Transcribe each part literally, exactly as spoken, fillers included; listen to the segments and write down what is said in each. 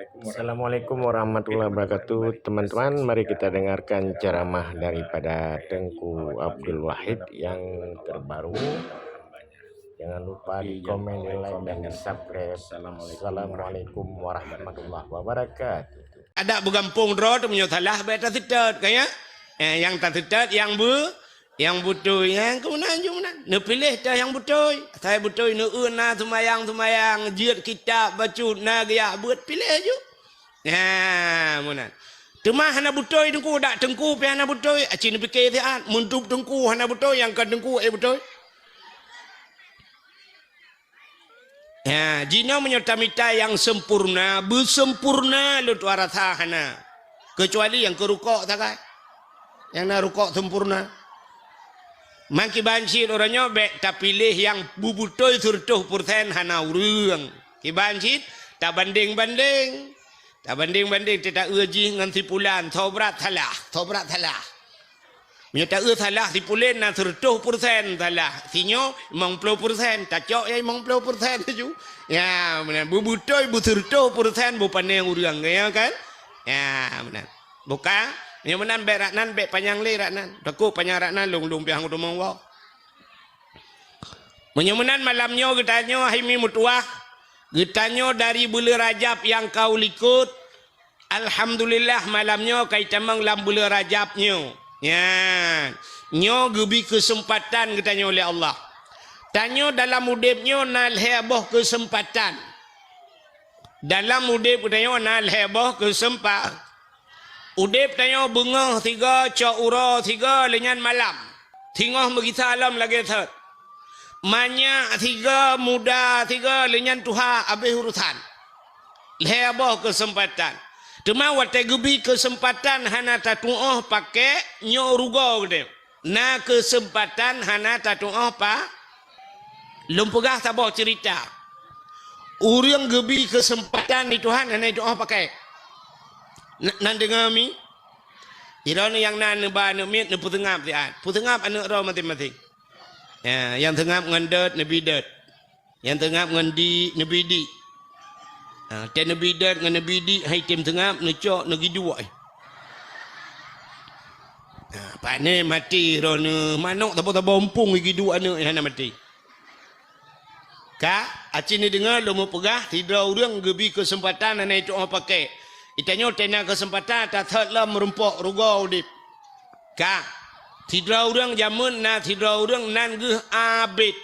Assalamualaikum warahmatullahi wabarakatuh. Teman-teman, mari kita dengarkan ceramah daripada Tengku Abdul Wahid yang terbaru. Jangan lupa di komen, di like, dan di subscribe. Assalamualaikum warahmatullahi wabarakatuh. Adak beugampông droe teuh meunyoe salah bèk taseutôt, kan ya? Eh, nyang taseutôt nyang beu-, nyang beutôi, nyang keunan ju meunan. Neupiléh teuh nyang beutôi. Asai beutôi neueu na seumayang-seumayang, jeuet kitab bacut, na geujak beuet, piléh ju. Nah, meunan. Teuma hana beutôi teungku, dak teungku pih hana beutôi, aci neupike siat, meuntub teungku hana beutôi, nyang kon teungku ék beutôi. Ha, jinoe meunyoe tamita nyang sempurna, beusempurna lôn tuan rasa hana. Keucuali nyang keu rukok sagai. Nyang na rukok sempurna. Mangkiban cit uroe nyoe bèk tapiléh nyang beubeutôi seureutôh peureusén hana ureueng. Kiban cit tabandeng-bandeng. Tabandeng-bandeng teuh taeu jih ngon si pulan, sobrat salah, sobrat salah. Meunyoe taeu salah si pulan na seureutôh peureusén salah, sinyoe limong ploh peureusén, tacok nyang limong ploh peureusén laju. Ya, meunan. Beubeutôi beuseureutôh peureusén beupané ureueng, ya kan? Ya, meunan. Buka, meunyoe meunan bèk rak nan, bèk panyang lé rak nan. Takot panyang rak nan, lôn-lôn piah ngon teumong woe. Meunyoe meunan malam nyoe geutanyoe hai mi meutuwah, geutanyoe dari buleuen Rajab nyang ka u likot, alhamdulillah malam nyoe ka itamong lam buleuen Rajab nyoe. Nyan, nyoe geubri keuseumpatan geutanyoe lé Allah. Tanyoe dalam udeb nyoe na lhèe boh keuseumpatan. Dalam udeb geutanyoe na lhèe boh keuseumpa-, udeb tanyoe beungoh sigoe, cok uroe sigoe, lheueh nyan malam. Singoh meugisa lom lagèe thot. Manyak sigoe, muda sigoe, lheueh nyan tuha, abéh urosan. Lhèe boh keuseumpatan. Teuma watèe geubri keuseumpatan hana tatu'oh pakèk, nyoe rugoe geutanyoe. Na keuseumpatan hana tatu'oh pa-, lôn peugah saboh ceurita. Ureueng geubri keuseumpatan di Tuhan hana jitu'oh pakèk. Na-, nan deungö mi? Droeneuh nyang na neuba aneuk miet neupeuseungab siat. Peuseungab aneuk droe maséng-maséng. Ya, nyang seungab ngon dot neubi dot. Nyang seungab ngon di neubi di. Ha, watèe neubi dot ngon neubi di hai tem seungab neucok neugiduek. Ha, pane maté droeneuh manok tabo-tabo umpung giduek aneuk hana maté. Ka, aci neudeungö lôn meupeugah, sidroe ureueng geubri keuseumpatan hana jitu'oh pakèk. Geutanyoe tena keuseumpatan tathot lom meurumpok rugoe udeb. Ka, sidroe ureueng jameun na sidroe ureueng nan geuh Abed.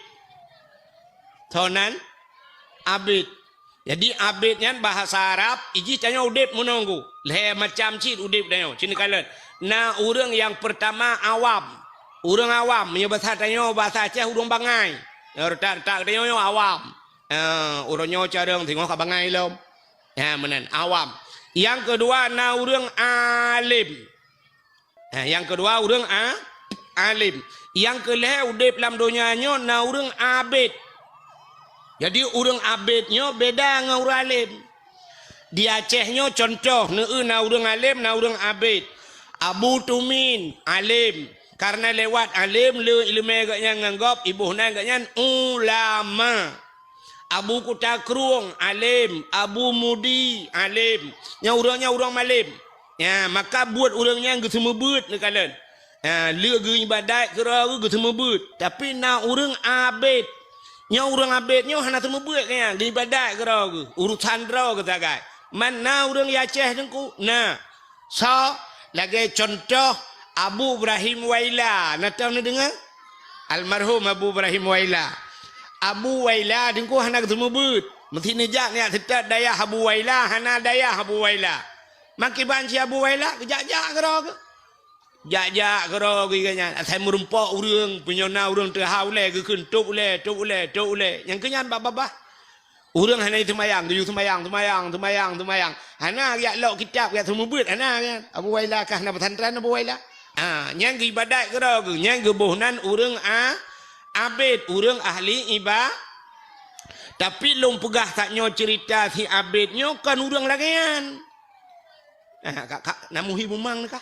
Soe nan? Abed. Jadi, Abed nyan bahasa Arab, ijih tanyoe udeb meunoe gu. Lhèe macam cit udeb tanyoe, cit neukalon. Na ureueng nyang peurtama awam. Ureueng awam, meunyoe basa tanyoe, basa Aceh ureueng bangai. Nyang retak-retak tanyoe nyoe awam. Eh, uroe nyoe carông singoh ka bangai lom. Ha, meunan, awam. Nyang keudua na ureueng alem. Ha, nyang keudua ureueng a-, alem. Nyang keulhèe udeb lam donya nyoe na ureueng abed. Jadi ureueng abed nyoe beda ngon ureueng alem. Di Aceh nyoe cuntoh, neueu na ureueng alem, na ureueng abed. Abu Tumin, alem. Karena lewat alem le ileumèe geuhnyan ngon gob, iboh nan geuhnyan ulama. Abu Kuta Krueng, alem. Abu Mudi, alem. Nyan ureueng nyan ureueng malem. Nya, maka buet ureueng nyan geuseumeubeuet neukalon. Ha, le geuibadat keudroe geuh geuseumeubeuet. Tapi na ureueng abed. Nyoe ureueng abed nyoe hana seumeubeuet keu nyan, geuibadat keudroe geuh. Urosan droe geuh sagai. Man na ureueng Aceh teungku? Na. Soe? Lagèe cuntoh Abu Ibrahim Waila. Na tom neudeungö? Almarhum Abu Ibrahim Waila. Abu Waila teungku hana geuseumeubeuet. Meusti neujak neujak seutôt dayah Abu Waila, hana dayah Abu Waila. Meukiban si Abu Waila, geujak-jak keudroe geuh. Jak-jak keudroe geuh nyan. Asai meurumpok ureueng, meunyoe na ureueng teuhah ulèe, geukheun, "Tôb ulèe, tôb ulèe, tôb ulèe." Nyang keu nyan babah-babah. Ureueng hana jiseumayang, geuyue seumayang, seumayang, seumayang, seumayang. Hana geujak lok kitab, geujak seumeubeuet, hana nyan. Abu Waila ka hana pesantren Abu Waila. Ha, nyan geuibadat keudroe geuh, nyan geuboh nan ureueng a-, abed, ureueng ahli iba-, Tapi lôn peugah that nyoe ceurita si abed nyoe kon ureueng lagèe nyan. Ah, ka, ka, na muhi bumang kah?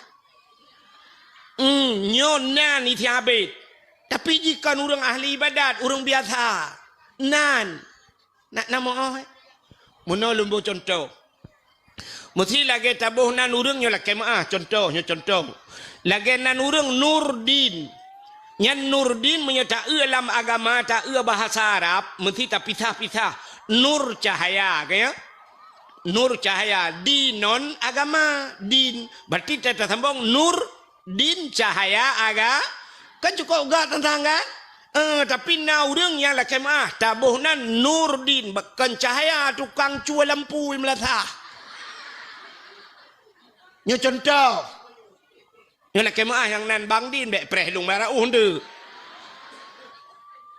Hmm, nyoe nan si abed. Tapi jih kon ureueng ahli ibadat, ureueng biasa. Nan. Nak na moh, eh? Meunoe lôn boh cuntoh. Meusi lagée taboh nan ureuëng nyoe lakée meuáh, contoh, nyoe contoh. Lagée nan ureuëng Nurdin. Nyan Nurdin meunyoe taeu lam agama, taeu bahasa Arab, meusi tapisah-pisah. Nur cahaya, ka ya? Nur cahaya, dinon agama, din. Berarti ta-, tasambong nur din cahaya aga, kan cukôp gak teuntang kan? Eh, tapi na ureuëng nyang lakée meuáh, taboh nan Nurdin, kon cahaya tukang cue lampu i meulasah. Nyoe contoh. Nyoe lakée meuáh nyang nan Bang Din, bék preh lung bara uh ndeuk.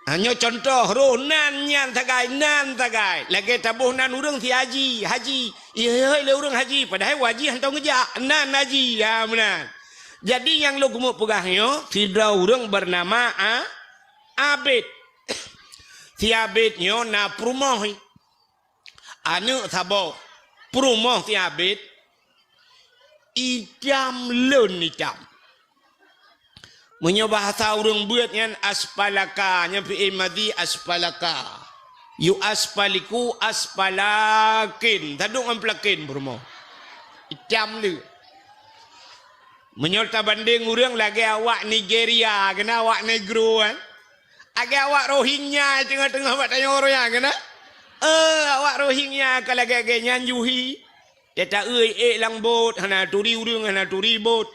Ha, nyoe contoh, roh nan nyan sagai, nan sagai. Lagée taboh nan ureuëng si haji, haji. Ihôi lé ureuëng haji, padahai haji hantom geujak, nan haji, ha, meunan. Jadi nyang lôn keumeung peugah nyoe, sidroe ureuëng beunama A-, Abid. Si Abid nyoe na peurumoh. Aneuëk saboh, peurumoh si Abid, itam lôn itam. Meunyoe bahasa ureuëng beuet nyan aspalaka, nyan fi'il madhi aspalaka. Yu aspaliku aspalakin. Taduek ngon pelakin peurumoh. Itam lé. Meunyoe tabandeng ureuëng lagée awak Nigeria, keunan awak negro kan. Lagée awak Rohingya teungoh-teungoh bak tanyoe ureuëng nyan keunan. Eh, awak Rohingya ka lagée-lagée nyan yuhi. Teuta eu ék lam bot, hana turi ureuëng, hana turi bot.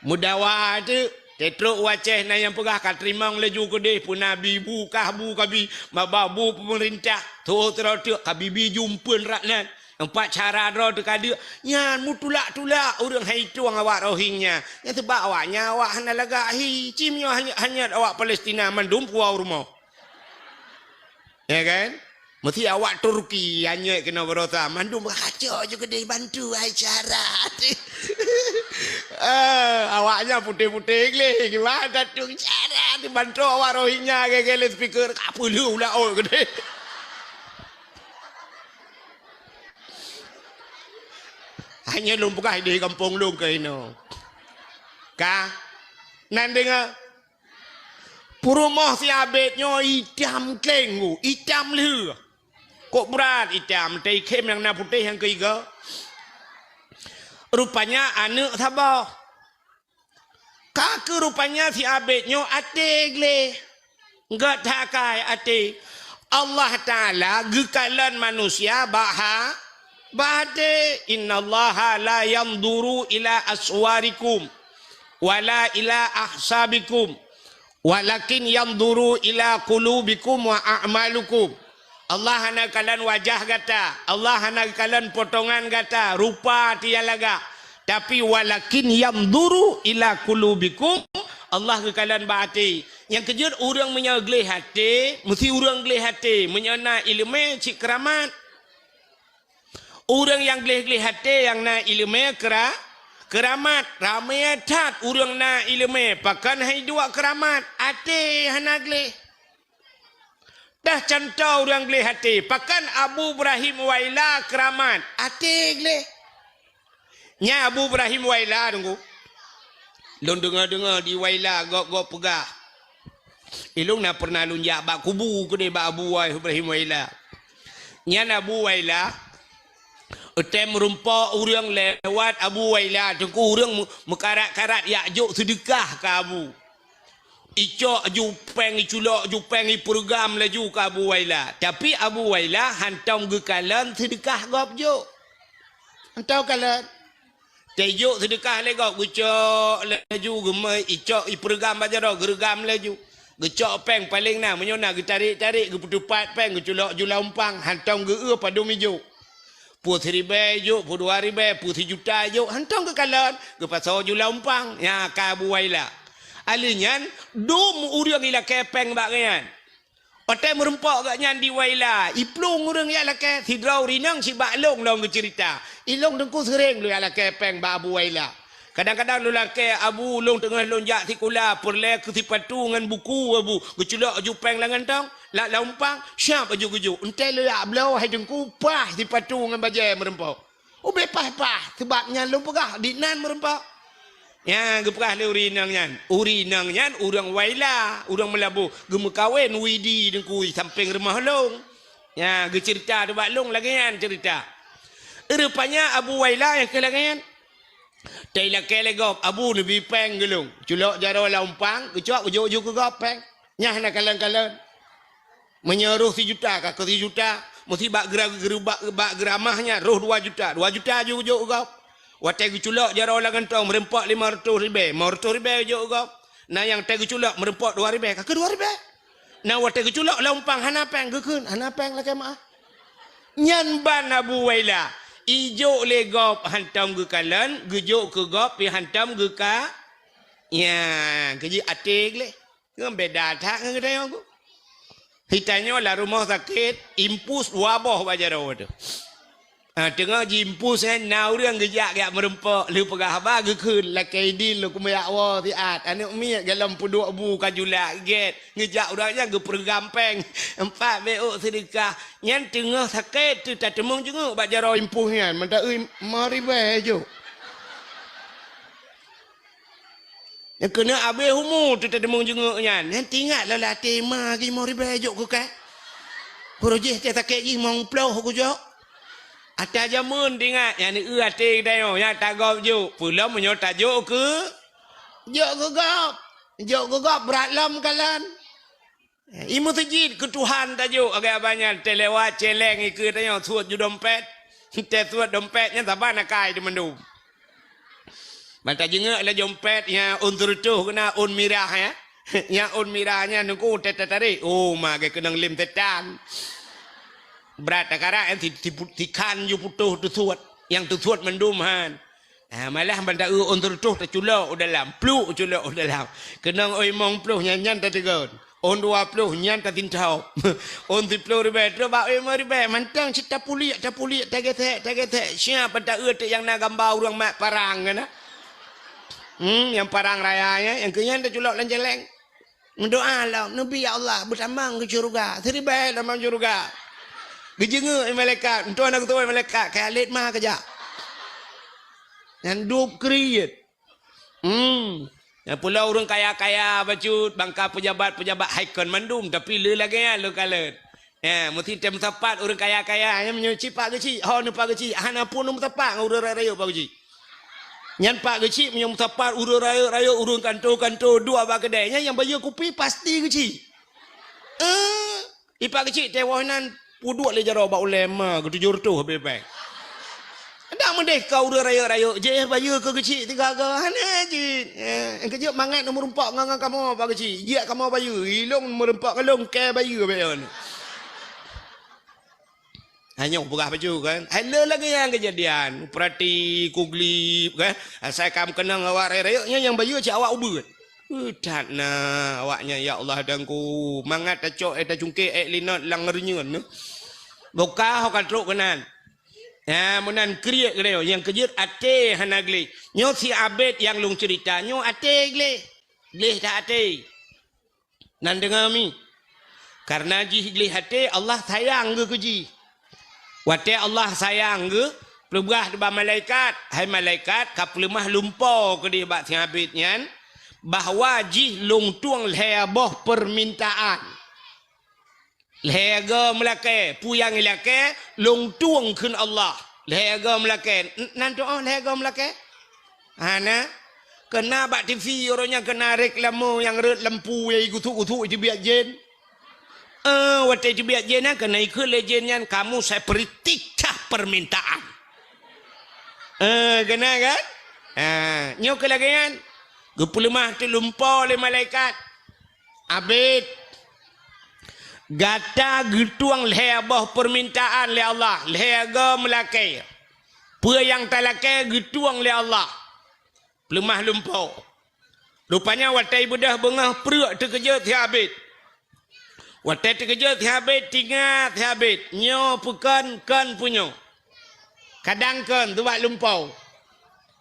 Meudawa teuk, teutrok u Aceh na nyang peugah ka teurimong laju keudeh, peue na bi bu kah bu kabi, maba bu peumeurintah, tho sidroe teuk kabi bi jumpeuen rak nan. Empat cara droe teuka deuk, nyan meutulak-tulak ureuëng hai tueng awak Rohingya. Nyan sabab awaknyan awak hana lagak hi, cim nyoe hanyut-hanyut awak Palestina mandum puwoe rumoh. Ya kan? Meusi awak Turki hanyut keunoe barosa, mandum kacok ju keudeh bantu hai cara. Eh, awaknyan putéh-putéh gleh, gimana tu cara dibantu awak Rohingya gaya-gaya speaker, ka peuleueh ulah ot keudeh. Hanya lôn peugah di gampông lôn keunoe. Ka? Nan deungoe? Peurumoh si Abed nyoe itam kleng, itam lheueh. Kok brat itam, tai khém nyang na putéh nyang keuiga. Rupanya aneuëk saboh. Ka keuh rupanya si Abed nyoe até gleh. Gét that akai até. Allah Taala geukalon manusia bak ha-, bak até. "Innallaha la yanzuru ila aswarikum wala ila ahsabikum." "Walakin yanzuru ila qulubikum wa a'malukum." Allah hana kalon wajah gata, Allah hana kalon potongan gata, rupa nyang lagak. Tapi, "Walakin yanzuru ila qulubikum," Allah geukalon bak até. Nyang keujeuet ureuëng meunyoe gleh até, meusti ureuëng gleh até, meunyoe na iéleumé cit keuramat. Ureuëng nyang gleh-gleh até nyang na iéleumé keura-, keuramat, ramé that ureuëng na iéleumé, pakon hai duek keuramat, até hana gleh. Dah cuntoh ureuëng gleh até, pakon Abu Ibrahim Waila keuramat, até gleh. Nyan Abu Ibrahim Waila, Teungku. Lôn deungoe-deungoe di Waila gob-gob peugah. Ilôn na pernah lôn jak bak kubu keudeh bak Abu Ibrahim Waila. Nyan Abu Waila, watée meurumpok ureuëng lewat Abu Waila, Teungku, ureuëng meu-, meukarat-karat jak jok seudeukah keu Abu. Icok ju péng, iculok ju péng, ipeureugham laju keu Abu Waila. Tapi Abu Waila hantom geukalon seudeukah gob jok. Hantom kalon. Teujok seudeukah lé gob, geucok laju, geumeu icok ipeureugham bak jaroe, geureugham laju. Geucok péng paleng na, meunyoe na geutarek-tarek, geupeuteupat péng, geuculok ju lam umpang, hantom geu-eu padum ijok. Peue siribée ijok, peue dua ribée, peue sijuta ijok, hantom geukalon, geupasoe ju lam umpang, nyan ka Abu Waila. Alheuh nyan, dum ureuëng ilakée péng bak gobnyan. Watée meurumpok gobnyan di Waila, iplueng ureuëng jak lakée, sidroe ureuëng inong sibak lôn lom geuceurita. Ilôn Teungku seuréng lôn jak lakée péng bak Abu Waila. Kadang-kadang lôn lakée, "Abu, lôn teungoh lôn jak sikula, peureulée keu sipatu ngon buku, Abu." Geuculok ju péng lam gantong, lam, lam umpang, siab laju geujok. Enteuk lôn jak bloe, hai Teungku, paih sipatu ngon bajée meurumpok. Ubé paih-paih, sabab nyan lôn peugah, di nan meurumpok. Nyan geupeugah lé ureuëng inong nyan. Ureuëng inong nyan ureuëng Waila, ureuëng Meulaboh. Geumeukawen Widi Teungku sampéng rumoh lôn. Ya, geuceurita teuh bak lôn lagée nyan ceurita. Rupanya Abu Waila nyang keu lagée nyan. Teulakée lé gob, "Abu, neubi péng keu lôn." Culok jaroe lam umpang, geucok geujok ju keu gob péng. Nyan hana kalon-kalon. Meunyoe roh sijuta, ka keu sijuta, meusi bak geura-, geura-, bak, bak geuramah nyan roh dua juta, dua juta ju geujok keu gob. Watée geuculok jaroe lam gantong meureumpok lima reutôh ribée, lima reutôh ribée geujok keu gob. Na nyang watée geuculok meureumpok dua ribée, ka keu dua ribée. Na watée geuculok lam umpang hana péng, geukheun, "Hana péng, lakée meu'ah." Nyan ban Abu Waila, ijok lé gob hantom geukalon, geujok keu gob pih hantom geuka-, ya, keujeuet até gleh. Ngon beda that ngon geutanyoe. Geutanyoe lam rumoh sakét, impus dua boh bak jaroe teuh. Ah, teungoh jiimpus, eh, na ureuëng geujak geujak meureumpok, lheueh peugah haba geukheun, "Lakée idin lôn keumeujak woe siat, aneuëk miet golom peuduek bu ka julak gét." Geujak ureuëng nyan geupeureugam péng, empat beuôk seudeukah. Nyan teungoh sakét teuh tateumeung jeungeuk bak jaroe impus nyan, mantong eu lima ribée jok. Nyang keuneuk abéh umu teuh tateumeung jeungeuk nyan. Nyan teuingat lom lam até, "Ma, lima ribée jok keu kah." Peureujih teuh sakét jih limong ploh kujok. Ata jameun teuingat, nyan eu até geutanyoe, nyan tagob jok. Peulom meunyoe tajok keu, jok keu gob. Jok keu gob brat lom kalon. I meuseujid keu Tuhan tajok, agak banyan teuh lewat celeng ikeue tanyoe suet ju dompet. Teuh suet dompet nyan saban akai teuh mandum. Ban tajeungeuk lam dompet nyan ôn seureutôh keuna ôn mirah nyan. Nyan ôn mirah nyan nungku teuh tatarek. Oh, ma geukeunong lem setan. Brat takarak nyan si, si, sikhan ju putôh teusuet. Nyang teusuet mandum han. Ah, malah ban ta-eu ôn seureutôh taculok u dalam, pluk culok u dalam. Keunong ôn limong ploh nyan, nyan tateugon. Ôn dua ploh nyan tatintoe. Ôn siploh ribée, trok bak ôn limong ribée, mantong cit tapuliek, tapuliek, tagesek, tagesek. Siap ban ta-eu teuk nyang na gamba ureuëng mat parang keunan. Hmm, nyang parang raya nyan, nyang keu nyan taculok lam jaleng. Meudoa lom, "Neubi ya Allah, beutamong keu syeuruga, siribée tamong syeuruga." Geujeungeuk malaikat, meutuah na geutuwoe malaikat, "Kayalét ma keujak." Nyan dub kriet. Hmm. Nyang pulo ureuëng kaya-kaya bacut, bangka peujabat-peujabat hai kon mandum, tapi le lagée nyan le kalon. Ya, meusti teu meusapat ureuëng kaya-kaya, nyan meunyoe cit pak geuchik, ho neupak geuchik, hana pun neumeusapat ngon ureuëng rayeuk-rayeuk pak geuchik. Nyan pak geuchik meunyoe meusapat ureuëng rayeuk-rayeuk, ureuëng kanto-kanto, duek bak keudée, nyan nyang bayeue kupi pasti geuchik. Eh, ipak geuchik teuh woh nan peuduek lé jaroe bak ulée ma geutujoh reutôh habéh-habéh. Dak meudeh ka ureuëng rayeuk-rayeuk jih bayeue keu geuchik tiga go, hana jih. Eh, keujeuet mangat neumeurumpok ngon, ngon kamoe pak geuchik. Jiak kamoe bayeue, ilong meurumpok ngon lôn kée bayeue bak yon. Hanyoe peugah bacut kan. Hai le lagée nyan keujadian. Peurati kuglib kan. Asai kam keunong awak rayeuk-rayeuk nyan nyang bayeue cit awak ubeut. Eh, that na awak nyan, ya Allah Tuhanku. Mangat tacok, eh, tacungkek, eh, linot lam reunyeun nyoe. Boka ho ka trok keunan. Ya, meunan kriet keunoe nyang keujeuet até hana gleh. Nyoe si Abed nyang lôn ceurita, nyoe até gleh. Gleh that até. Nan deungoe mi. Kareuna jih gleh até, Allah sayang geuh keu jih. Watée Allah sayang geuh, peugah bak malaikat, "Hai malaikat, ka peuleumah lumpo keudeh bak si Abed nyan, bahwa jih lôn tueng lhée boh peurmintaan." Lhée go meulakée, peue nyang ilakée, lôn tueng kheun Allah. Lhée go meulakée, n-, nan tuoh lhée go meulakée? Hana. Keuna bak T V uroe nyan keuna reklame nyang rhot lampu nyang igusuk-gusuk iteubiet jén. Eh, watée iteubiet jén nyan keuna ikheun lé jén nyan, "Kamu saya beri tiga permintaan." Eh, keuna kan? Ha, nyoe keu lagée nyan. Geupeuleumah teulumpo lé malaikat. Abed, gata geutueng lhée boh peurmintaan lé Allah, lhée go meulakée. Peue nyang talakée geutueng lé Allah. Peuleumah lumpo. Rupanya watée ibeudôh beungoh pruek teukeujot si Abed. Watée teukeujot si Abed, tingat si Abed, nyoe peue kon, kon peue nyoe. Kadang kon, teubat lumpo.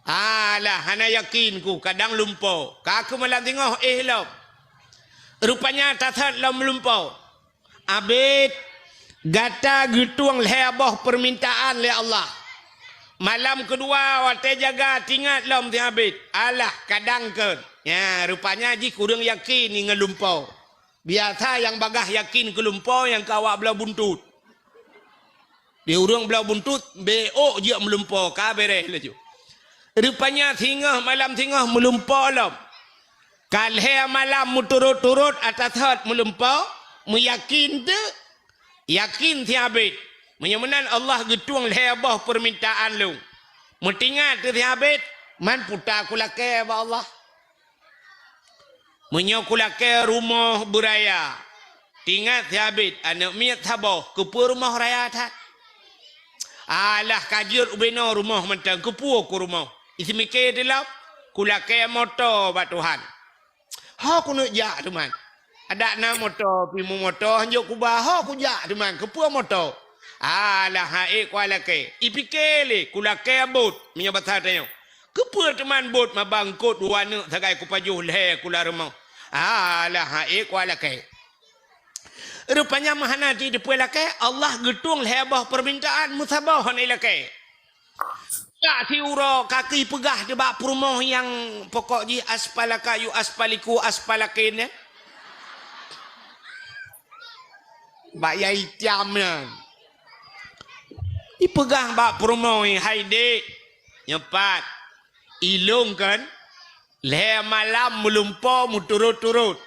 Alah, hana yakin ku, kadang lumpo. Ka keuh malam singoh éh lom. Rupanya tasot lom lumpo. Abed, gata geutueng lhée boh peurmintaan lé Allah. Malam keudua watée jaga tingat lom si Abed. Alah, kadang kon. Nya, rupanya jih kureueng yakin ngon lumpo. Biasa nyang bagaih yakin keu lumpo nyang keu awak bloe buntot. Di ureuëng bloe buntut, beu ôk jeuet meulumpoe, ka beres laju. Rupanya singoh malam singoh meulumpoe lom. Ka lhée malam meuturot-turot ata thot meulumpoe, meuyakin teuh, yakin siabét. Meunyoe meunan Allah geutueng lhée boh peumintaan lôn. Meutingat teuh siabét, man peue ta kulakée bak Allah. Meunyoe kulakée rumoh beuraya, tingat siabét aneuëk miet saboh, keupeue rumoh raya that? Alah ka jeuet ubé noe rumoh mantong, keupeue ku rumoh? Iseumiké teuh lom, kulakée moto bak Tuhan. Ho keuneuk jak teuma. Adak na moto, pih meumoto hanjeuet kuba, ho kujak teuma, keupeue moto? Alah, han ék kulakée. Ipiké lé, kulakée bot, meunyoe basa tanyoe. Keupeue teuma bot maba eungkôt dua neuk sagai kupajoh lhée kula rumoh? Alah, han ék kulakée. Rupanya meuhana jiteupeue lakée, Allah geutueng lhée boh peumintaan meusaboh hana ilakée. Ka siuroe ka keupeugah teuh bak peurumoh nyang pokok jih aspalaka yu aspaliku aspalakin nyan. Bak yai tiam nyan. Ipeugah bak peurumoh, "Hai dék, nyoe pat, ilôn kan lhée malam meulumpoe meuturot-turot."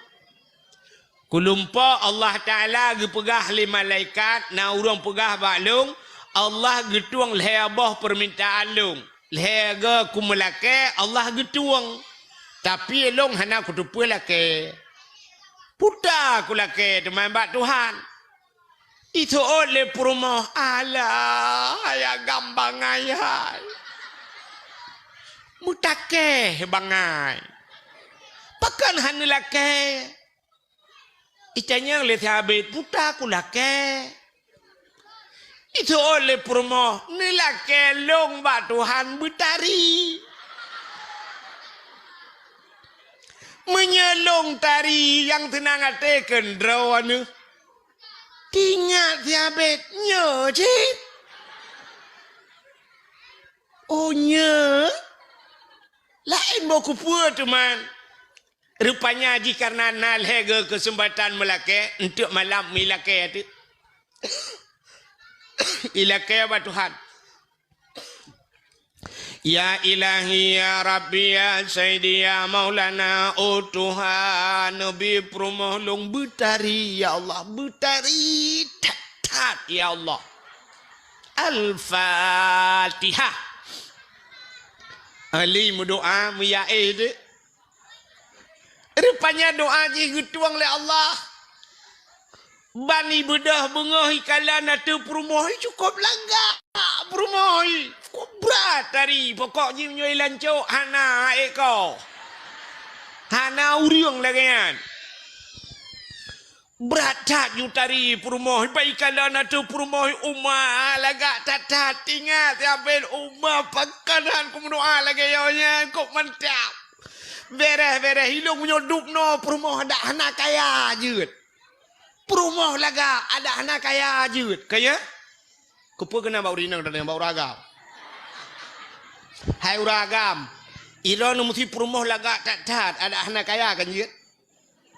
Kulumpoe Allah Taala geupeugah lé malaikat, na ureuëng peugah bak lôn, Allah geutueng lhée boh peumintaan lôn. Lhée goe kumeulakée, Allah geutueng. Tapi lôn hana kuteupeue lakée. Peue ta kulakée teuma bak Tuhan? Iseuôt lé peurumoh, "Alah, hai agam bangai hai. Meutakée bangai. Pakon hana lakée?" Itanyong lé sahabét, "Peue ta kulakée?" Iseuôt lé peurumoh, "Neulakée lôn bak Tuhan beutari. Meunyoe lôn tari nyang seunang até keu droeneuh." Tingat sahabét, "Nyoe cit." "Oh, nyoe? Laén boh keupeue teuma?" Rupanya jih kareuna na lhée goe keuseumpatan meulakée, eunteuk malam meulakée teuk. Ilakée bak Tuhan. "Ya Ilahi, ya Rabbi, ya Sayyidi, ya Maulana, oh Tuhan, neubi peurumoh lôn beutari, ya Allah, beutari that-that, ya Allah." Al-Fatihah. Ali meudoá, meuyaéh deh. Rupanya doá jih geutueng lé Allah. Ban ibeudôh beungoh ikalon ateueh peurumoh, cukôp lagak peurumoh, cukôp brat tari. Pokok jih meunyoe ilancok, hana ék ko. Hana ureuëng lagée nyan. Brat that ju tari peurumoh, ban ikalon ateueh peurumoh, uma lagak that-that. Ingat, ya Abel, uma pakon han kumeudoá lagée nyoe nyan, kok mantap. Bereh-bereh ilong meunyoe dub noe peurumoh adak hana kaya jeuet. Peurumoh lagak adak hana kaya jeuet. Kaya? Keupeue keunan bak ureuëng inong dan bak ureuëng agam? Hai ureuëng agam, droeneuh meusti peurumoh lagak that-that adak hana kaya kan jeuet?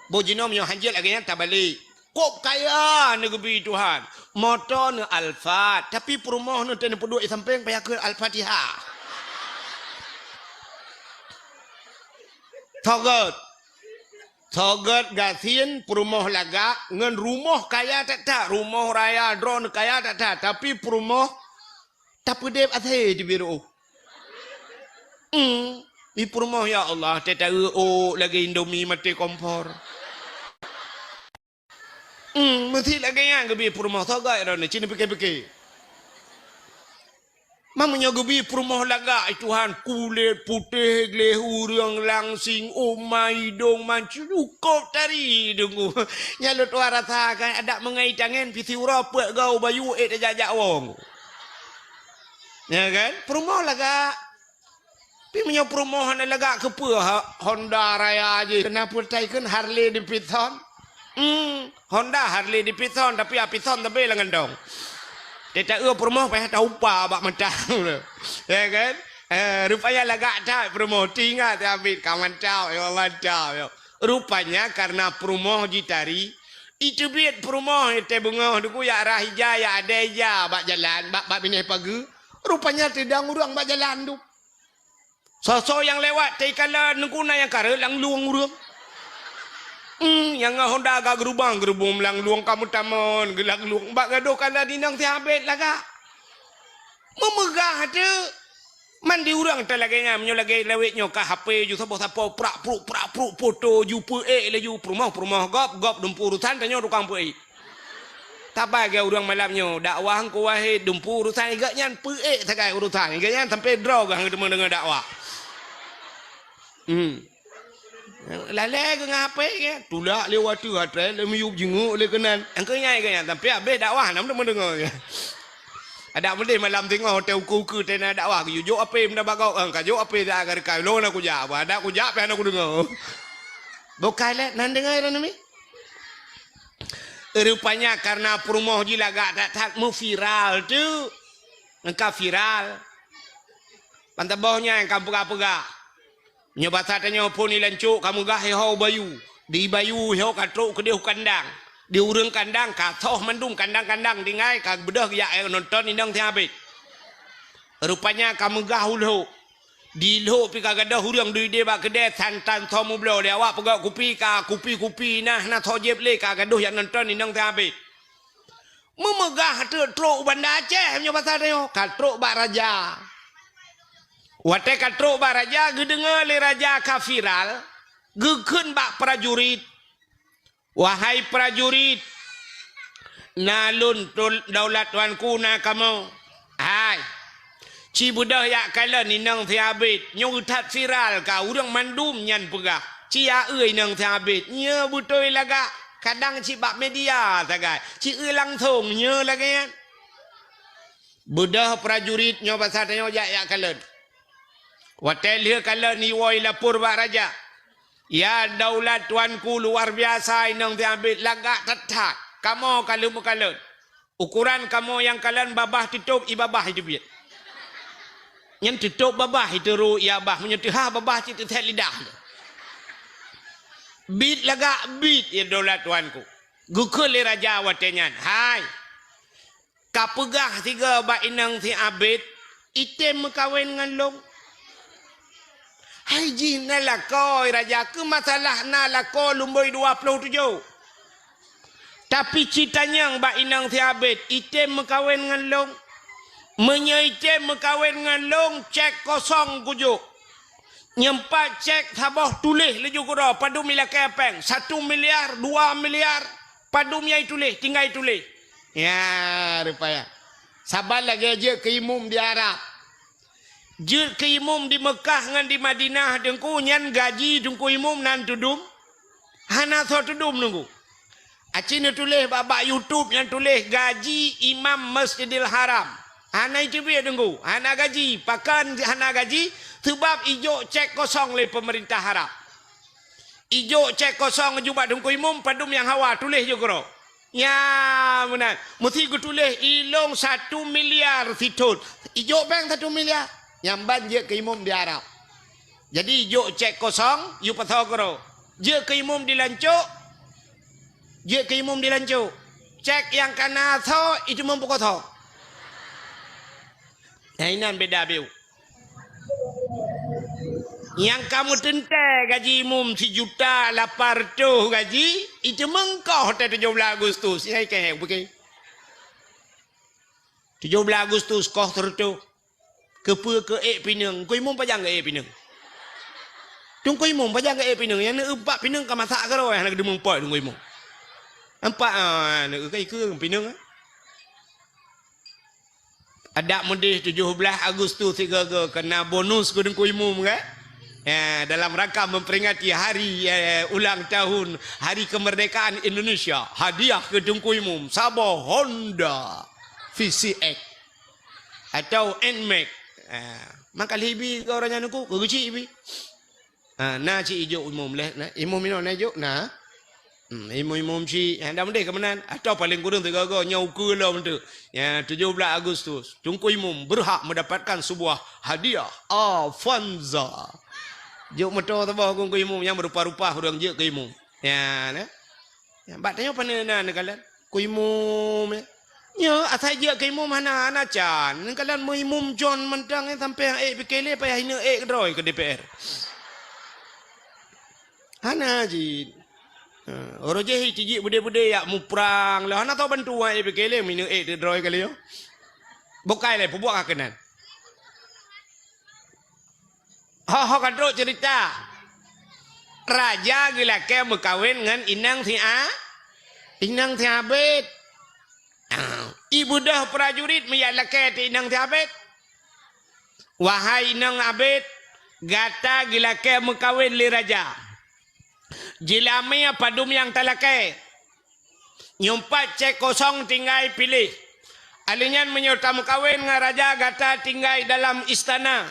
Boh jinoe meunyoe hanjeuet lagée nyan tabalek. Kok kaya neugeubi Tuhan. Moto neuh Alphard, tapi peurumoh neuh teuh neupeuduek di sampéng payah kheun Al-Fatihah. Sogot. Sogot gasien peurumoh lagak ngon rumoh kaya that-that. Rumoh raya droeneuh kaya that-that, tapi peurumoh tapeudeb asée di biru. Hmm, di peurumoh, ya Allah, teuta eu-ôk lagée Indomie maté kompor. Hmm, meusti lagée nyan geubi peurumoh, sogai droeneuh, ci neupike-pike. Meunyoe geubi peurumoh lagak, ai Tuhan, kulét putéh gleh ureuëng langsing, uma idong mancung, cukôp tari deungoe. Nyan lôn tuan rasa kan, adak meungai tangen, pih siuroe peuet goe bayu ék tajak-jak wong. Ya kan? Peurumoh lagak. Tapi meunyoe peurumoh hana lagak keupeue ha-, Honda raya jih. Keunan peue ta ikheun Harley Davidson? Hmm, Honda Harley Davidson, tapi Davidson tapi lam gantong. Teuta eu peurumoh payah taupa bak mata. Ya kan? Eh, rupanya lagak that peurumoh. Teuingat ya, Abit, ka mantap, ya Allah, mantap, ya. Rupanya karena peurumoh jitari, Iteubiet peurumoh teuh beungoh Teungku, jak rhah ija, jak adèe ija bak jalan, bak, bak binéh pageue. Rupanya teudong ureueng bak jalan tu. Soe-soe nyang lewat teuikalon Teungku, na nyang kareuet lam lueng ureueng. Hmm, nyang ngon honda ka geurubang-geurubong lam lueng, ka meutamong geulam lueng. Bak gadôh kalon inong si Abed lagak. Meumeugah teuk. Man di ureueng ta lagèe nyan, meunyoe lagèe lawét nyoe ka H P ju saboh sapo prak pruk, prak pruk, poto ju peuék laju, peurumoh, peurumoh gob, gob dumpeue urusan, tanyoe tukang peuék. Tabagèe ureueng malam nyoe, dakwah Teungku Wahid dumpeue urusan, gobnyan peuék sagai urusan, gobnyan sampoe droe geuh teuma deungö dakwah. Hmm. Lalè geuh ngon H P geuh, tulak lé watèe, atré lé miyueb, jinguk lé keunan. Nyang keu nyan, keu nyan, tapi habéh dakwah, nam teuma deungö. Adak meudeh malam singoh, watèe ukeue-ukeue teuh na dakwah, geuyue jok H P meunan bak gob, eh, ka jok H P dah ka reukai, lôn na kujak, bah adak kujak pih hana kudeungö. Bukai lé, nan deungö droeneuh mi? Rupanya karena peurumoh jih lagak that-that meuviral teuk. Nyang ka viral. Ban saboh nyan nyang ka peugah-peugah. Nyoe basa tanyoe phon ilan cok ka meugah iho bayu. Di bayu iho ka trok keudeh u kandang. Di ureueng kandang ka soh mandum kandang-kandang tinggai ka beudôh geujak nonton inong si Abed. Rupanya ka meugah u Lhok. Di Lhok pih ka gadôh ureueng duek ideh bak keudè santan soe meubloe lé awak peugöt kupi ka kupi-kupi nah na soe jieb lé ka gadôh jak nonton inong si Abed. Meumeugah teuk trok u Banda Aceh meunyoe basa tanyoe, ka trok bak raja. Watèe ka trok bak raja, geudeungö lé raja ka viral, geukheun bak prajurit, "Wahai prajurit, na lôn tul-, daulat tuanku na kamoe. Hai, ci beudôh jak kalon inong si Abed, nyoe that viral ka ureueng mandum nyan peugah, 'Ci aeu inong si Abed, nyoe beutôi lagak, kadang cit bak media sagai, ci eu langsong nyoe lagèe nyan.'" Beudôh prajurit nyoe basa tanyoe jak, jak kalon. Watèe lheueh kalon iwoe ilapor bak raja, "Ya daulat tuanku, luar biasa inong si Abed, lagak that-that. Kamoe ka lheueh meukalon. Ukoran kamoe nyang kalon babah teutôb, ié babah iteubiet. Nyan teutôb babah iteurô ié babah, meunyoe teuhah babah cit teusét lidah. Biet lagak biet, ya daulat tuanku." Geukheun lé raja watèe nyan, "Hai, ka peugah sigoe bak inong si Abed, item meukawen ngon lôn." "Hai jih na lakoe raja, keu masalah na lakoe lumboi dua ploh tujoh. Tapi ci tanyong bak inong si Abed, item meukawen ngon lôn. Meunyoe item meukawen ngon lôn, cek kosong kujok. Nyoe pat cek saboh tuléh laju keudroe, padum ilakèe péng, satu miliar, dua miliar, padum nyang ituléh, tinggai ituléh." Ya, rupanya. Saban lagèe jeuet keu imum di Arab. Jeuet keu imum di Meukah ngon di Madinah, Teungku, nyan gaji Teungku Imum nan teudum? Hana soe teudum, Teungku. Aci neutuléh bak, bak YouTube nyang tuléh gaji imam Masjidil Haram. Hana iteubiet, Teungku. Hana gaji. Pakon hana gaji? Seubab ijok cek kosong lé peumeurintah Arab. Ijok cek kosong laju bak Teungku Imum, padum nyang hawa tuléh ju keudroe. Nyan meunan. Meusti geutuléh ilôn satu miliar sithon. Ijok péng satu miliar. Nyan ban jeuet keu imum di Arab. Jadi ijok cek kosong, yue pasoe keudroe. Jeuet keu imum di lancok. Jeuet keu imum di lancok. Cek nyang ka na soe, ijok imum peukosoe. Nah, inan beda biu. Nyang ka meuteuntèe gaji imum sijuta lapan reutôh gaji, ijok imum koh teuh tujoh blah Agustus. Nyang ikèe, bukon? Tujoh blah Agustus koh seureutôh. Keupeue keu ék pineung? Teungku Imum pajan geuék pineung? Teungku Imum pajan geuék pineung? Nyang neueu bak pineung ka masak keudroe, hana geudeumeung pot Teungku Imum. Nampak, ah, neueu ka ikeue pineung, ah. Adak meudeh tujoh blah Agustus sigoe-goe keu na bonus keu Teungku Imum, kan? Ya, dalam rangka memperingati hari, eh, ulang tahun Hari Kemerdekaan Indonesia, hadiah keu Teungku Imum saboh Honda V C X. Atau Nmax. Ha, maka lheuh ibi keu ureueng nyan Teungku, keu geuchik ibi. Ha, na cit ijok imum leh, na, imum inoe na ijok, na. Hmm, imum-imum cit, ha, dah meudeh keu meunan. Atau paléng kureueng sigoe-goe nyoe ukeue lom tu. Ya, tujoh blah Agustus. Teungku Imum berhak mendapatkan sebuah hadiah Avanza. Jok moto saboh keu Teungku Imum nyang meurupa-rupa ureueng jeuet keu imum. Ya, na. Ya, bak tanyoe pane na neukalon? Keu imum, ya. Nyoe asai jeuet keu imum hana, hana can. Neukalon meuimum John mantong, ya, sampai ék pike lé payah ineuk ék keudroe keu D P R. Hana jeuet. Ha, uroe jéh cijik beudé-beudé yak muprang lé. Hana tao bantuan ék pike lé, meuineuk ék keudroe kali nyoe. Bukai lé, peubuet ka keunan. Ho, ho ka trok cerita. Raja geulakée meukawen ngon inong si A-, inong si Abed. Ah, ibeudôh prajurit meujak lakée teu inong si Abed. "Wahai inong Abed, gata geulakée meukawen lé raja. Jeulamé padum nyang talakée. Nyoe pat cék kosong tinggai piléh. Alèh nyan meunyoe tameukawen ngon raja gata tinggai dalam istana.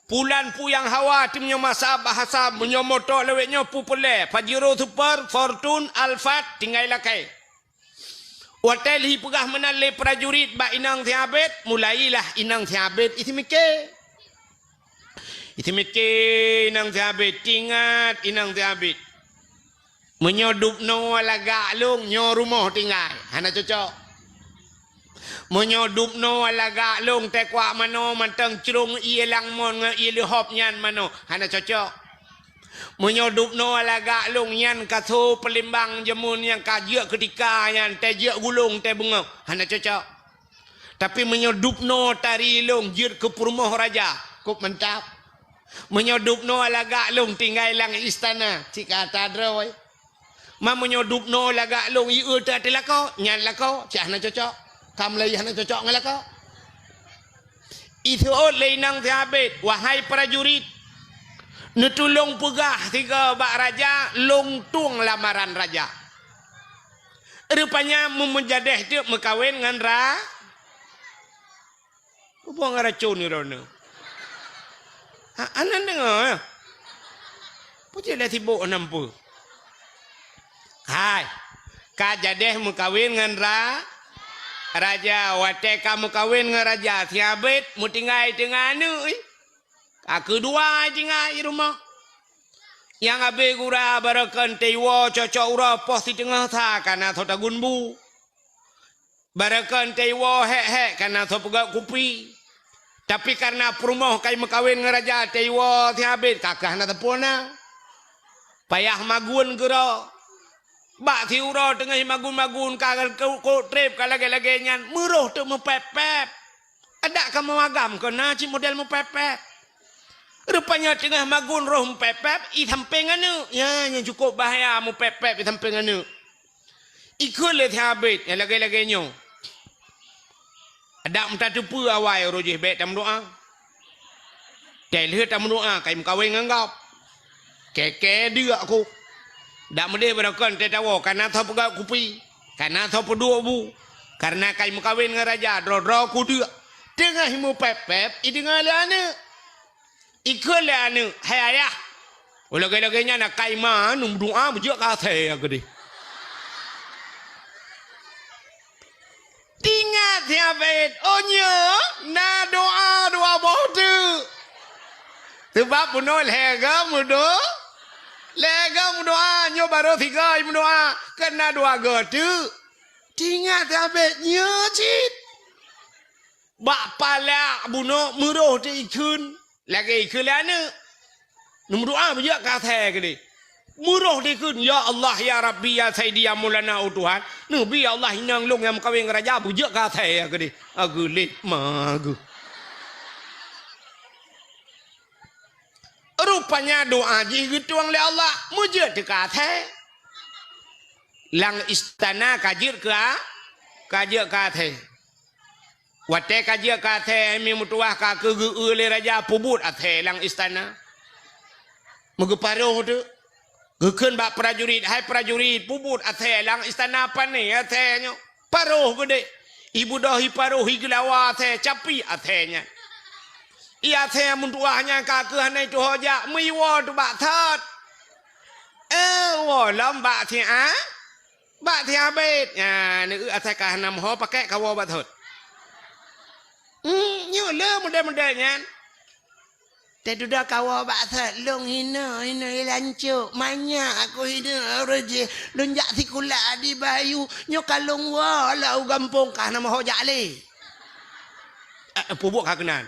Pulan peue nyang hawa, teumnyoe masa bahasa, meunyoe moto lawét nyoe peue peureulée, Pajero Super, Fortune, Alphard, tinggai lakée." Watée lheuh peugah meunan lé prajurit bak inong si Abed, mulailah inong si Abed iseumike. Iseumike inong si Abed, teuingat inong si Abed. Meunyoe dubnoe lagak lôn, nyoe rumoh tinggai, hana cocok. Meunyoe dubnoe lagak lôn, teukuak manoe mantong crông ié langmon ngon ié leuhop nyan manoe, hana cocok. Meunyoe dubnoe lagak lôn, nyan kasoe peulimbang jameun nyang ka jeuet keutika nyan, teuh jeuet gulong, teuh beungoh, hana cocok. Tapi meunyoe dubnoe tari lôn jeuet keu peurumoh raja, kôp mantap. Meunyoe dubnoe lagak lôn tinggai lam istana, cit ka ata droe. Ma meunyoe dubnoe lagak lôn ié teuh ateueh lakoe, nyan lakoe, cit hana cocok. Ka mulai hana cocok ngon lakoe. Iseuôt lé inong si Abed, "Wahai prajurit, neutulông peugah sigoe bak raja, lôn tueng lamaran raja." Rupanya meumeujadeh teuk meukawen ngon ra-, peue buet ngon racôn droeneuh? Ha, aneuk deungoe, ya? Peue cit lé sibok nam peue? Hai, ka jadeh meukawen ngon ra-, raja. Watée ka meukawen ngon raja, si Abed meutinggai teungoh aneuk, ih. Ka keudua tinggai rumoh. Nyang abéh gura barokon teuiwoe cocok uroe poh siteungoh sa ka na soe tagun bu. Barokon teuiwoe hék-hék ka na soe peugöt kupi. Tapi kareuna peurumoh ka meukawen ngon raja teuiwoe si Abed ka keuh hana teupeu na. Payah magun keudroe. Bak siuroe teungoh magun-magun ka kôk treb ka lagée-lagée nyan, meuroh teuk meupép-pép. Adak ka meuagam keu na cit model meupép-pép. Rupanya teungoh magun roh meupép-pép, i sampéng aneuk. Ya, nyang cukôp bahaya meupép-pép i sampéng aneuk. Ikheun lé si Abed nyang lagée-lagée nyoe. Adak meutateupeue awai uroe jih bék tameudoá. Teuh lheueh tameudoá ka meukawen ngon gob. Kée-kée deuk ku. Dak meudeh barokon teuh tawoe, ka na soe peugöt kupi, ka na soe peuduek bu. Kareuna ka meukawen ngon raja, droe-droe ku deuk. Teungoh meupép-pép, ideungoe lé aneuk. Ikheun lé aneuk, "Hai ayah, lagée-lagée nyan akai ma neumeudoá beujeuet keu asèe keudeh." Teuingat si Abed, "Oh nyoe na doá dua boh teuk." Sabab bunoe lhée goe meudo-, lhée goe meudoá, nyoe barô sigoe meudoá, kan na dua goe teuk. Teuingat si Abed, nyoe cit. Bak palak bunoe meuroh teuk ikheun. Lagée ikheun lé aneuk. Neumeudoá beujeuet keu asèe keudeh. Meuroh teuk ikheun, "Ya Allah, ya Rabbi, ya Sayyidi, ya Maulana, oh Tuhan. Neubi, ya Allah, inong lôn nyang meukawen ngon raja beujeuet keu asèe keudeh." Ageulet ma geuh. Rupanya doá jih geutueng lé Allah, meujeuet teuk keu asèe. Lam istana ka jeuet keu a-, ka jeuet keu asèe. Watée ka jeuet keu asèe, mi meutuwah ka keuh geu-eu lé raja peubuet asèe lam istana. Meugeuparoh teuk. Geukheun bak prajurit, "Hai prajurit, peubuet asèe lam istana pane asèe nyoe." Paroh geudeh. Ibeudôh iparoh igeulawa asèe, capi asèe nyan. I asèe meutuwah nyan ka keuh hana ituho jak, meuiwoe teuk bak thot. Eh, woe lom bak siat. Bak siat bét. Nyan, neueu asai ka hana meuho pakèk kawoe bak thot. Hmm, nyoe le model-model nyan. Teududoe kawoe bak sot, lôn hinoe, hinoe lancok, manyak aku hinoe ureueng jih. Lôn jak sikula di Bayu, nyoe ka lôn woe lam u gampông, ka hana meuho jak lé. Eh, peubuet ka keunan.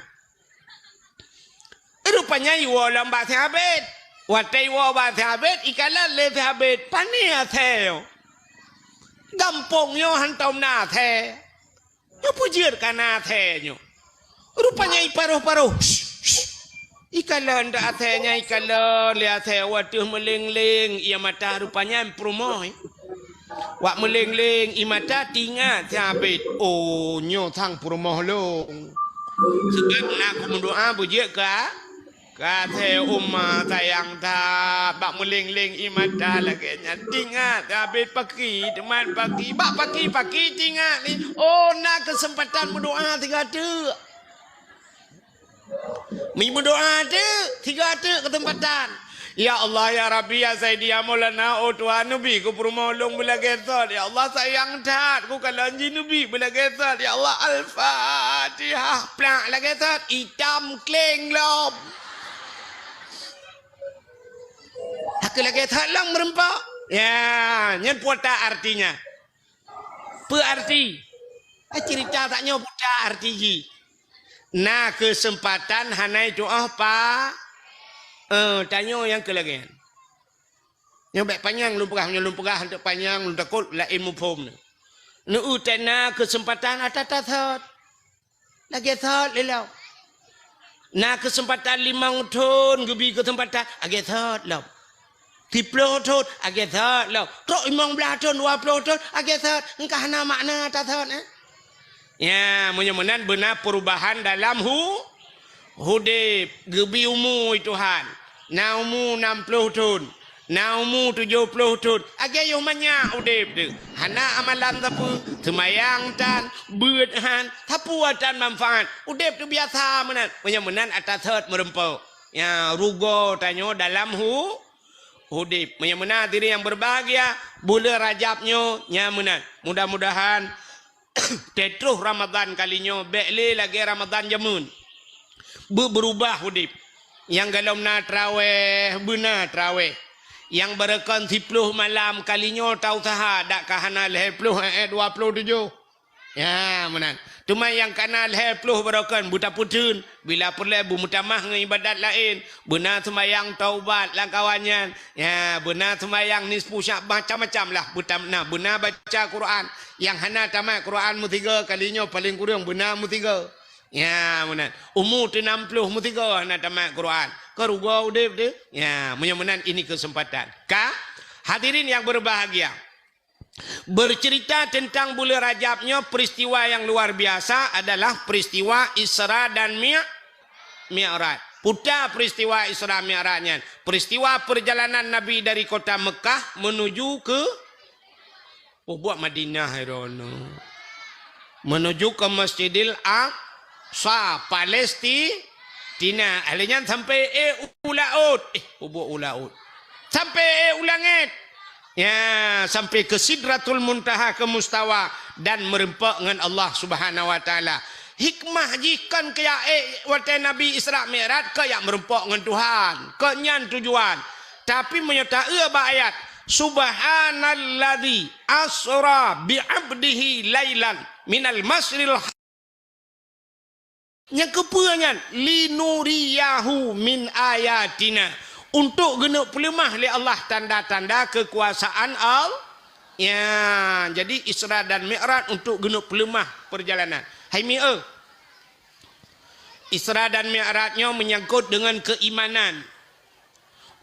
Rupanya iwoe lom bak si Abed. Watèe iwoe bak si Abed, ikalon lé si Abed, "Pane asèe nyoe? Gampông nyoe hantom na asèe. Nyoe peue jeuet ka na asèe nyoe?" Rupanya iparoh-paroh. Ikalon dak asèe nyan, ikalon lé asèe, watèe meuléng-léng ie mata, rupanya peurumoh. Wak meuléng-léng ie mata, teuingat si Abed, "Oh, nyoe sang peurumoh lôn." Sabab na kumeudoa beujeuet ka, ka asèe uma sayang that, bak meuléng-léng ie mata lagèe nyan. Teuingat si Abed paki, teuma paki, bak paki-paki teuingat lé, "Oh, na keuseumpatan meudoa sigoe teuk." Mi meudoa teuk, sigoe teuk keuseumpatan. "Ya Allah, ya Rabbi, ya Sayyidi, ya Maulana, oh Tuhan, neubi keu peurumoh lôn beulagèe sot. Ya Allah, sayang that, kukalon jih neubi beulagèe sot. Ya Allah, Al-Fatihah." Plak lagèe sot, itam kléng lom. Hana lagèe sot lom meureumpok. Ya, nyan peue artinya. Peue arti? Eh, cerita tanyoe buta arti jih. Na keuseumpatan hana tu'oh pa-, eh, tanyoe nyang keu lagèe nyan. Nyoe bèk panyang lôn peugah, nyoe lôn peugah hantom panyang, lôn takot laén muphom nyoe. Neu-eu teuh na keuseumpatan ata-ata sot. Lagèe sot lé lom. Na keuseumpatan limong thon geubi keuseumpatan, lagèe sot lom. Siploh thon, lagèe sot lom. Trok limong blaih thon, dua ploh thon, lagèe sot. Engka hana makna ata sot, eh? Ya, meunyoe meunan beuna peurubahan dalam hu-, udép. Geubi umu Tuhan. Na umu nam ploh thon. Na umu tujoh ploh thon, lagèe yoh manyak udép teuh. Hana amalan sapeue, seumayang tan, beuet han, sapeue tan manfaat. Udép teuh biasa meunan. Meunyoe meunan ata sot meureumpok. Ya, rugoe tanyoe dalam hu-, udép. Meunyoe meunan hadirin nyang berbahagia, buleuen Rajab nyoe nyang meunan. Mudah-mudahan teutroh Ramadhan kali nyoe bèk lé lagèe Ramadhan jameun. Beu-, beurubah udép. Nyang golom na traweh, beuna traweh. Nyang barokon siploh malam kali nyoe tausaha dak ka hana lhèe ploh, eh, eh, dua ploh tujoh. Ya, meunan. Teuma nyang ka na lhèe ploh barokon beutapeutheun. Bila peureulèe beumeutamah ngon ibadat laén, beuna seumayang taubat lam kawan nyan. Ya, beuna seumayang nisfu Sya'ban, macam-macam lah. Beutam-, na, beuna baca Quran. Nyang hana tamat Quran meusigoe kali nyoe paleng kureueng beuna meusigoe. Ya, meunan. Umu teuh nam ploh meusigoe hana tamat Quran. Ka rugoe udép teuh. Ya, meunyoe meunan ini keuseumpatan. Ka, hadirin nyang berbahagia. Bercerita tentang buleuen Rajab nyoe, peristiwa yang luar biasa adalah peristiwa Isra dan Mi-, Mi'raj. Peue ta peristiwa Isra Mi'raj nyan? Peristiwa perjalanan Nabi dari kota Mekah menuju ke, oh, buet Madinah, hai droeneuh. Menuju ke Masjidil Aqsa, Palestina. Lheuh nyan sampai, eh, u laôt. Eh, peue buet u laôt. Sampai, eh, u langèt. Ya, sampai ke Sidratul Muntaha, ke mustawa, dan meureumpok ngon Allah Subhanahu wa Taala. Hikmah jih kon keu jak, eh, watèe Nabi Isra Mi'raj, keu jak meureumpok ngon Tuhan. Kon nyan tujuan. Tapi meunyoe ta-eu bak ayat, "Subhanalladzi asra bi 'abdihi lailan minal masyril." Nyang keupeue nyan? "Linuriyahu min ayatina." Untuk geuneuk peuleumah lé Allah tanda-tanda keukuasaan Allah. Ya, jadi Isra dan Mi'raj untuk geuneuk peuleumah perjalanan. Hai mi-, eh. Isra dan Mi'raj nyoe menyangkut dengan keimanan.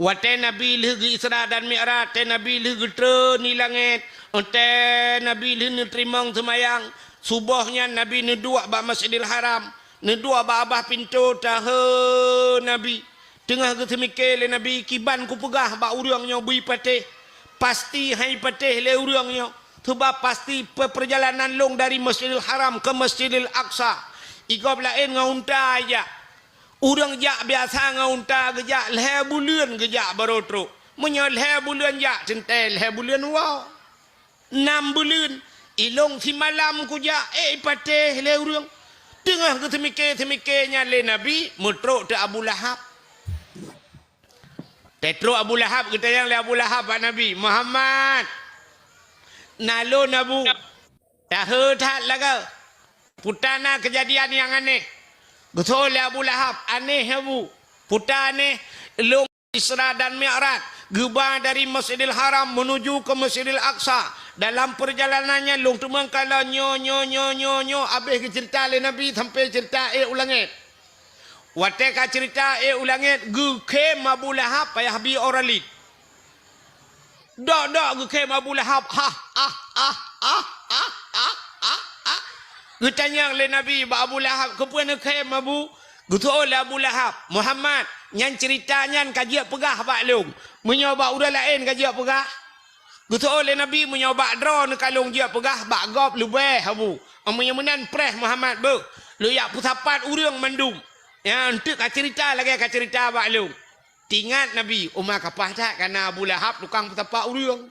Watèe Nabi lheuh geu-Isra dan Mi'raj, watèe Nabi lheuh geutreun di langèt, watèe Nabi lheuh neuteurimong seumayang, suboh nyan Nabi neuduek bak Masjidil Haram, neuduek bak babah pintoe, tahe Nabi. Teungoh geuseumike lé Nabi, "Kiban kupeugah bak ureueng nyoe beu ipatéh, pasti han ipatéh lé ureueng nyoe, seubab pasti pe-, peurjalanan lôn dari Masjidil Haram keu Masjidil Aqsa. I gob laén ngon unta ijak." Ureueng jak biasa ngon unta geujak, lhèe buleuen geujak barô trok. Meunyoe lhèe buleuen jak, teuntèe lhèe buleuen woe. Nam buleuen, ilôn simalam kujak, eh, ipatéh lé ureueng. Teungoh geuseumike-seumike nyan lé Nabi, meutrok teuk Abu Lahab. Teutrok Abu Lahab, geutanyong lé Abu Lahab bak Nabi, "Muhammad, na lôn, Abu." Tahe that lagèe. Peue na keujadian nyang aneh. Geuseuôt lé Abu Lahab, "Aneh, Abu." "Peue aneh?" "Lôn Isra dan Mi'raj, geuba dari Masjidil Haram menuju ke Masjidil Aqsa. Dalam perjalanan nyan lôn teumon kalon nyoe, nyoe, nyoe, nyoe, nyoe." Abéh geuceurita lé Nabi sampai ceurita ék u langèt. Watèe ka ceurita ék u langèt, geukhém Abu Lahab payah bi ora lét. Dok-dok geukhém Abu Lahab, "Hah, ah, ah, ah, ah, ah, ah, ah." Geutanyong lé Nabi bak Abu Lahab, "Keupeue neukhém, Abu?" Geuseuôt lé Abu Lahab, "Muhammad, nyan ceurita nyan ka jeuet peugah bak lôn. Meunyoe bak ureueng laén ka jeuet peugah?" Geuseuôt lé Nabi, "Meunyoe bak droeneuh ka lôn jeuet peugah, bak gob leubeh, Abu. Meunyoe meunan preh Muhammad beuh, lôn jak peusapat ureueng mandum nyang eunteuk ka ceurita lagèe ka ceurita bak lôn." Teuingat Nabi, uma kapah that ka na Abu Lahab tukang peusapat ureueng.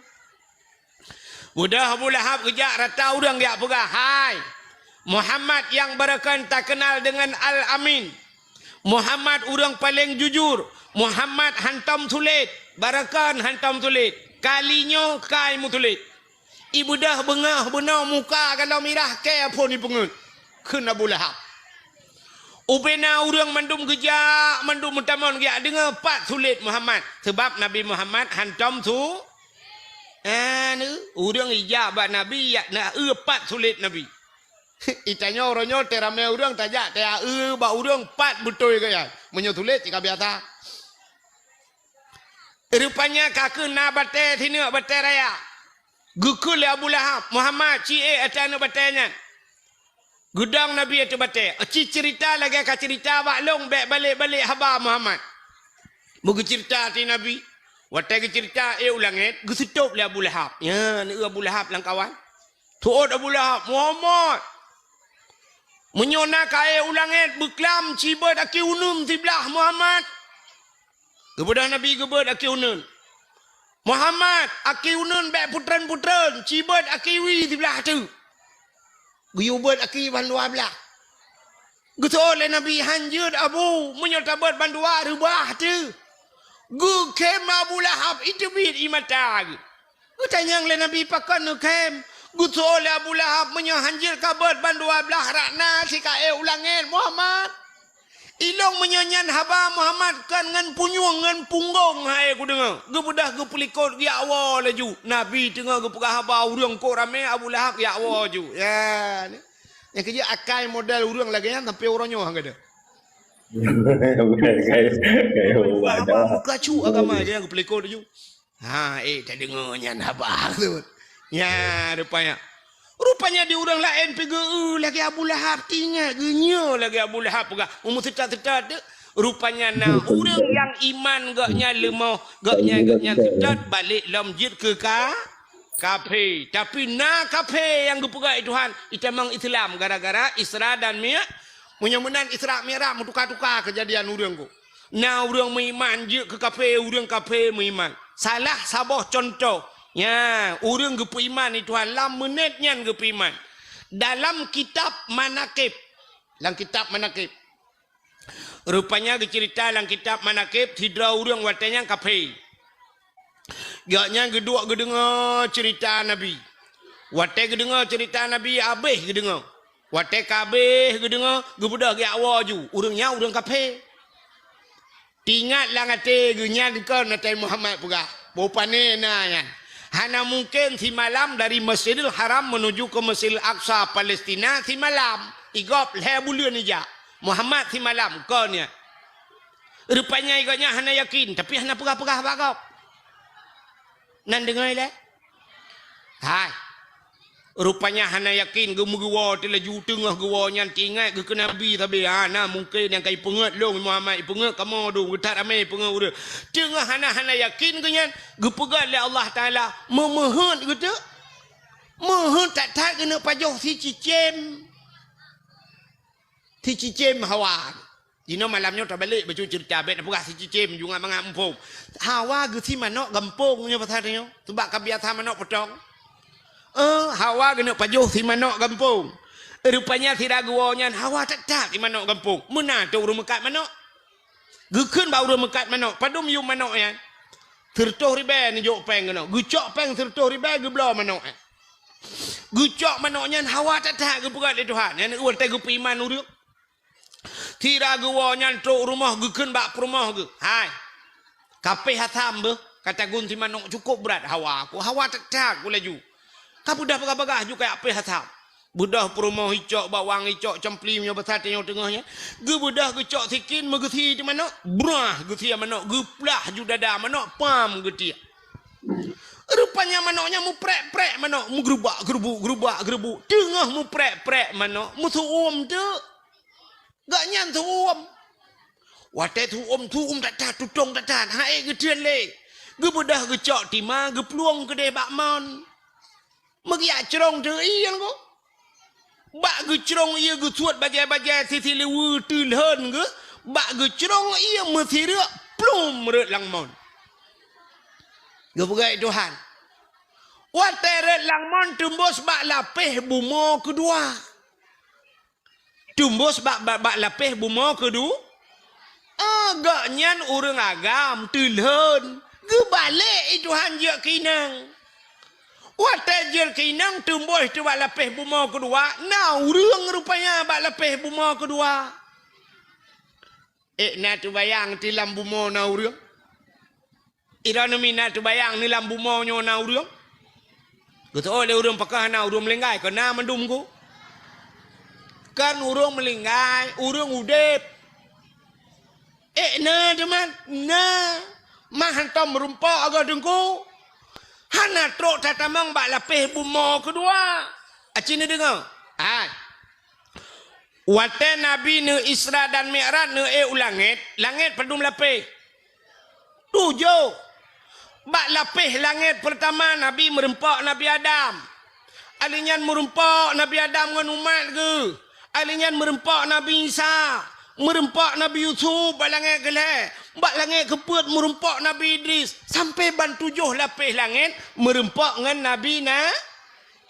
Beudôh Abu Lahab geujak rata ureueng geujak peugah, "Hai, Muhammad nyang barokon takeunal deungon Al-Amin. Muhammad ureueng paleng jujur. Muhammad hantom sulet, barokon hantom sulet. Kali nyoe kai meusulet." Ibeudôh beungoh bunoe muka galom mirah kèe phon ipeungeuet, kheun Abu Lahab. Ubena ureueng mandum geujak, mandum meutamong geujak deungoe pat sulet Muhammad. Sabab Nabi Muhammad hantom su-, anu, ureueng ijak bak Nabi, jak na eu pat sulet Nabi. Itanyoe uroe nyoe teuramé ureueng tajak teu-eu bak ureueng pat beutôi gaya. Meunyoe sulet cit ka biasa. Rupanya ka keuh na batèe sineuk, batèe raya. Geukheun lé Abu Lahab, "Muhammad, ci ék ateueh aneuk batèe nyan." Geudong Nabi ateueh batèe. "Ci ceurita lagèe ka ceurita bak lôn, bèk balek-balek haba Muhammad." Beugeuceurita ateueh Nabi. Watèe geuceurita ék u langèt, geuseutôb lé Abu Lahab. Nyan, eu Abu Lahab lam kawan. Seuôt Abu Lahab, "Muhammad, meunyoe na ka ék u langèt, beuklam ci beuet aki uneun siblah Muhammad." Geubeudôh Nabi geubeuet aki uneun. "Muhammad, aki uneun bèk putreun-putreun, ci beuet aki wie siblah teuk." Geuyue beuet aki bandua blah. Geuseuôt lé Nabi, "Hanjeuet, Abu, meunyoe tabeuet bandua reubah teuk." Geukhém Abu Lahab, iteubiet ie mata geuh. Geutanyong lé Nabi, "Pakon neukhém?" Geuseuôt lé Abu Lahab, "Meunyoe hanjeuet kabeuet bandua blah rot na sikaék u langèt, Muhammad. Ilôn meunyoe nyan haba Muhammad kon ngon punyueng ngon punggong hai kudeungoe." Geubeudôh geupeulikot geujak woe laju. Nabi teungoh geupeugah haba ureueng kok ramé, Abu Lahab geujak woe laju. Ya, ni. Nyang keujeuet akai model ureueng lagèe nyan sampai uroe nyoe han gadôh. Bukan, kayak, kayak Haba ubah dah. Muka cuk agama dia geupeulikot laju. Ha, eh, tadeungoe nyan haba tu. Nya, rupanya. Rupanya di ureueng laén pi geu-eu lagèe Abu Lahab, teuingat geunyoe lagèe Abu Lahab peugah. Umu seutôt-seutôt tu. Rupanya na ureueng nyang iman gobnyan leumoh, gobnyan, gobnyan seutôt balek lom jeuet keu ka, kafé. Tapi na kafé nyang geupeugah lé Tuhan, itamong Islam gara-gara Isra dan Mi-, meunyoe meunan Isra Mi'raj meutuka-tuka keujadian ureueng ku. Na ureueng meuiman jeuet keu kafé, ureueng kafé meuiman. Salah saboh cuntoh, nya, ureueng geupeuiman lé Tuhan lam meunét nyan geupeuiman. Dalam kitab Manaqib, lam kitab Manaqib, rupanya geuceurita lam kitab Manaqib, sidroe ureueng watèe nyan kafé. Gobnyan geuduek geudeungoe ceurita Nabi. Watèe geudeungoe ceurita Nabi, habéh geudeungoe. Watèe ka habéh geudeungoe, geubeudôh geujak woe laju. Ureueng nyan ureueng kafé. Teuingat lam até geuh, nyan kon Nabi Muhammad peugah, boh pané na nyan. Hana mungken simalam dari Masjidil Haram menuju ke Masjidil Aqsa, Palestina, simalam. Igob lhèe buleuen ijak. Muhammad simalam, kon nyan. Rupanya gobnyan hana yakin, tapi hana peugah-peugah bak gob. Nan deungoe ilèe? Hai. Rupanya hana yakin, geumeugeue woe teulaju, teungoh geuwoe nyan teuingat geukheun Nabi sabe. Ha, na mungken nyang ka ipeungeuet lôn Muhammad, ipeungeuet kamoe dum, geuthat ramé ipeungeuet ureueng. Teungoh hana, hana yakin geuh nyan, geupeugah lé Allah Taala, meumeuheuet geuh teuk. Meuheuet that-that geuneuk pajoh sicicém. Sicicém Hawa. Jinoe malam nyoe tabalek bacut ceurita, bèk tapeugah sicicém, jungat mangat muphom. Hawa geusie manok gampông nyoe pasal nyoe, sabab ka biasa manok peutong. Eh, Hawa geuneuk pajoh sie manok gampông. Rupanya sira geuwoe nyan Hawa that-that sie manok gampông. Meunan teuh ureueng meukat manok. Geukheun bak ureueng meukat manok, "Padum yum manok nyan?" Sireutôh ribèe neujok péng keunoe. Geucok péng sireutôh ribèe geubloe manok, eh. Geucok manok nyan hawa that-that geupeugah lé Tuhan. Nyan watèe geupeuiman ureueng. Sira geuwoe nyan trok rumoh geukheun bak peurumoh geuh, "Hai, kapéh asam beuh, ka tagun si manok cukôp brat hawa ku, hawa that-that ku laju. Ka beudôh bagah-bagah ju kajak péh asam." Beudôh peurumoh icok bawang, icok cempli meunyoe basa tanyoe teungoh nyan. Geubeudôh geucok sikin meugeusie di manok, brah geusie manok, geuplah ju dada manok, pam geutiek. Rupanya manok nyan muprek-prek manok, meugeurubak-geurubuk, geurubak-geurubuk. Teungoh muprek-prek manok, meusu'uem teuk. Gobnyan su'uem. Watèe su'uem, su'uem that-that, tutong that-that, han ék geuteun lé. Geubeudôh geucok tima, geuplueng keudéh bak mon. Meugiak crông teuk ié nyan ko. Bak geucrông ié geusuet bajèe-bajèe sisi liweue teulhon geuh, bak geucrông ié meusireuk plum rhot lam mon. Geupeugah Tuhan. Watèe rhot lam mon teumbôs bak lapéh bumoe keudua. Teumbôs bak, bak, bak lapéh bumoe keudua. Ah, gobnyan ureueng agam teulhon, geubalek i Tuhan jeuet keu inong. Watèe jeuet keu inong teumbôs teuk bak lapéh bumoe keudua, na ureueng rupanya bak lapéh bumoe keudua. Ék na teubayang ti lam bumoe na ureueng? Droeneuh mi na teubayang ni lam bumoe nyoe na ureueng? Geuteuôt lé ureueng pakon hana ureueng meulinggai, kon na mandum ku. Kon ureueng meulinggai, ureueng udép. Ék na teuma? Na. Mah hantom meurumpok agoe teungku. Hana trok tatamong bak lapéh bumoe keudua. Aci neudeungoe? Hai. Watèe Nabi neu Isra dan Mi'raj neu ék u langét, langét padum lapéh? Tujoh. Bak lapéh langét peurtama Nabi meurumpok Nabi Adam. Alèh nyan meurumpok Nabi Adam ngon umat geuh. Alèh nyan meurumpok Nabi Isa. Meurumpok Nabi Yusuf bak langét keulhèe. Bak langét keupeuet meurumpok Nabi Idris. Sampoe ban tujoh lapéh langét meurumpok ngon Nabi na.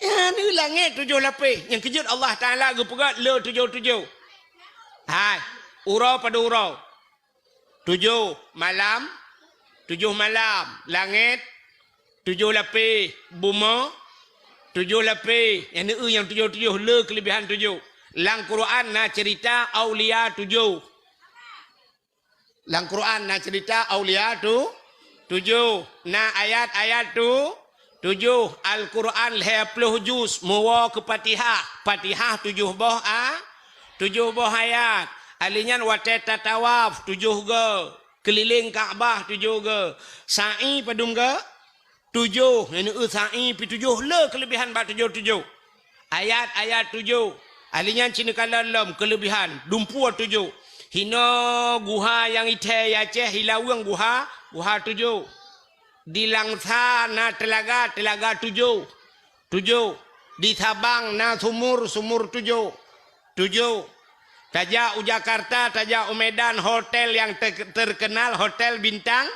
Nyan neu langét tujoh lapéh. Nyang keujeuet Allah Taala geupeugah le tujoh-tujoh. Hai, uroe padum uroe. Tujoh malam, tujoh malam. Langét, tujoh lapéh. Bumoe, tujoh lapéh. Nyan neu nyang tujoh-tujoh, le keuleubihan tujoh. Lam Quran na ceurita aulia tujoh. Lam Quran na ceurita aulia tu, tujoh. Na ayat-ayat tu, tujoh. Al-Quran lhèe ploh juz, meuwoe keu Fatihah. Fatihah tujoh boh a, tujoh boh ayat. Alèh nyan watèe tatawaf tujoh goe, keulileng Ka'bah tujoh goe. Sa'i padum goe? Tujoh. Nyan neu sa'i pih tujoh, le keuleubihan bak tujoh-tujoh. Ayat-ayat tujoh. Alèh nyan ci neukalon lom keuleubihan, dumpeue tujoh. Hinoe guha nyang ithèe i Aceh, i Laweueng guha, guha tujoh. Di Langsa na teulaga, teulaga tujoh. Tujoh. Di Sabang na sumur, sumur tujoh. Tujoh. Tajak u Jakarta, tajak u Medan, hotel nyang te-, terkenal, hotel bintang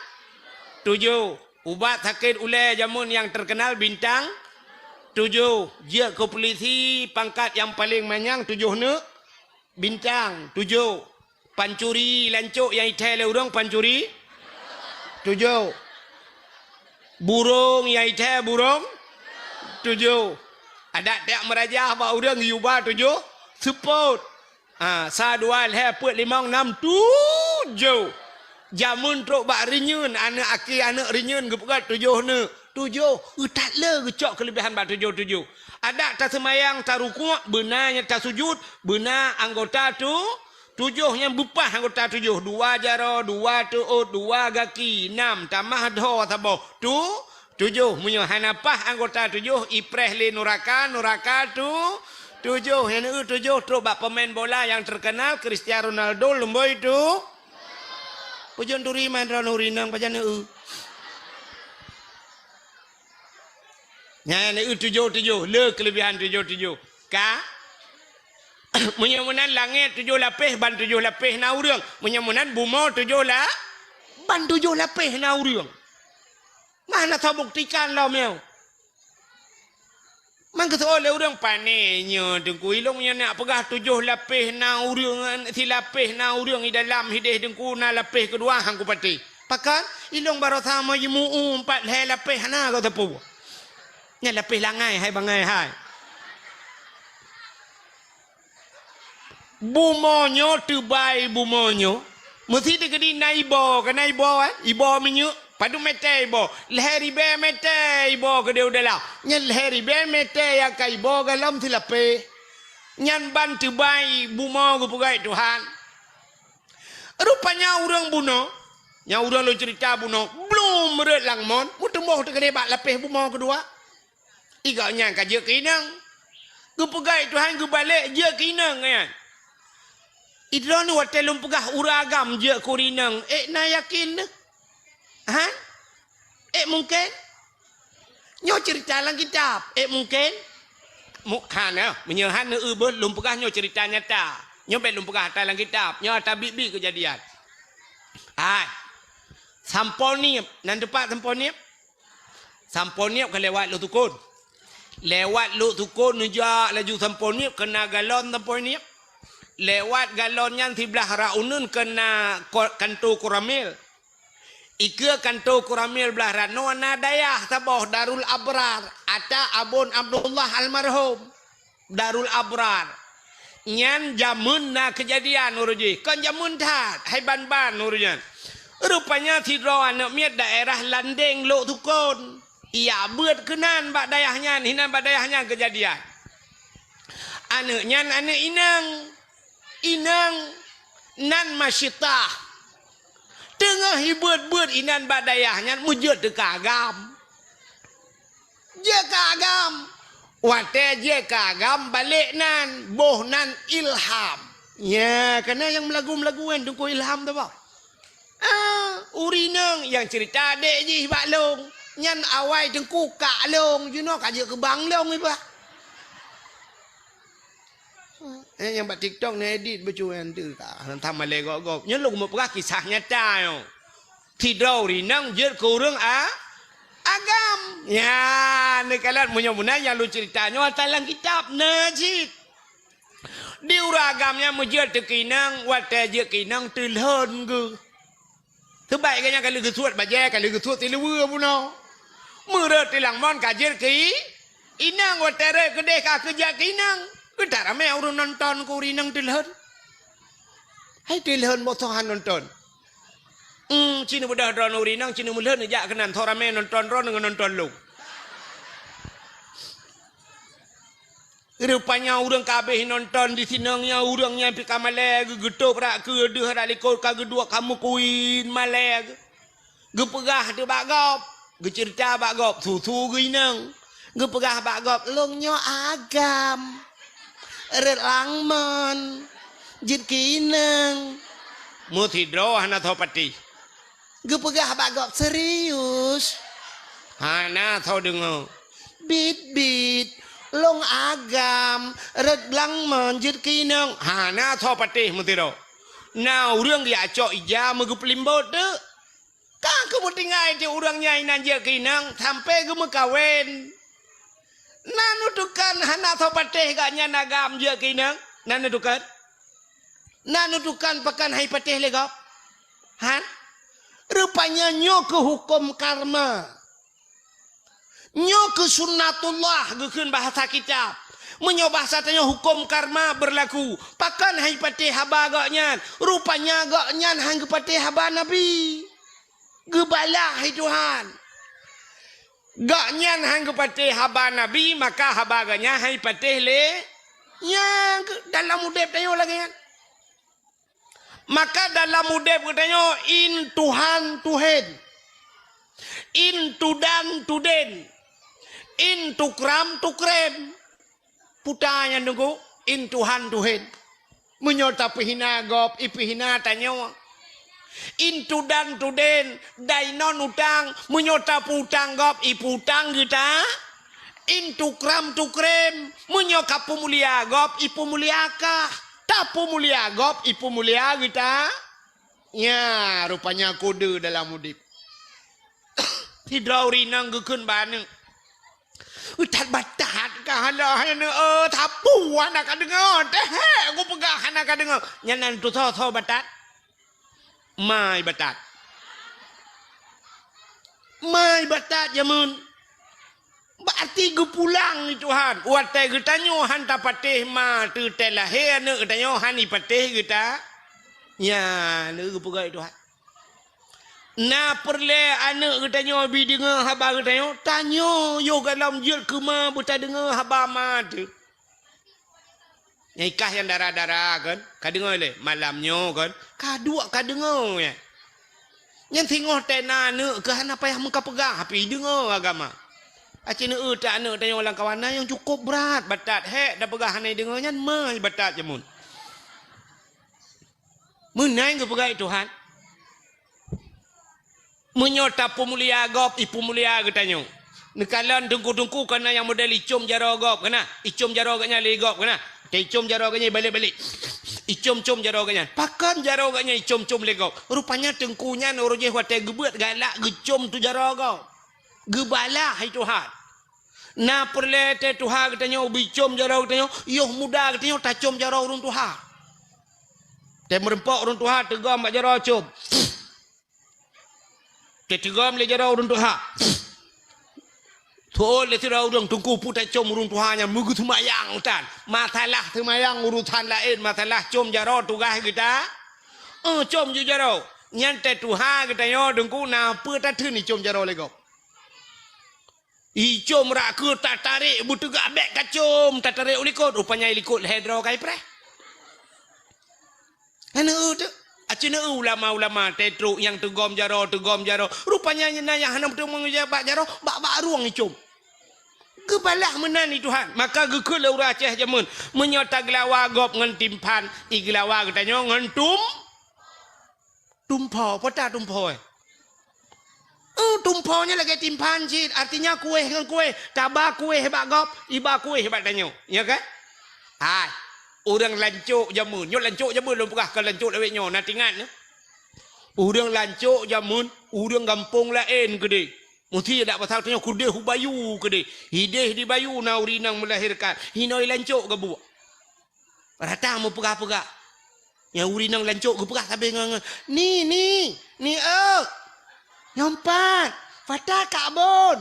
tujoh. Ubat sakét ulèe jameun nyang terkenal bintang tujoh. Jeuet keu pulisi pangkat nyang paleng manyang tujoh neuk bintang tujoh. Pancuri lancok nyang ithèe lé ureueng pancuri tujoh. Burông nyang ithèe burông tujoh. Adak tajak meurajah bak ureueng yuba tujoh seupôt. Ha, sa, dua, lhèe, peuet, limong, nam, tujoh. Jameun trok bak reunyeun, aneuk aki aneuk reunyeun geupeugah tujoh neuk. Tujoh, eu, that le geucok keuleubihan bak tujoh-tujoh. Adak taseumayang, tarukuk, beuna nyang tasujut, beuna anggota tu, tujoh nyang beupah anggota tujoh. Dua jaroe, dua teuôt, dua gaki, nam, tamah dhoe saboh. Tu, tujoh. Meunyoe hana pah anggota tujoh, ipreh lé nuraka, nuraka tu, tujoh. Nyang neu tujoh trok bak pemain bola nyang terkenal, Cristiano Ronaldo, lumboi tu. Peujeuet turi man droeneuh rinong pajan neu. Nyan neu tujoh-tujoh, le keuleubihan tujoh-tujoh. Ka? Meunyoe meunan langét tujoh lapéh, ban tujoh lapéh na ureueng. Meunyoe meunan bumoe tujoh la-, ban tujoh lapéh na ureueng. Mana tabuktikan lom nyoe? Man geuseuôt lé ureueng, "Pané nyoe Teungku, ilôn nyang nak peugah tujoh lapéh na ureueng, silapéh na ureueng i dalam hidéh Teungku, na lapéh keudua han kupatéh." Pakon? Ilong barosa mo jimu'u empat lhèe lapéh hana geuteupeu. Nyan lapéh langai hai bangai hai. Bumoe nyoe teubai bumoe nyoe. Meusi teukeudi na ibo, ka na ibo, eh? Ibo minyeuk. Padum mètè ibo? Lhèe ribèe mètè ibo keudéh u dalam. Nyan lhèe ribèe mètè nyang ka ibo galom silapéh. Nyan ban teubai bumoe geupeugah Tuhan. Rupanya ureueng bunoe, nyang ureueng lôn ceurita bunoe, blom rhot lam mon, meuteumboh teukeudéh bak lapéh bumoe keudua. Igak nyan ka jeuet keu inong. Geupeugah Tuhan geubalek jeuet keu inong nyan. Idroeneuh watèe lôn peugah ureueng agam jeuet keu ureueng inong, ék na yakin neuh? Ha? Ék mungken? Nyoe ceurita lam kitab. Ék mungken? Mu-, hana, meunyoe hana eu beuh lôn peugah nyoe ceurita nyata. Nyoe bèk lôn peugah ata lam kitab. Nyoe ata biet-biet keujadian. Hai. Sampoe Niep. Nan teupat Sampoe Niep? Sampoe Niep ka lewat Lhoksukon. Lewat Lhoksukon neujak laju Sampoe Niep, keuna galon Sampoe Niep. Lewat galon nyan siblah rot uneuen keuna ko-, kanto Koramil. Ikeue kanto Koramil blah rot nyoe na dayah saboh Darul Abrar, ata Abon Abdullah almarhum. Darul Abrar. Nyan jameun na keujadian ureueng jih, kon jameun that, hai ban-ban ureueng nyan. Rupanya sidroe aneuk miet daerah Landeng Lhoksukon. Ijak beuet keunan bak dayah nyan, hinan bak dayah nyan keujadian. Aneuk nyan aneuk inong. Inong nan Masyitah. Teungoh ibeuet-beuet inan bak dayah nyan meujeuet teuka agam. Jeuet ka agam. Watèe jeuet ka agam balek nan, boh nan Ilham. Nya, kana nyang meulagu-meulagu kan Teungku Ilham tu bah. Ah, ureueng inong nyang ceurita adék jih bak lôn. Nyan awai Teungku kak lôn, jinoe ka jeuet keu bang lôn iba. Eh, nyang bak TikTok neuedit bacut nyan teuh ka. Hana that malèe gob-gob. Nyoe lôn meupeugah kisah nyata nyoe. Sidroe ureueng inong jeuet keu ureueng a-, agam. Nyan, neukalon meunyoe meunan nyang lôn ceurita nyoe ata lam kitab na cit. Di ureueng agam nyan meujeuet teuka inong, watèe jeuet keu inong teulhon geuh. Teubaik geuh nyan ka lheueh geusuet bajèe, ka lheueh geusuet siluweue bunoe. Meureuet tilang mon ka jeuet keu i-, inong, watèe rhot keudéh ka keuh jeuet keu inong. Keuh that ramè ureueng nonton keu ureueng inong teulhon. Hai teulhon boh soe han nonton. Hmm, ci neubeudôh droeneuh ureueng inong, ci neumeulhon neujak keunan, soe ramè nonton droeneuh ngon nonton lôn. Rupanya ureueng ka habéh nonton di sinong nyan, ureueng nyan pih ka malèe geuh, geutôb brat keudeuh brat likot ka geuduek ka meukuin malèe geuh. Geupeugah teuh bak gob, geuceurita bak gob, su-su geuh inong. Geupeugah bak gob, "Lôn nyoe agam. Rhot lam mon. Jeuet keu inong." Meusidroe hana soe patéh. Geupeugah bak gob, "Serius?" Hana soe deungö. "Bit-bit, lôn agam, rhot lam mon jeuet keu inong." Hana soe patéh meusidroe. Na ureueng geujak cok ija meugeupeulimbot teuk. Ka geumeutinggai teuk ureueng nyan inan jeuet keu inong sampoe geumeukawen. Na neutukon hana soe patéh gobnyan agam jeuet keu inong? Na neutukon? Na neutukon pakon han ipatéh lé gob? Han? Rupanya nyoe keuh huköm karma. Nyoe keuh sunnatullah geukheun bahasa kitab. Meunyoe bahasa tanyoe huköm karma beurlaku, pakon han ipatéh haba gobnyan? Rupanya gobnyan han geupatéh haba Nabi. Geubalah hai Tuhan. Gobnyan han geupatéh haba Nabi, maka haba gobnyan han ipatéh lé. Nyang keu-, dalam udép tanyoe lagèe nyan. Maka dalam udép geutanyoe in Tuhan tuhen, in tudan tuden, in tukram tukrem. Puta nyan Teungku, in Tuhan tuhen. Meunyoe tapeuhina gob, ipeuhina tanyoe. In tudan tuden, dai non utang, meunyoe tapeuutang gob, ipeuutang geuta. In tukram tukrem, meunyoe kapeumulia gob, ipeumulia kah. Tapeumulia gob, ipeumulia geuta. Nya, rupanya kode dalam udép. Sidroe ureueng inong geukheun bak aneuk. "That batat ka hala hai aneuk, eh, sapeue hana ka deungö, teuhek kupeugah hana ka deungö." Nyan nan tusoe-soe batat. Mai batat. Mai batat jameun. Berarti geupulang lé Tuhan. Watée geutanyoe han tapatéh ma teuh, tée lahé aneuëk geutanyoe han ipatéh geuta-, nyan lé geupeugah lé Tuhan. Na peureulée aneuëk geutanyoe bi deungoe haba geutanyoe, tanyoe yoh gohlom jeuet keu ma beutadeungoe haba ma teuh. Nyang ikah nyang dara-dara kan, ka deungoe lé malam nyoe kan, ka duek ka deungoe nyan. Nyan singoh tée na aneuëk keuh hana payah meukapeugah, tapi deungoe agama. Aci neueu ta aneuëk tanyoe lam kawan na nyang cukôp brat batat, hék tapeugah hana deungoe nyan, mai batat jameun. Meunan geupeugah lé Tuhan. Meunyoe tapeumulia gob, ipeumulia geutanyoe. Neukalon teungku-teungku kana nyang model icom jaroe gob kana. Icom jaroe geuhnyan lé gob kana. Teuicom jaroe geuhnyan balek-balek. Icom-com jaroe geuhnyan. Pakon jaroe geuhnyan icom-com lé gob? Rupanya teungku nyan uroe jéh watée geubeuet galak geucom tu jaroe gob. Geubalah hai Tuhan. Na peureulée tée tuha geutanyoe bicom jaroe geutanyoe, yoh muda geutanyoe tacom jaroe ureuëng tuha. Tée meureumpok ureuëng tuha teugom bak jaroe com. Teuteugom lé jaroe ureuëng tuha. Tuôn lé sidroe ureuëng teungku peue tacom ureuëng tuha nyan meugeuseumayang tan. Masalah seumayang urusan laén, masalah com jaroe tugaih geuta. Eh, com ju jaroe. Nyan tée tuha geutanyoe teungku na peue tatheun icom jaroe lé gob. Icom rak keu tatarek beuteugah bék kacom, tatarek u likot, rupanya i likot lhée droe ka ipreh. Hana eu teu. Aci neu ulama-ulama tée trok nyang teugom jaroe, teugom jaroe. Rupanya nyang na nyang hana meuteumé bak jaroe, bak-bak rueng icom. Geubalah meunan lé Tuhan, maka geukheun lé ureuëng Aceh jameun, meunyoe tageulawa gob ngon timphan, igeulawa geutanyoe ngon tum-, tumpho, peue ta tumpho, eh? Eh, tumpho nyan lagée timphan cit, artinya kuéh ngon kuéh, taba kuéh bak gob, iba kuéh bak tanyoe, ya kan? Hai, ureuëng lancok jameun, nyoe lancok jameun lôn peugah, kon lancok lawét nyoe, na tingat nyoe. Ureuëng lancok jameun, ureuëng gampông laén keudeh. Musti dak pasal tanyoe keudeh u bayu keudeh. Hideh di bayu na ureuëng inong meulahirkan, hinoe lancok gabuek. Rata meupeugah-peugah. Nyang ureuëng inong lancok geupeugah sabe ngon, ngon, "Ni, ni, ni eu. Nyoe pat, pata kak bon.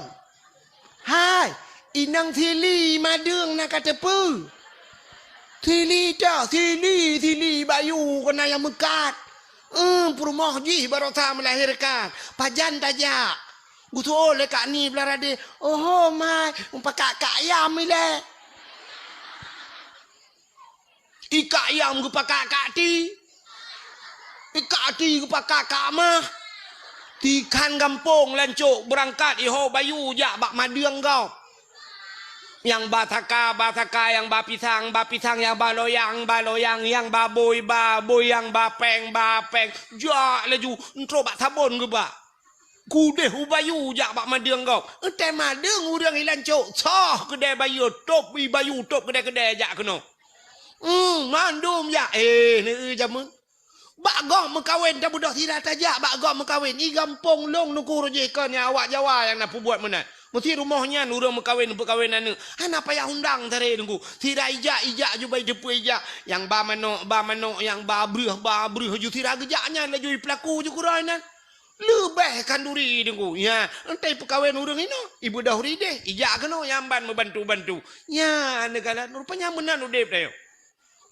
Hai, inong sili madeueng na ka teupeu. Sili ta, sili, sili bayu keunan nyang meukat. Eh, peurumoh jih barosa meulahirkan. Pajan tajak?" Geutu'oh lé kak ni blah radeh, "Oho, mai, mupakak kak yam ilée." Ikak yam geupakak kak ti. Ikak ti geupakak kak mah. Tikhan gampông lancok beurangkat iho bayu jak bak madeueng gob. Nyang ba saka, ba saka, nyang ba pisang, ba pisang, nyang ba loyang, ba loyang, nyang ba bôi, ba bôi, nyang ba péng, ba péng. Jak laju, entrok bak sabon geuba. Keudeh u bayu jak bak madeueng gob. Eunteuk madeueng ureuëng i lancok, soh keudée bayeue, tôb i bayu, tôb keudée-keudée jak keunoe. Hmm, mandum jak. Eh, neu jameun. Bak gob meukawen tabeudôh sira tajak bak gob meukawen. I gampông lôn nuku rujih kon nyang awak Jawa nyang na peubuet meunan. Meusti rumoh nyan ureuëng meukawen, peukawen aneuëk. Hana payah undang taré nunggu. Sira ijak, ijak jubah jeupeue ijak. Nyang ba manok, ba manok, nyang ba breuh, ba breuh. Ju sira geujak nyan laju ipeulaku ju keurôi nan. Leubeh khanduri deungoe. Nya, entai peukawen ureuëng inoe, ibeudôh rideh, ijak keunoe nyang ban meubantu-bantu. Nya, neukalon, rupanya meunan udeb tanyoe.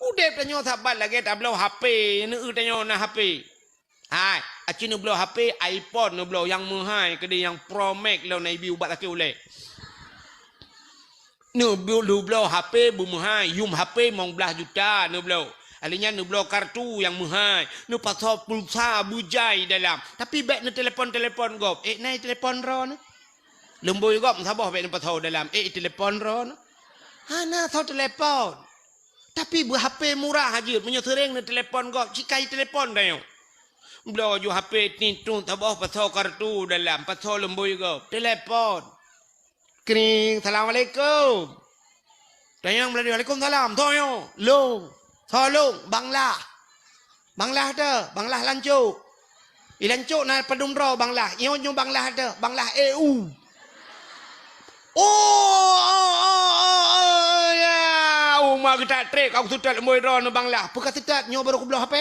Udeb tanyoe saban lagée tabloe H P, neueu tanyoe na H P. Hai, aci neubloe H P, iPhone neubloe nyang meuhai keudeh nyang Pro Max lom na ibi ubat sakét ulée. Neubloe, neubloe H P beumeuhai, yum H P limong blaih juta neubloe. Ahli nyan neubloe kartu nyang meuhai, neupasoe pulsa beujai dalam. Tapi bék neutelepon-telepon gob. Eh, na itelepon droeneuh? Lumbôi gob saboh bék neupasoe dalam. Eh, itelepon droeneuh? Hana soe telepon. Tapi beu H P murah jeuet, meunyoe seuréng neutelepon gob, cit ka itelepon tanyoe. Bloe ju H P tiet-tiet saboh pasoe kartu dalam, pasoe lumbôi gob, telepon. Kring, "Assalamualaikum." Tanyong meulalu, "Waalaikumsalam." Soe nyoe? "Lôn." "Soe lôn?" "Bang Lah." "Bang Lah teuh?" "Bang Lah lancok." "I lancok na padum droe Bang Lah?" "Nyoe nyoe Bang Lah teuh, Bang Lah E U." "Oh, oh, oh, oh, oh, ya. Uma geutak trek, aku seutôt lumbôi droeneuh Bang Lah." "Peue ka seutôt, nyoe barô kubloe H P."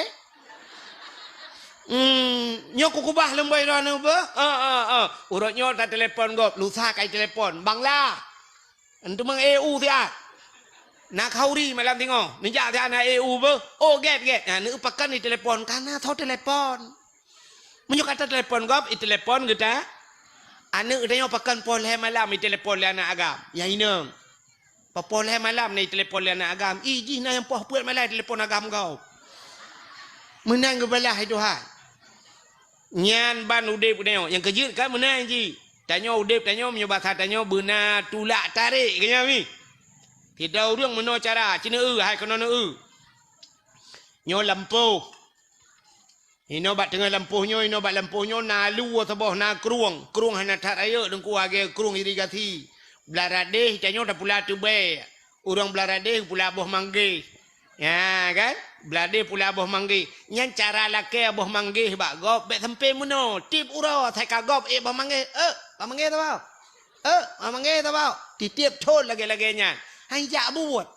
Hmm. Nyoe kukubah lom boh droeneuh beuh. Ah, ah, ah. Uroe nyoe tatelepon gob, lusa kai telepon. Bangla. Enteuk meng E U siat. Na khauri malam singoh. Neujak siat na E U beuh. Oh, gét, gét. Nah, neupakan di telepon. Kana tho telepon. Meunyoe ka tatelepon gob, itelepon geuta. Aneuk geutanyoe pakan poh lhée malam itelepon lé aneuk agam. Nyang inong. Poh lhée malam na itelepon lé aneuk agam. Ih, jih na nyang poh peuet malam itelepon agam gob. Meunan geubalah hai Tuhan. Nyan ban udeb geutanyoe. Nyang keujeuet kan meunan jih. Tanyoe udeb tanyoe meunyoe basa tanyoe beuna tulak tarek keu nyan mi. Sidroe ureuëng meunoe cara, ci neu-eu, hai keunoe neu-eu. Nyoe lampôh. Inoe bak teungoh lampôh nyoe, inoe bak lampôh nyoe na luwa saboh, na krueng. Krueng hana that rayeuk, Teungku, lagée krueng irigasi. Blah radeh, tanyoe tapula teubée. Ureuëng blah radeh pula boh manggeh. Ya, kan? Blah radeh pula boh manggeh. Nyan cara lakée boh manggeh bak gob, bék sampoe meunoe. Tieb uroe, asai ka gob ék boh manggeh. Eh, boh manggeh saboh. Eh, boh manggeh saboh. Titieb thon lagée-lagée nyan. Hai jak buet.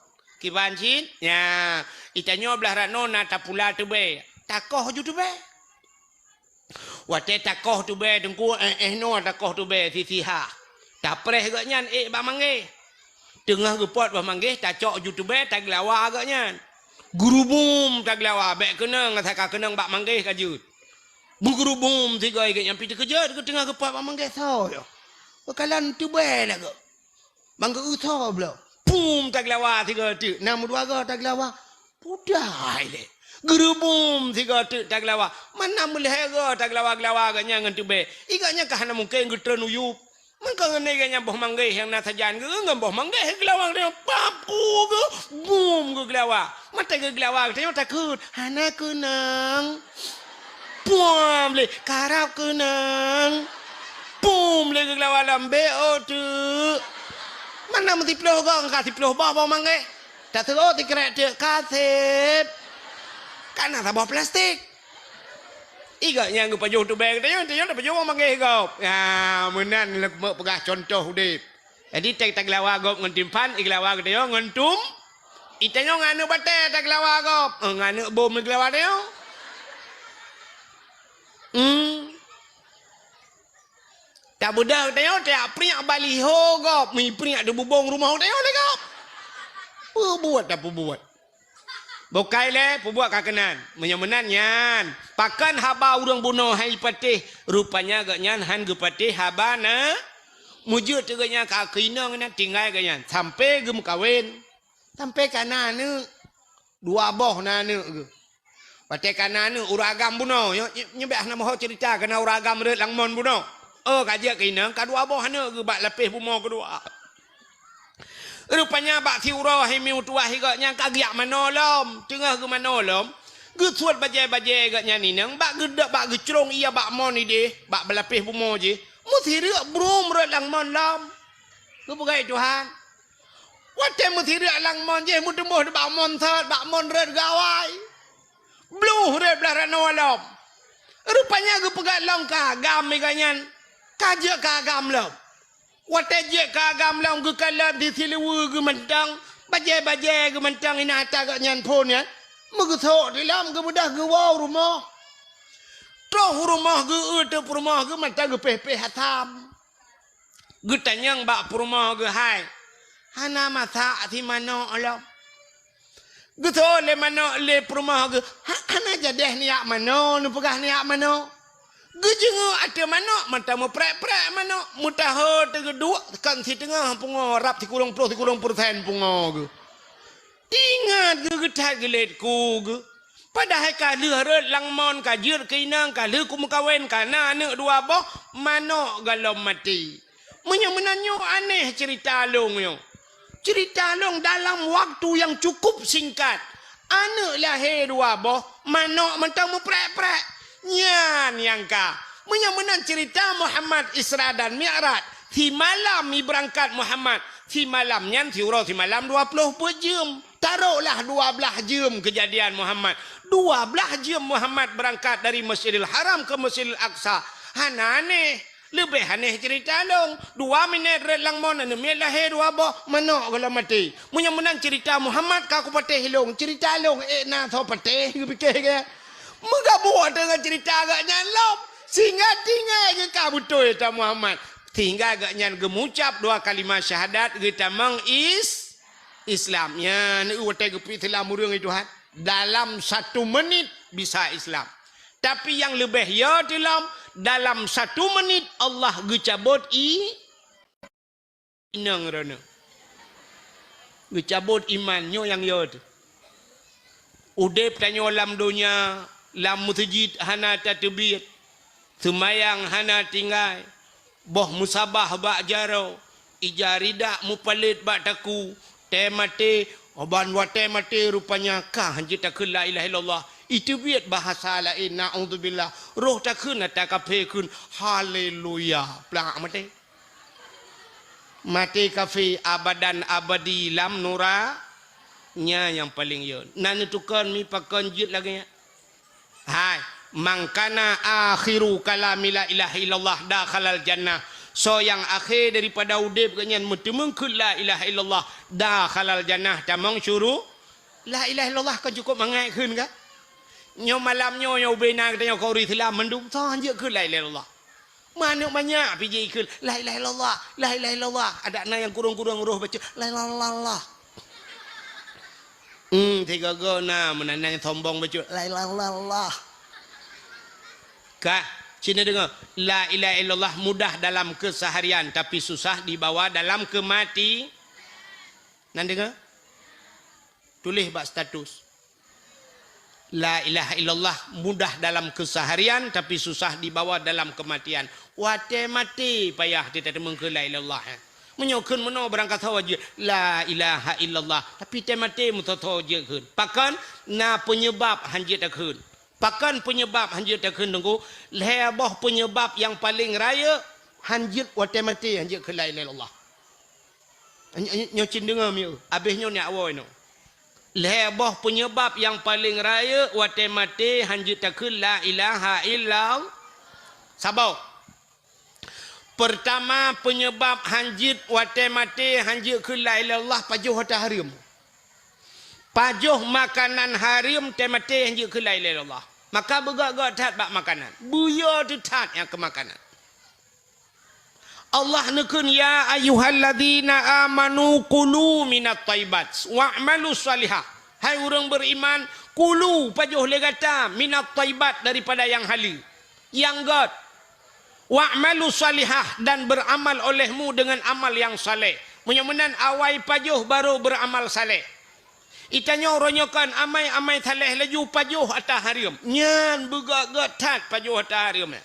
Kiban cit, nya, itanyoe blah ranoe na tapula teubée, takoh ju teubée. Watée takoh teubée Teungku, éh, éh noe takoh teubée sisiha. Tapreh geuh nyan ék bak manggeh. Teungoh geupot bak manggeh, tacok ju teubée, taglawa geuh nyan. Geurubum taglawa, bék keunong, asai ka keunong bak manggeh ka jeuet. Beugeurubum sigoe geuh nyan, pih teukeujot geuh teungoh geupot bak manggeh soe nyoe. Beukalon teubée lagée. Bang geu-eu tho bloe. Pum taglawa sigoe teuk. Na meudua goe taglawa. Pudai lé. Geurubum sigoe teuk taglawa. Mana meulhée goe taglawa-glawa geuh nyan ngon teubée. Igoe nyan ka hana mungken geutreun u yup. Mangko ngon igoe nyan boh manggeh nyang na sajan geuh ngon boh manggeh geulawa geuh papu geuh bum geuh geulawa. Mata geuh geulawa geuh tanyoe takot. Hana keunong. Puam lé, karab keunong. Pum lé geugeulawa lam B O teuk. Mana meusiploh gong ka siploh boh boh manggeh. Taseuôt sikrek teuk kaseb. Kana saboh plastik. Igoe nyang geupajoh teubée geutanyoe, tanyoe tapajoh boh manggeh gob. Ya, meunan lé peugah contoh udeb. Jadi, taglawa gob ngon timphan, iglawa geutanyoe ngon tum. Itanyoe ngon aneuk batée taglawa gob, eh, ngon aneuk bom iglawa tanyoe. Hmm. Tabeudôh geutanyoe, tajak priek baliho gob, mi priek di bubông rumoh geutanyoe lé gob. Peubuet tapeubuet. Bukai lé, peubuet ka keunan. Meunyoe meunan nyan, pakon haba ureuëng bunoe han jipatéh, rupanya geuh nyan han geupatéh haba na. Meujeuet teuk geuh nyan ka keu inong nyan tinggai geuh nyan, sampoe geumeukawen. Sampoe ka na aneuk. Dua boh na aneuk geuh. Watée ka na aneuk ureuëng agam bunoe, nyoe, nyoe, nyoe bék hana meuho ceurita keu na ureuëng agam rot lam mon bunoe. Oh, ka jeuet keu inong, ka dua boh aneuk geuh bak lapéh bumoe keudua. Rupanya bak siuroe hai mi meutuwah igoe nyan ka geujak manoe lom. Teungoh geumanoe lom, geusuet bajée-bajée geuh nyan inong bak geudok bak geucrông ie bak mon ideh, bak beulapéh bumoe jih. Meusireuk brum rot lam mon lom. Geupeugah Tuhan. Watée meusireuk lam mon jih meuteumboh bak mon sot, bak mon rot gawai. Bluh rot blah ranoe lom. Rupanya geupeugah lom keu agam igoe nyan. Ka jeuet keu agam lom. Watée jeuet keu agam lom geukalon di siluweue geuh mantong, bajée-bajée geuh mantong inan ata geuh nyan phon nyan, meugeusok di lom geubeudôh geuwoe u rumoh. Troh u rumoh geueu teuk peurumoh geuh mantong geupéh-péh asam. Geutanyong bak peurumoh geuh hai, hana masak si manok lom. Geuseuôt lé manok lé peurumoh geuh, ha-, hana jadeh neujak manoe, neupeugah neujak manoe. Geujeungeuk ateueh manok, mata meuprek-prek manok, meutaho teugeuduek kon siteungoh pungoe rab sikureueng ploh sikureueng peureusén pungoe geuh. Teuingat geuh geuthat geulet ku geuh. Padahai ka lheueh rot lam mon ka jeuet keu inong, ka lheueh kumeukawen, ka na aneuk dua boh, manok goh lom maté. Meunyoe meunan nyoe aneh ceurita lôn nyoe. Ceurita lôn dalam waktu nyang cukup singkat, aneuk lahé dua boh, manok mantong meuprek-prek. Nyan nyang ka. Meunyoe meunan ceurita Muhammad Isra dan Mi'raj, simalam ibeurangkat Muhammad, simalam nyan siuroe simalam dua ploh peuet jeuem. Taroklah dua blaih jeuem keujadian Muhammad. Dua blaih jeuem Muhammad beurangkat dari Masjidil Haram keu Masjidil Aqsa. Hana aneh. Leubeh aneh ceurita lôn. Dua minét rot lam mon aneuk miet lahé dua boh, manok goh lom maté. Meunyoe meunan ceurita Muhammad ka kupatéh lôn, ceurita lôn ék na soe patéh, geupike gét. Meugabuk teungoh ceurita gobnyan lom, sehingga tinggai geuka beutôi ta Muhammad. Sehingga gobnyan geumucab dua kalimah syahadat geutamong is-, Islam. Nyan watée geupeuislam ureuëng itu, ha. Dalam satu menit bisa Islam. Tapi nyang leubeh yo teulom, dalam satu menit Allah geucabot i-, inong droeneuh. Geucabot iman, nyoe nyang yo teuh. Udeb tanyoe lam donya, lam meuseujid hana tateubiet, seumayang hana tinggai, boh meusabah bak jaroe, ija ridak mupalét bak takue, tée maté, ban watée maté rupanya ka hanjeuet takheun la ilaha illallah. Iteubiet bahasa laén, naudzubillah. Roh takheun ata kafé kheun, haleluya. Plak maté. Maté kafé abadan abadi lam nura-, nya nyang paleng yo. Na neutukon mi pakon jeuet lagée nyan? Hai, man kana akhiru kalami la ilaha illallah dakhalal jannah. Soe nyang akhé daripada udeb gobnyan meuteumeung kheun la ilaha illallah dakhalal jannah, tamong syuru-, la ilaha illallah kon cukup mangat kheun ka? Nyoe malam nyoe, nyoe ubena geutanyoe keu ureuëng Islam mandum, soe hanjeuet kheun la ilaha illallah? Manök manyak pih jikheun, "La ilaha illallah, la ilaha illallah." Adak na nyang kurong-kurong roh bacut, "La ilaha illallah." Hmm, sigoe-goe na meunan nyang sombong bacut, "La ilaha illallah." Kah, sini deungoe, la ilaha illallah mudah dalam keseharian, tapi susah dibawa dalam kemati-, nan deungoe? Tuléh bak status. La ilaha illallah mudah dalam keseharian, tapi susah dibawa dalam kematian. Watée maté payah teuteumeukeue la ilaha illallah, eh. Meunyoe kheun meunoe barangkasoe jeuet la ilaha illallah, tapi tée maté meusoe-soe jeuet kheun. Pakon? Na peunyeubab hanjeuet takheun. Pakon peunyeubab hanjeuet takheun, Teungku? Lhée boh peunyeubab nyang paleng rayeuk hanjeuet watée maté hanjeuet kheun la ilaha illallah. Nyoe, nyoe, nyoe cit deungoe mieu, abéh nyoe nyak woe nyoe. Lhée boh peunyeubab nyang paleng rayeuk watée maté hanjeuet takheun la ilaha illallah. Saboh. Peurtama, peunyeubab hanjeuet watée maté hanjeuet kheun la ilaha illallah pajoh hareuem. Pajoh makanan hareuem tée maté hanjeuet kheun la ilaha illallah. Maka beugét-gét that bak makanan. Beuyo teuh that nyang keu makanan. Allah neukheun, "Ya ayyuhalladzina amanu kulu minat thayyibat wa'malu shalihah." Hai ureuëng beriman, kulu, pajoh lé gata, minat thayyibat, daripada nyang haleue, nyang gét. "Wa'malu shalihah," dan beramal olehmu dengan amal yang saleh. Meunyoe meunan awai pajoh baru beramal saleh. Itanyoe uroe nyoe kon amai-amai saleh laju pajoh ata hareuem. Nyan beugét-gét that pajoh ata hareuem nyan.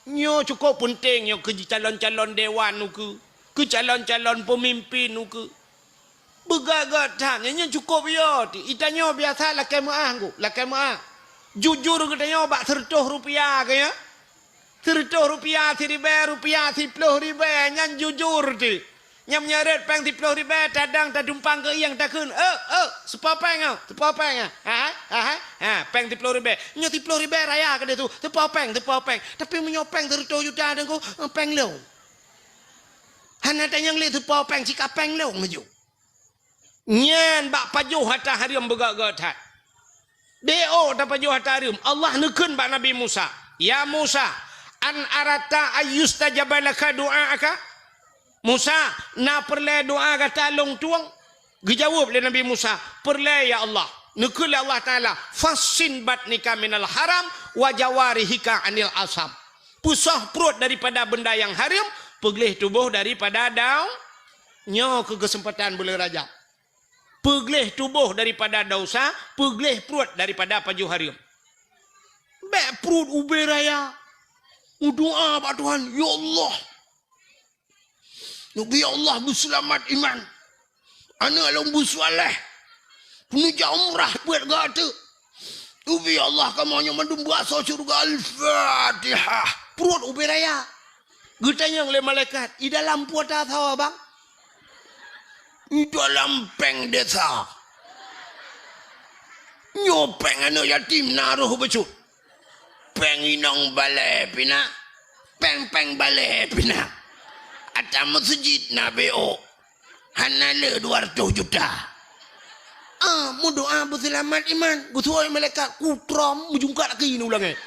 Nyoe cukup peunteng nyoe keu calon-calon dewan ukeue, keu calon-calon peumimpin ukeue. Beugét-gét that nyoe, nyoe cukup yo teuh. Itanyoe biasa lakée meuáh ngku, lakée meuáh. Jujur geutanyoe bak seureutôh rupiah keu nyoe. Seureutôh rupiah, siribée rupiah, siploh ribée, nyan jujur teuh. Nyang meunyoe rot péng siploh ribée, tadang tadumpang keu ieng takheun, "Eh, eh, siploh péng, oh, siploh péng, ah. Ha, ha, ha, ha, péng siploh ribée." Nyoe siploh ribée raya keudeh su, siploh péng, siploh péng. Tapi meunyoe péng seureutôh juta, Teungku, eh, péng lôn. Hana tanyong lé siploh péng, sika péng lôn laju. Nyan bak pajoh ata hareuem beugét-gét that. Beu tapajoh ata hareuem. Allah neukheun bak Nabi Musa, "Ya Musa, an aradta ayyustajaba laka du'aaka?" "Musa, na peureulée doá gata lôn tueng?" Geujaweueb lé Nabi Musa, "Peureulée, ya Allah." Neukheun lé Allah Taala, "Fahsin batnika minal haram wa jawarihika anil asam." Peusoh pruet daripada benda nyang hareuem, peugleh tuboh daripada dau-, nyoe keu keuseumpatan buleuen Rajab. Peugleh tuboh daripada desya, peugleh pruet daripada pajoh hareuem. Bék pruet ubé raya. Meudoá bak Tuhan, "Ya Allah, neubi Allah beuseulamat iman. Aneuëk lôn beuseuleh. Neujak umrah peuet gata. Neubi Allah kamoe nyoe mandum beuasoe syeuruga." Al-Fatihah. Pruet ubé raya. Geutanyong lé malaikat, "I dalam peue tasoe, Bang?" "I dalam péng desa. Nyoe péng aneuëk yatim na roh bacut. Péng inong balée pih na. Péng-péng balée pih na. Ata meuseujid na B O. Hana le dua ratus juta." Ah, meudoa beuseulamat iman, geuseuôt malaikat, kutrom meujungkat laki ni ulang eh.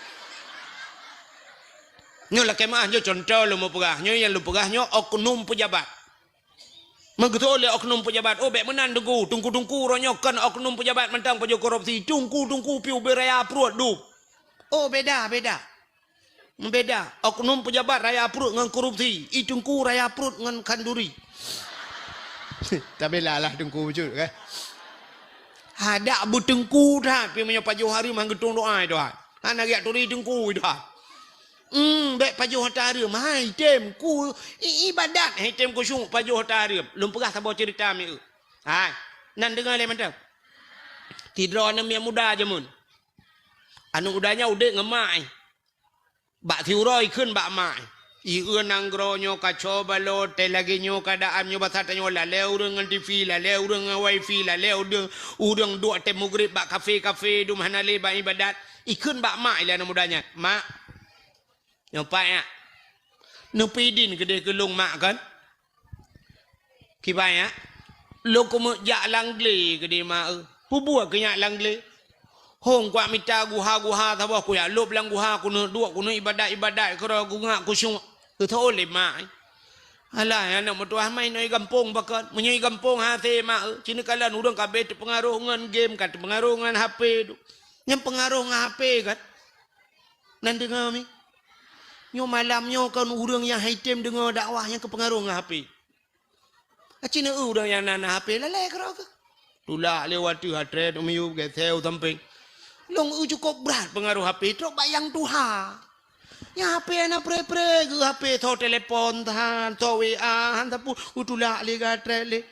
Nyoe lakée meuah, nyoe contoh lôn meupeugah. Nyoe nyang lôn peugah nyoe oknum peujabat. Meugeutôi lé oknum peujabat, oh, bék meunan teungku, teungku-teungku uroe nyoe kon oknum peujabat mantong pajoh korupsi, teungku-teungku piôh ubé raya pruet dup. Oh, beda, beda. Beda. Oknum peujabat raya pruet ngon korupsi, i teungku raya pruet ngon khanduri. Tabila lah teungku bacut kan. Hadak beuteungku that, pi meunyoe pajoh hareuem han geutong doa i Tuhan. Hana riak turi teungku i Tuhan. Hmm, bék pajoh hareuem, hai tem ku i-, ibadat, hai tem kusyuk pajoh hareuem. Lôn peugah saboh ceurita mieu. Hai, nan deungoe lé mantong. Sidroe aneuk miet muda jameun. Aneuk muda nyan udeb ngon mak, eh. Bak siuroe ikheun bak mak, eh. Ieu nanggroe nyoe kaco balot, teuh lagée nyoe keuadaan nyoe basa tanyoe lalée ureuëng ngon T V, lalée ureuëng ngon wifi, lalée ureuëng, ureuëng duek teuh mugrib bak kafe-kafe, dum hana lé bak ibadat. Ikheun bak mak ilée aneuk muda nyan, "Mak, nyoe pat nyak. Neupeudin keudeh keu lôn mak kon?" Kiban nyak, lôn keumeuk jak lam glé keudeh mak eu. Peue buet keu nyak lam glé? Hong kuak mita guha-guha saboh kuyak lôb lam guha keuneuk duek keuneuk ibadat-ibadat keudroe gungak kusyuk. Geutho lé mak. Alah, aneuk meutuah mai nyoe i gampông bakot. Meunyoe i gampông hase mak eu. Cit neukalon ureuëng ka abéh teupeungaroh ngon game, ka teupeungaroh ngon H P tu. Nyang peungaroh ngon H P kan? Nan deungoe mi. Nyoe malam nyoe kon ureuëng nyang hai tem deungoe dakwah nyang keupeungaroh ngon H P. Aci neu ureuëng nyang na, na H P lalée keudroe keuh. Tulak lé wateueh atrét u miyueb geuseu sampéng. Lôn eu cukôp brat peungaroh H P trok bak nyang tuha. Nyang H P hana pré-pré geuh H P tho telepon than, tho W A han sapeue, u tulak lé gatrét lé.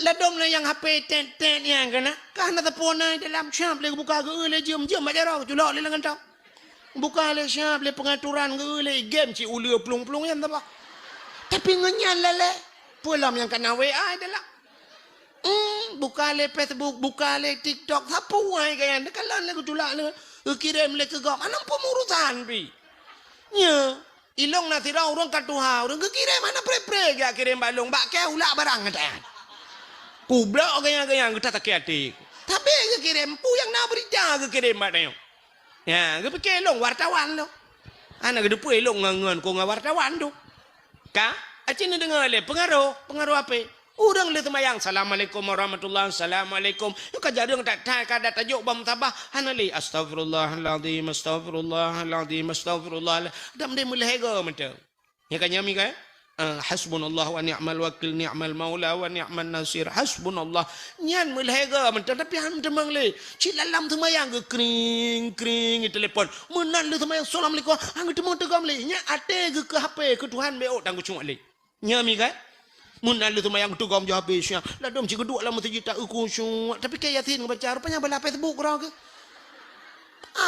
Ladom lé nyang H P tét-tét nyang keunan, ka hana sapeue na dalam siab lé geubuka geu lé jeuem-jeuem bak jaroe culok lé lam gantong. Buka lé siab lé peungaturan geu lé game cit uleue plueng-plueng nyan saboh. Tapi ngon nyan lalée, peue lom nyang kana W A dalam. Hmm, buka lé Facebook, buka lé TikTok, sapeue ai gaya nyan, kalon lé geutulak lé, geukirém lé keu gob, hana peumurusan pi. Nyo, ilong na sidroe ureuëng ka tuha, ureuëng geukirém hana pré-pré geujak kirém bak lôn, bak kée ulak barang nyan. Kublok gaya-gaya geutatakée até. Tapi geukirém, peue nyang na beurita geukirém bak tanyoe. Ya, geupike lôn wartawan lôn. Hana geuteupeue lôn ngon, ngon kong ngon wartawan tu. Ka, aci neudeungoe lé peungaroh, peungaroh ape? Ureuëng lheueh seumayang, "Assalamualaikum warahmatullahi, assalamualaikum." Nyoe ka jareueng that-that ka dat tajok bak musabah, hana lé, "Astaghfirullahalazim, astaghfirullahalazim, astaghfirullah." Dam deh meulhée goe mantong. Nyan ka nyami kan? Ah, hasbunallah wa ni'mal wakil, ni'mal maula wa ni'man nasir. Hasbunallah. Nyan meulhée goe mantong, tapi han teumang lé. Cit lam seumayang geukring, kring, telepon. Meunan lheueh seumayang, "Assalamualaikum." Han geuteumang teugom lé. Nyan até geuh keu H P, keu Tuhan B O tan geucok lé. Nyami kan? Meunan lheueh seumayang geuteugom jih habéh siang. Ladom cit geuduek lam meuseujid ta eu khusyuk. Tapi keu Yasin geubaca, rupanya bala Facebook keudroe keuh.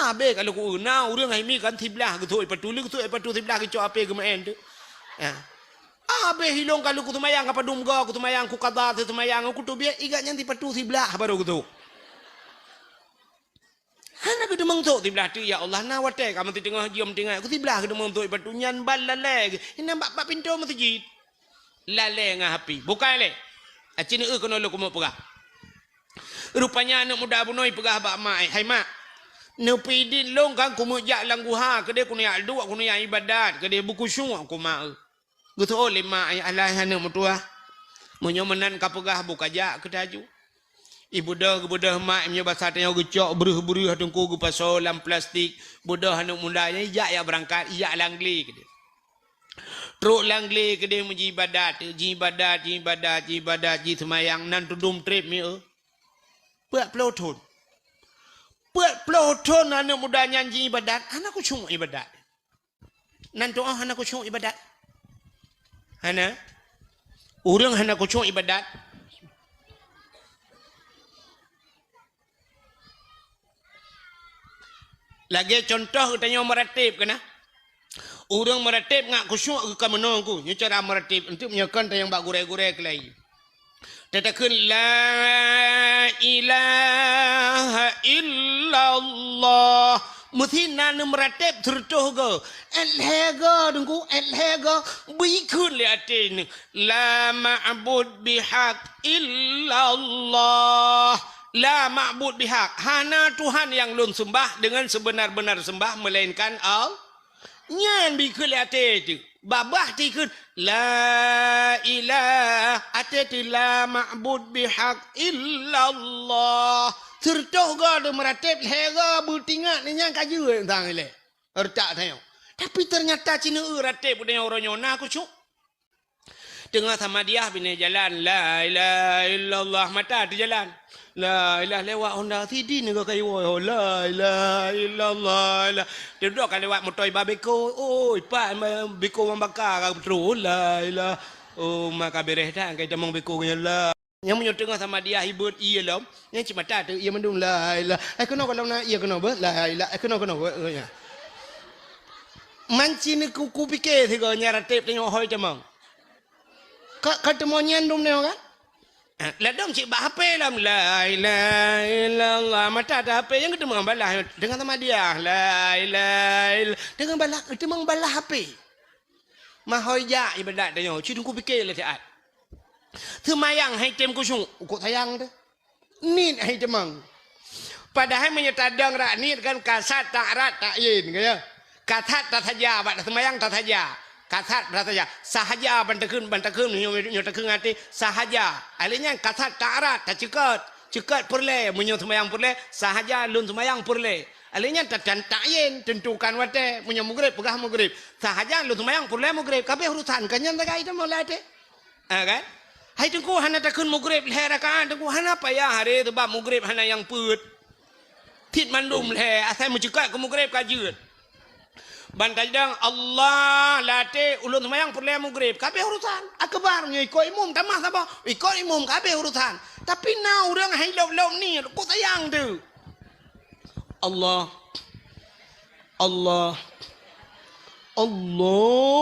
Abéh ka lôn ku eu, na ureuëng hai mi kan siblah geutôi patu, lé geutôi patu siblah geucok ape geumeu'en tu. Ya. Abéh ilong ka lôn ku seumayang ka padum goe, ku seumayang ku qadha, seumayang ku teubiet, igat nyan sipatu siblah baru geutôi. Hana geuteumong sôk siblah teuk, ya Allah, na watée ka meuteungoh jeuem tinggai, ku siblah geuteumong sôk ipatu nyan ban lalée geuh, inan bak, bak pintoe meuseujid. Lalée ngon api. Bukai lé. Aci neu keunoe lôn keumeuk peugah. Rupanya aneuk muda bunoe peugah bak mak, "Hai mak, neupeudin lôn kan keumeuk jak lam guha keudeh keuneuk jak duek keuneuk jak ibadat keudeh beukusyuk," ku mak eu. Geuteuôt lé mak, "Alah aneuk meutuah, meunyoe meunan ka peugah bukajak keu taju." Ibeudôh geubeudôh mak, meunyoe basa tanyoe geucok breuh-breuh teungku geupasoe lam plastik, beudôh aneuk muda nyan ijak jak beurangkat, ijak lam glé keudeh. Trok lam glé keudeh meujiibadat, jiibadat, jiibadat, jiibadat, jiseumayang nan tudum treb mieu. Peuet ploh thon. Peuet ploh thon aneuk muda nyan jiibadat, hana khusyuk ibadat. Nan tu'oh hana khusyuk ibadat. Hana. Ureuëng hana khusyuk ibadat. Lagée contoh geutanyoe meurateb keunan. Ureuëng meurateb ngat khusyuk geuka meunoe ku, nyoe cara meurateb, enteuk meunyoe kon tanyong bak gurée-gurée keulai. Tatakheun, "La ilaha illallah, Meusi na neumeuratéb sireutôh goe. Ét lhèe goe, Teungku, ét lhèe goe. Bri kheun lé até neuh, "La ma'bud bihaq illallah. La ma'bud bihaq." Hana Tuhan nyang lôn seumbah deungon seubeuna-beuna seumbah meulainkan Allah. Nyan bri kheun lé até teuh. Babah ti kheun, "La ilah." Até teuh, "La ma'bud bihaq illallah." Sireutôh goe neumeuratéb, lhèe goe beutingat, nyan ka jeuet sang ilèe. Reutak tanyoe. Tapi teunyata ci neueu ratéb tanyoe uroe nyoe na khusyuk. Teungoh samadiyah binéh jalan, "La ilaha illallah," mata teujalan. "La ilaha," lewat honda sidin nyoe ka iwoe, "La ilaha illallah, la." Teuduek ka lewat moto iba beko, "Oi, pat beko mambaka ka beutôi, la ilaha." Oh, maka bereh that, ka itamong beko nyan, la. Nyang meunyoe teungoh samadiyah ibeuet ié lom, nyan cit mata teuh ié mandum, "La ilaha." Eh, keunoe gohlom na ié keunoe beuh, "La ilaha." Eh, keunoe, keunoe beuh, eh, nya. Man ci neuku-, kupike sigoe nyan ratéb tanyoe hôi tamong. Ka, ka teumo nyan dum nyoe kan? Eh, ladom cit bak H P lom, "La ilaha illallah." Mata teuh H P nyang teumeung balah, teungoh samadiyah, "La ilaha ill-," teungoh balah, teumeung balah H P. Mahôi jak ibadat tanyoe, ci Teungku pike lé siat. Seumayang hai tem khusyuk, ukok sayang teuh. Niet hai teumang. Padahai meunyoe tadong rak niet kan kasat ta'rad ta'yin, ka ya. Kasat tasaja, bak seumayang tasaja. Kasat tasaja. Sahaja ban takheun, ban takheun, nyoe, nyoe takheun até, sahaja. Alé nyan kasat ta'rad, taceukot. Ceukot peureulée, meunyoe seumayang peureulée, sahaja lôn seumayang peureulée. Alé nyan ta-, tan-, ta'yin, tentukan watée, meunyoe mugreb, peugah mugreb. Sahaja lôn seumayang peureulée mugreb, ka abéh urusan, ka nyan sagai teuma lam até. Ha, kan? Hai Teungku, hana takheun mugreb lhée rakaat, Teungku, hana payah, aré, sabab mugreb hana nyang peuet. Cit mandum lhée, asai meuceukot keu mugreb ka jeuet. Ban tajidong Allah lam até ulôn seumayang peureulée mugreb, ka abéh urusan. Akbar, nyoe ikot imum tamah saboh, ikot imum ka abéh urusan. Tapi na ureuëng hai lôb-lôb niet, kok sayang teuh. Allah. Allah. Allah.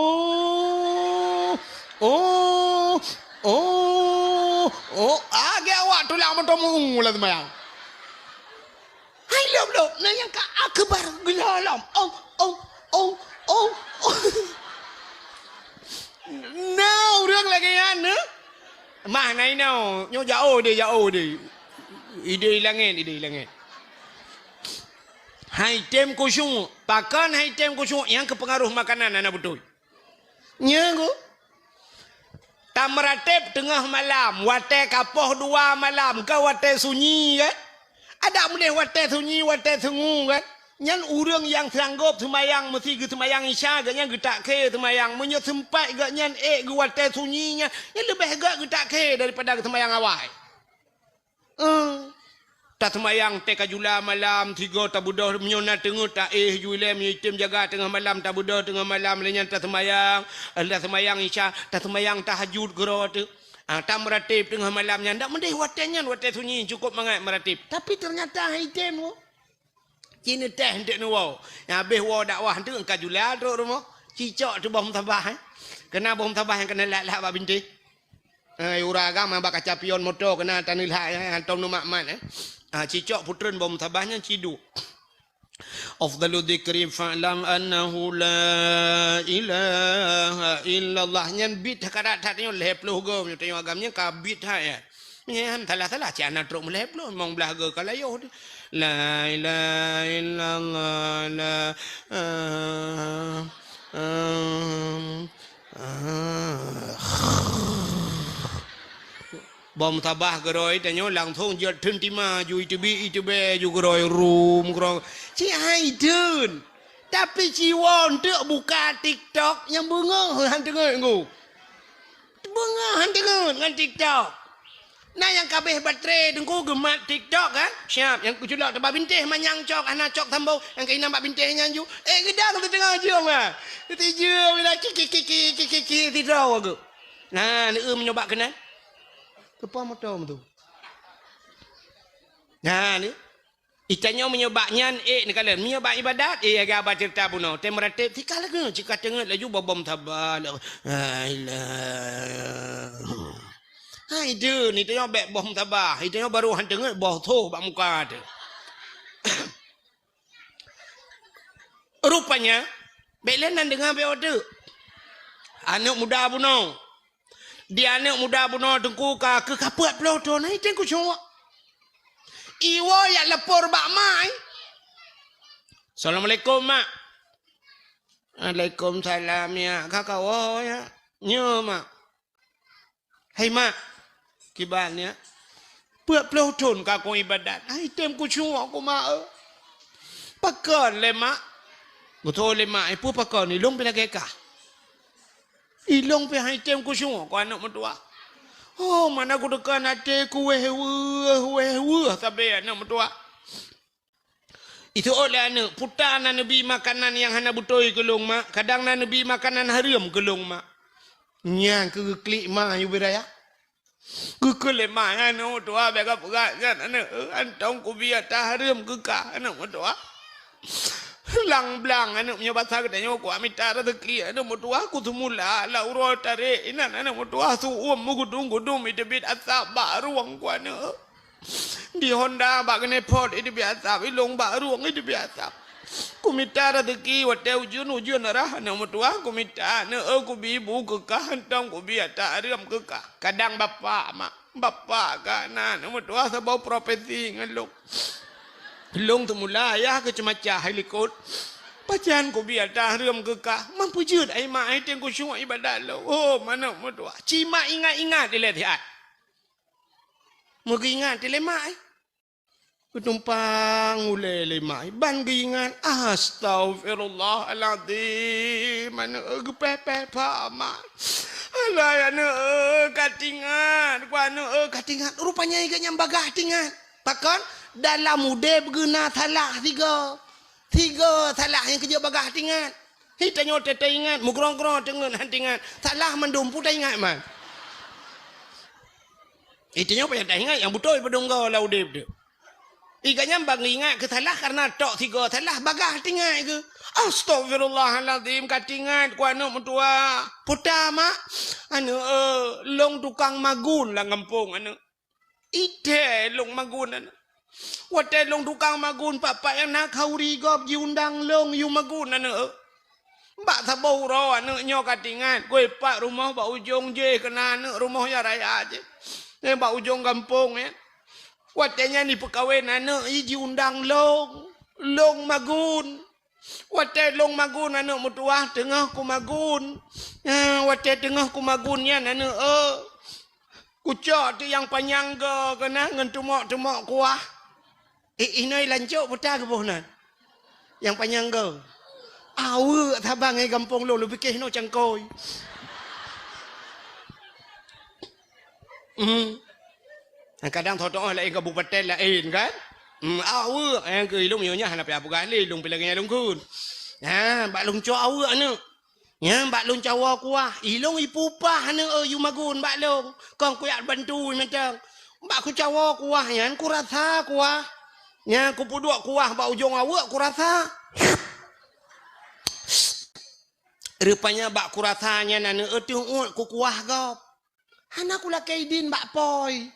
Oh. Oh. Oh. Agak awak tulak moto mu lam seumayang. Hai lôb-lôb, na nyang ka akbar geulolom. Oh, oh, oh, oh, oh. Na ureuëng lagée nyan, eh? Mah na inoe, nyoe jaoh deh, jaoh deh. Idéh langét, idéh langét. Hai tem khusyuk, pakon hai tem khusyuk nyang keupeungaruh makanan hana beutôi. Nyan ku. Tameuratéb teungoh malam, watée ka poh dua malam, ka watée sunyi kan? Adak meudeh watée sunyi, watée sungu kan? Nyan ureuëng nyang sanggob seumayang meusi geuseumayang Isya, geuhnyan geutak khe seumayang. Meunyoe seumpat geuhnyan ék geuwatée sunyi nyan, nyan leubeh gét geutak khe daripada geuseumayang awai. Eh, taseumayang teuka jula malam, sigoe tabeudôh, meunyoe na teungeut taéh ju ilée, meunyoe item jaga teungoh malam tabeudôh teungoh malam, lheueh nyan taseumayang, taseumayang Isya, taseumayang tahajud keudroe teuh. Ah, tameuratéb teungoh malam nyan, dak meudeh watée nyan, watée sunyi, cukôp mangat meuratéb. Tapi teunyata han item, oh. Ci neutéh eunteuk neuwoe. Nyang habéh woe dakwah eunteuk ka jula trok rumoh. Cicok teuh boh musabah, eh. Keuna boh musabah nyang keuna lhak-lhak bak bintéh. Eh, ureuëng agam bak kaca pion moto keuna taneulhak, eh, hantom neumat-mat, eh. Ah, cicok putreun boh musabah nyan ciduek. Afdalu dzikri fa'lam annahu la ilaha illallah. Nyan bit ka that-that nyoe lhée ploh goe, nyoe tanyoe agam nyan ka bit that, ya. Nyan salah-salah, cit hana trok meulhée ploh, limong blaih goe ka layoh teuh. La ilaha illallah, la, ah, ah, ah. Boh musabah geurôi tanyoe langsong jeuet theun tima ju iteubiet iteubiet ju geurôi rum geurôi. Cit hai theun. Tapi ci woe eunteuk buka TikTok nyang beungoh han teungeut ngku. Beungoh han teungeut ngon TikTok. Na nyang ka abéh baterai teungku geumat TikTok kan? Siap, nyang keuculok teuba bintéh manyang cok, hana cok sambông, nyang keuinam bak bintéh nyan ju. Eh, geudang teuteungoh jeuem ah. Teuteujeuem ila kiki kiki kiki kiki sidroe geuh. Na, neueu meunyoe bak keunan. Keupeue moto tu? Na, ni. Itanyoe meunyoe bak nyan, eh, neukalon. Meunyoe bak ibadat, eh, lagée haba ceurita bunoe. Tem meuratéb, sika lagée, sika teungeut laju bobom saba. Hai la. Hai deuh, ni tanyoe bék boh musabah. Itanyoe barô han teungeut boh soh bak muka teuh. Rupanya, bèk lé nan deungoe bèk o teuk. Aneuk muda bunoe. Di aneuk muda bunoe teungku ka keu ka peuet ploh thon, hai tem khusyuk. Iwoe jak lapor bak mak, eh. "Assalamualaikum, Mak." "Waalaikumsalam, ya. Ka kawoe, ya?" "Nyo, Mak." "Hai, Mak, kiban, ya. Peuet ploh thon ka kong ibadat. Hai tem khusyuk kong, Mak, eh." "Pakon lé, Mak?" "Beutôi lé, Mak, eh, peue pakon, ilong pih lagèe kah. Ilong pih hai tem khusyuk kong aneuk meutuwah. Oh, mana kuteuka até ku wéh weueh, wéh weueh sabé aneuk meutuwah." Itu lé aneuk, "Peue ta na neubi makanan nyang hana beutôi keu lôn, Mak. Kadang na neubi makanan hareuem keu lôn, Mak." Nyan keuh geuklik ma yue bri raya. Geukheun lé ma nyan, "Aneuk meutuwah, bèk kapeugah nyan, aneuk. Hantom kubi ata hareuem keu kah, aneuk meutuwah. Lang blang, aneuk, meunyoe basa geutanyoe, kuat mita raseuki, aneuk meutuwah, ku seumula lam uroe tarek inan, aneuk meutuwah, su-uem meugudum-gudum iteubiet asap bak rueng ku, aneuk. Di honda bak keuneuk phot iteubiet asap, ilong bak rueng iteubiet asap. Kumita raseuki watèe ujeuen-ujeuen rhah, aneuk meutuwah, kumita, aneuk, eh, kubi bu keu kah, hantom kubi ata hareuem keu kah. Kadang bapak, Mak, bapak ka na, aneuk meutuwah, saboh profesi ngon lôn. Lôn seumula ayah keu ceumacah hai likot. Pajan kubi ata hareuem keu kah. Man peue jeuet, ai mak, ai tem khusyuk ibadat lôn. Oh, aneuk meutuwah. Ci mak ingat-ingat ilèe siat." Meugeuingat lé mak, eh. Geutumpang ulèe lé mak, eh. Ban geuingat, "Astaghfirullahalazim. Aneuk, eh, geupèh-pèh bak mak. Alah, aneuk, eh, ka teuingat. Ku aneuk, eh, ka teuingat." Rupanya gobnyan bagaih teuingat. Pakon? Dalam udép geuh na salah sigoe. Sigoe salah nyang keujeuet bagaih teuingat. Hi tanyoe teuingat, meugrong-grong teungeut han teuingat. Salah mandum peue taingat man. Hi tanyoe payah taingat nyang beutôi padum goe lam udép teuh. Hi gobnyan ban ingat keu salah kareuna tok sigoe salah bagaih teuingat keuh. "Astaghfirullahalazim, ka teuingat ku aneuk meutuwah." "Peue ta, Mak?" "Aneuk, eh, lôn tukang magun lam gampông, aneuk." "Idéh lôn magun, aneuk. Watèe lôn tukang magun, pat-pat nyang na khauri gob jiundang lôn yue magun, aneuk. Bak saboh uroe, aneuk, nyoe ka teuingat, keu pat rumoh bak ujong jéh keunan, aneuk, rumoh nyang raya jéh. Nyan bak ujong gampông nyan. Watèe nyan jipeukawen aneuk, i jiundang lôn, lôn magun. Watèe lôn magun aneuk meutuwah, teungoh kumagun. Eh, watèe teungoh kumagun nyan aneuk, eh, kucok teuk nyang panyang goe keunan ngon teumok-teumok kuah." Eh, inoe lancok peue ta geuboh nan? Nyang panyang goe. Aweuek saban ngon gampông lôn, lôn pike inoe cangkôi. Hmm. Kadang toh-toh laén kabupaten laén kan? Hmm, aweuek nyang keu ilong nyoe nyan hana payah peugah lé, ilong pih lagèe nyan lôn kheun. Ha, bak lôn cok aweuek aneuk. Nyan bak lôn cawoe kuah, ilong ipeupah aneuk, eh, yue magun bak lôn. Kon kujak bantu mantong. Bak kucawoe kuah nyan kurasa kuah. Nyan kupeuduek kuah bak ujong aweuek kurasa. Rupanya bak kurasa nyan aneuk, eh, teuôt kukuah gob. Hana kulakèe idin bak pôi.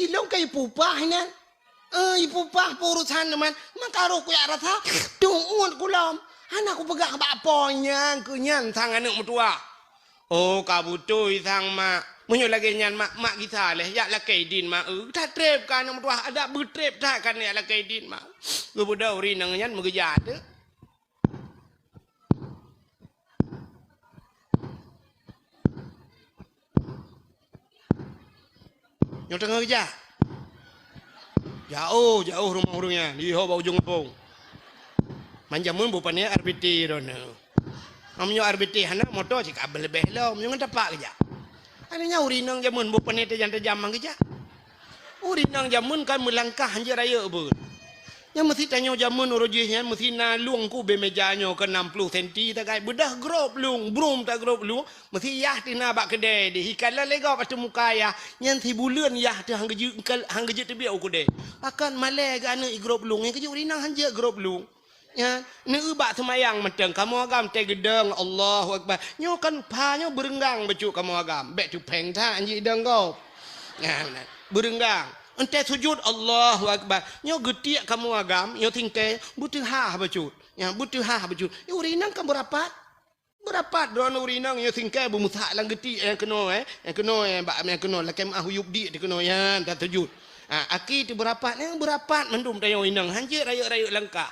Ilong ka ipeupah inan. Eh, ipeupah peurusan teuma. Maka roh kujak rasa, teuôt kulom. Hana kupeugah bak pôi nyan keu nyan sang aneuk meutuwah. Oh, ka beutôi sang mak. Meunyoe lagèe nyan mak, mak gisa lé, jak lakèe idin mak. Eh, that trép ka aneuk meutuwah, adak beutrép that ka jak lakèe idin mak. Geubeudôh ureueng inong nyan meugeujak teuk. Nyoe teungoh geujak. Jaoh, jaoh rumoh ureueng nyan, di ho bak ujong gampông. Man jameun beu pané R B T droeneuh. Meunyoe R B T hana, moto cit ka beuleubeh lom, nyoe ngon tapak geujak. Akhirnya ureueng inong jameun beu pané tajam-tajam man geujak. Ureueng inong jameun kan meulangkah hanjeuet rayeuk beuet. Nyan meusi tanyoe jameun uroe jih nyan meusi na lueng kubée meja nyoe keu nam ploh senti tagai beudah grob lueng, brum ta grob lueng, meusi yah teuh na bak keudè deh. Ikalon lé gob ateueh muka yah, nyan sibuleuen yah teuh han geujeuet, han geujeuet teubiet u keudè. Pakon malèe geuh aneuk i grob lueng, nyan keujeuet ureueng inong hanjeuet grob lueng. Nyan, neueu bak seumayang mantong, kamoe agam teugeudong, Allahu Akbar. Nyoe kan pha nyoe beureunggang bacut kamoe agam, bèk tupèng that jidong gob. Nyan, beureunggang. Eunteuk sujut, Allahu Akbar. Nyoe geutiek kamoe agam, nyoe singkèe, beuteuhah bacut. Nyang beuteuhah beujeuet. Eh, ureueng inong kan beurapat. Beurapat droeneuh ureueng inong nyoe singkai beumeusak lam geuti nyang keunoe, eh. Nyang keunoe, eh, bak nyang keunoe, lakée meuah uyueb dik di keunoe, nyan tasujut. Ha, aki teuh beurapat, nyang beurapat mandum tanyoe inong, hanjeuet rayeuk-rayeuk langkah.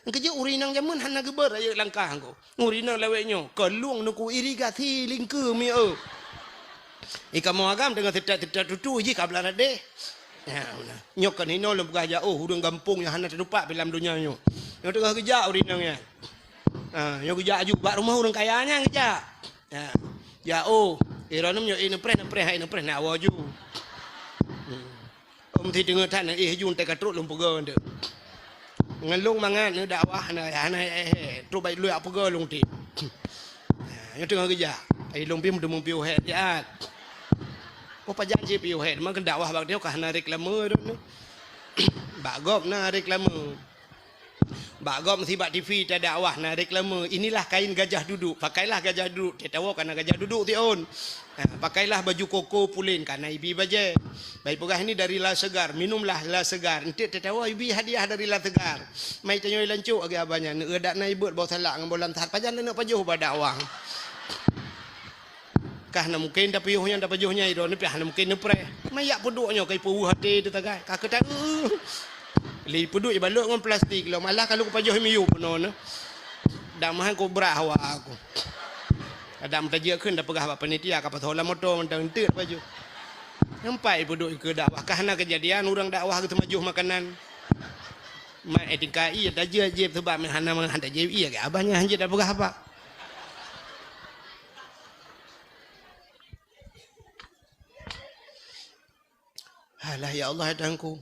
Nyang keujeuet ureueng inong jameun hana geubeuet rayeuk langkah ko. Ureueng inong lawét nyoe, ka lueng nuku irigasi lingkeu mi eu. Ikamoe agam deungon seutat-seutat tutu jih ka blah radeh. Ya, beuna. Nyoe kan hinoe lôn peugah jak, oh, ureueng gampông nyang hana teutupat pi lam donya nyoe. Nyoe teungoh geujak ureueng inong nyan. Ha, nyoe geujak aju bak rumoh ureueng kaya nyan geujak. Ha. Jak, oh, eh, droeneuh nyoe, eh, neupreh, neupreh, hai neupreh, nak awoe aju. Hmm. Om si teungoh that, eh, aju teuka trok lôn peugah tu. Ngon lôn mangat neudakwah, hana, hana, eh, eh, trok baik lôn peugah lôn ti. Ha, nyoe teungoh geujak. Ai lôn pih meuteumé piôh hét siat. Oh, pajan cit piôh hét, meukeue dakwah bak nyoe ka hana reklame droeneuh. Bak gob na reklame. Bak gob sibak T V tadakwah na reklame, "Inilah kain gajah duduk, pakailah gajah duduk." Teuh tawoe kana gajah duduk siôn. Ha, "Pakailah baju koko pulen," kana ibi bajée. Bai peugah, "Ini dari La Segar, minumlah La Segar." Enteuk teuh tawoe ibi hadiah dari La Segar. Mai tanyoe lancok lagée abah nyan, neueu dak na ibeuet boh salak ngon boh lam that, pajan neuneuk pajoh bak dakwah. Kah na mungken tapiôh nyan tapajoh nyang droeneuh pih hana mungken neupreh. Mayak peuduek nyoe ka ipeuweuh até teuh tagai. Ka keutai, lé peuduek ibalot ngon plastik lom. Alah ka lôn pajoh miyueb bunoe nyoe. Dak meuhan kobra hawa aku. Kadang tajak kheun tapeugah bak panitia ka pasoe lam moto mantong enteuk pajoh. Nampak ipeuduek keu dakwah. Kah na keujadian ureueng dakwah geuteumajoh makanan. Mak etika iya tajak jép sebab hana hana tajak iya ke abah nyan hanjeuet tapeugah apa. Alah, ya Allah, ya Tuhanku.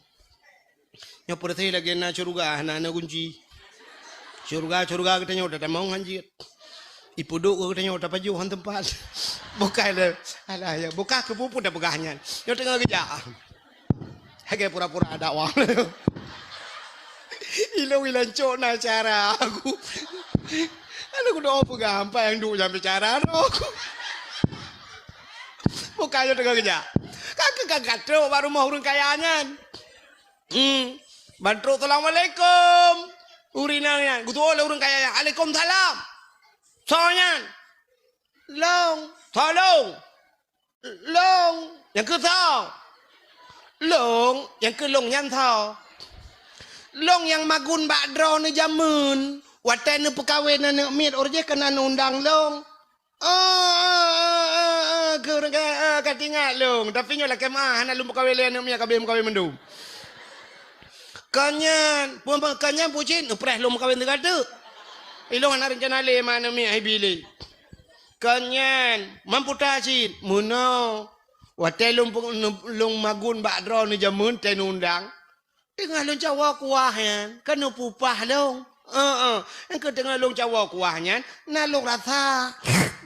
Nyoe peureuséh lagée na syeuruga, hana, hana gunci. Syeuruga, syeuruga geutanyoe tatamong hanjeuet. Ipeuduek geutanyoe tapajoh han teumpat. Bukai le, alah, ya, bukai keu peue-peue tapeugah nyan. Nyoe teungoh geujak. Lagée pura-pura dakwah. Ilong ilan cok na cara aku. Aneuk kudoe peugah ampai nyang duek nyang bicara droe. Bukai nyoe teungoh geujak. Ka keu ka gatrok bak rumoh ureueng kaya nyan. Hmm. Ban trok, "Assalamualaikum." Ureueng inong nyan, geutuwoe lé ureueng kaya nyan, "Alaikumsalam." Soe nyan? "Lôn." "Soe lôn?" "Lôn." "Nyang keu soe?" "Lôn." "Nyang keu lôn nyan soe?" "Lôn nyang magun bak droeneuh jameun, watée neupeukawen aneuk miet, óh jih keunan undang lôn." "Oh, oh, oh, oh, oh, keu ureueng ka, oh, ka teuingat lôn. Tapi nyoe lakée meuah, hana lôn peukawen lé aneuk miet, ka abéh meukawen mandum." "Kon nyan, peue, peue, kon nyan peue cit, neupreh lôn meukawen teuka teuk. Ilôn hana reuncana lé ma aneuk miet hai bi lé." "Kon nyan, man puta cit." "Meunoe, watée lôn pe-, lôn magun bak droeneuh jameun tée neuundang, teungoh lôn cawoe kuah nyan, ka neupeupah lôn. Heeh, nyang keu teungoh lôn cawoe kuah nyan, na lôn rasa.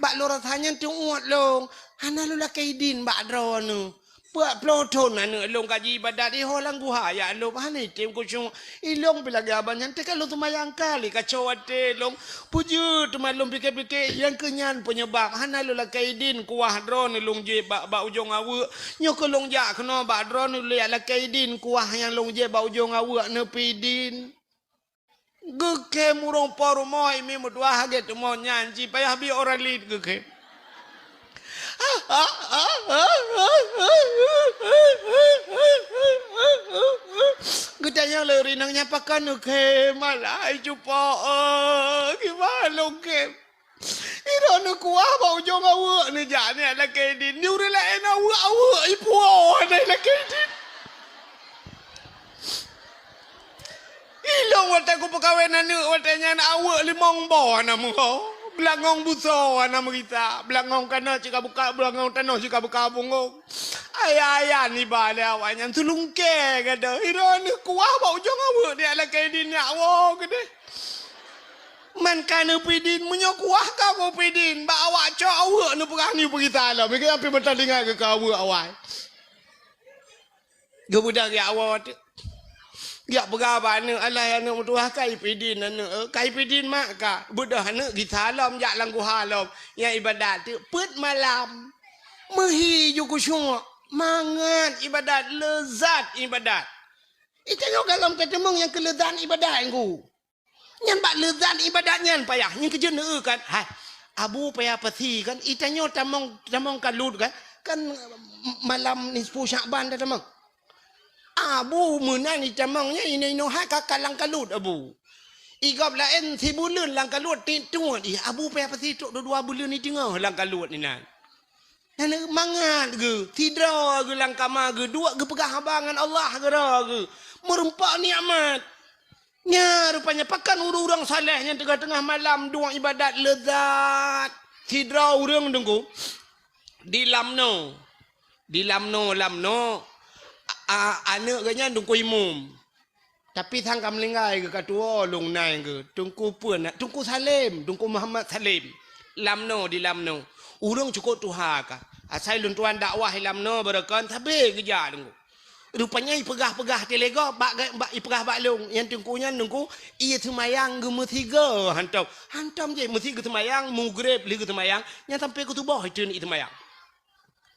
Bak lôn rasa nyan teuuet lôn, hana lôn lakée idin bak droeneuh. Peuet ploh thon aneuk lôn ka jiibadat iho lam guha, ya Allah, hana item khusyuk. Ilôn pih lagée abah nyan, teuka lôn seumayang kali kacau até lôn. Peue jeuet teuma lôn pike-pike, nyang keu nyan peunyebab hana lôn lakée idin kuah droeneuh lôn jieb bak, bak ujong aweuek. Nyoe keu lôn jak keunoe bak droeneuh lôn lakée idin kuah nyang lôn jieb bak ujong aweuek neupidin." Geukhem ureueng po rumoh, imi meutuah lagée teuma nyan, ci payah bi orang lain geukhem. Geutanyong lé ureueng inong nyan, "Pakon neukhem?" "Alah, hai cupo, eh, kiban lôn khem. Droeneuh kuah bak ujong aweuek neujak neulakée idin. Nyoe ureueng laén aweuek-aweuek ipuwoe neulakée idin." Ilôn watée kupeukawen aneuk watée nyan aweuek limong boh hana meuho, beulangong busoe hana meurita, beulangong kanoe cit ka buka, beulangong tanoh cit ka buka bungong. Ayah-ayah niba lé awaknyan seulungkée gata. Droeneuh kuah bak ujong aweuek neulakée idin nyak woe keudeh. Man ka neupidin, meunyoe kuah ka meupidin, bak awak cok aweuek neupeugah nyoe peugisa lom. Ikeu api meuta ingat keu aweuek awai. Geubeudôh geujak woe teuk. Geujak peugah bak aneuk, "Alah, aneuk meutuah, ka ipidin aneuk, eh, ka ipidin mak ka." Beudôh aneuk gisa lom jak lam guha lom. Nyang ibadat teuk peuet malam. Meuhi ju khusyuk, mangat ibadat, leuzat ibadat. Itanyoe gohlom ka teumeung nyang keu leuzat ibadat nyan ku. Nyan bak leuzat ibadat nyan payah. Nyan keujeuet neueu kan. Hai, Abu payah pasi kan. Itanyoe tamong, tamong kalut kan. Kan malam nisfu Sya'ban dah tamong. Abu meunan itamong nyan inoe-inoe hai ka, ka lam kalut Abu. Igop laén sibuleuen lam kalut tiep tuet. Ih, Abu payah pasi trok dua buleuen i teungoh lam kalut inan. Nyan mangat geuh, sidroe geuh lam kama geuh, duek geupeugah haba ngon Allah geuh droe geuh. Meureumpok nikmat. Nya rupanya pakon ureuëng-ureuëng saleh nyang teungoh-teungoh malam duek ibadat leuzat. Sidroe ureuëng Teungku di Lamno. Di Lamno, Lamno, a, a, aneuëk geuh nyan Teungku Imum. Tapi sang ka meuninggai geuh ka tuwoe lôn nai geuh. Teungku peue na, Teungku Salem, Teungku Muhammad Salem. Lamno di Lamno. Ureuëng cukôp tuha ka. Asai lôn tuan dakwah i Lamno beureukan sabe geujak Teungku. Rupanya ipeugah-peugah teulego bak, bak ipeugah bak lôn. Nyang Teungku nyan Teungku, ie seumayang geumeusigoe hantom. Hantom jih meusi geuseumayang, mugreb lheueh geuseumayang, nyan sampai keu suboh iteueh ie seumayang.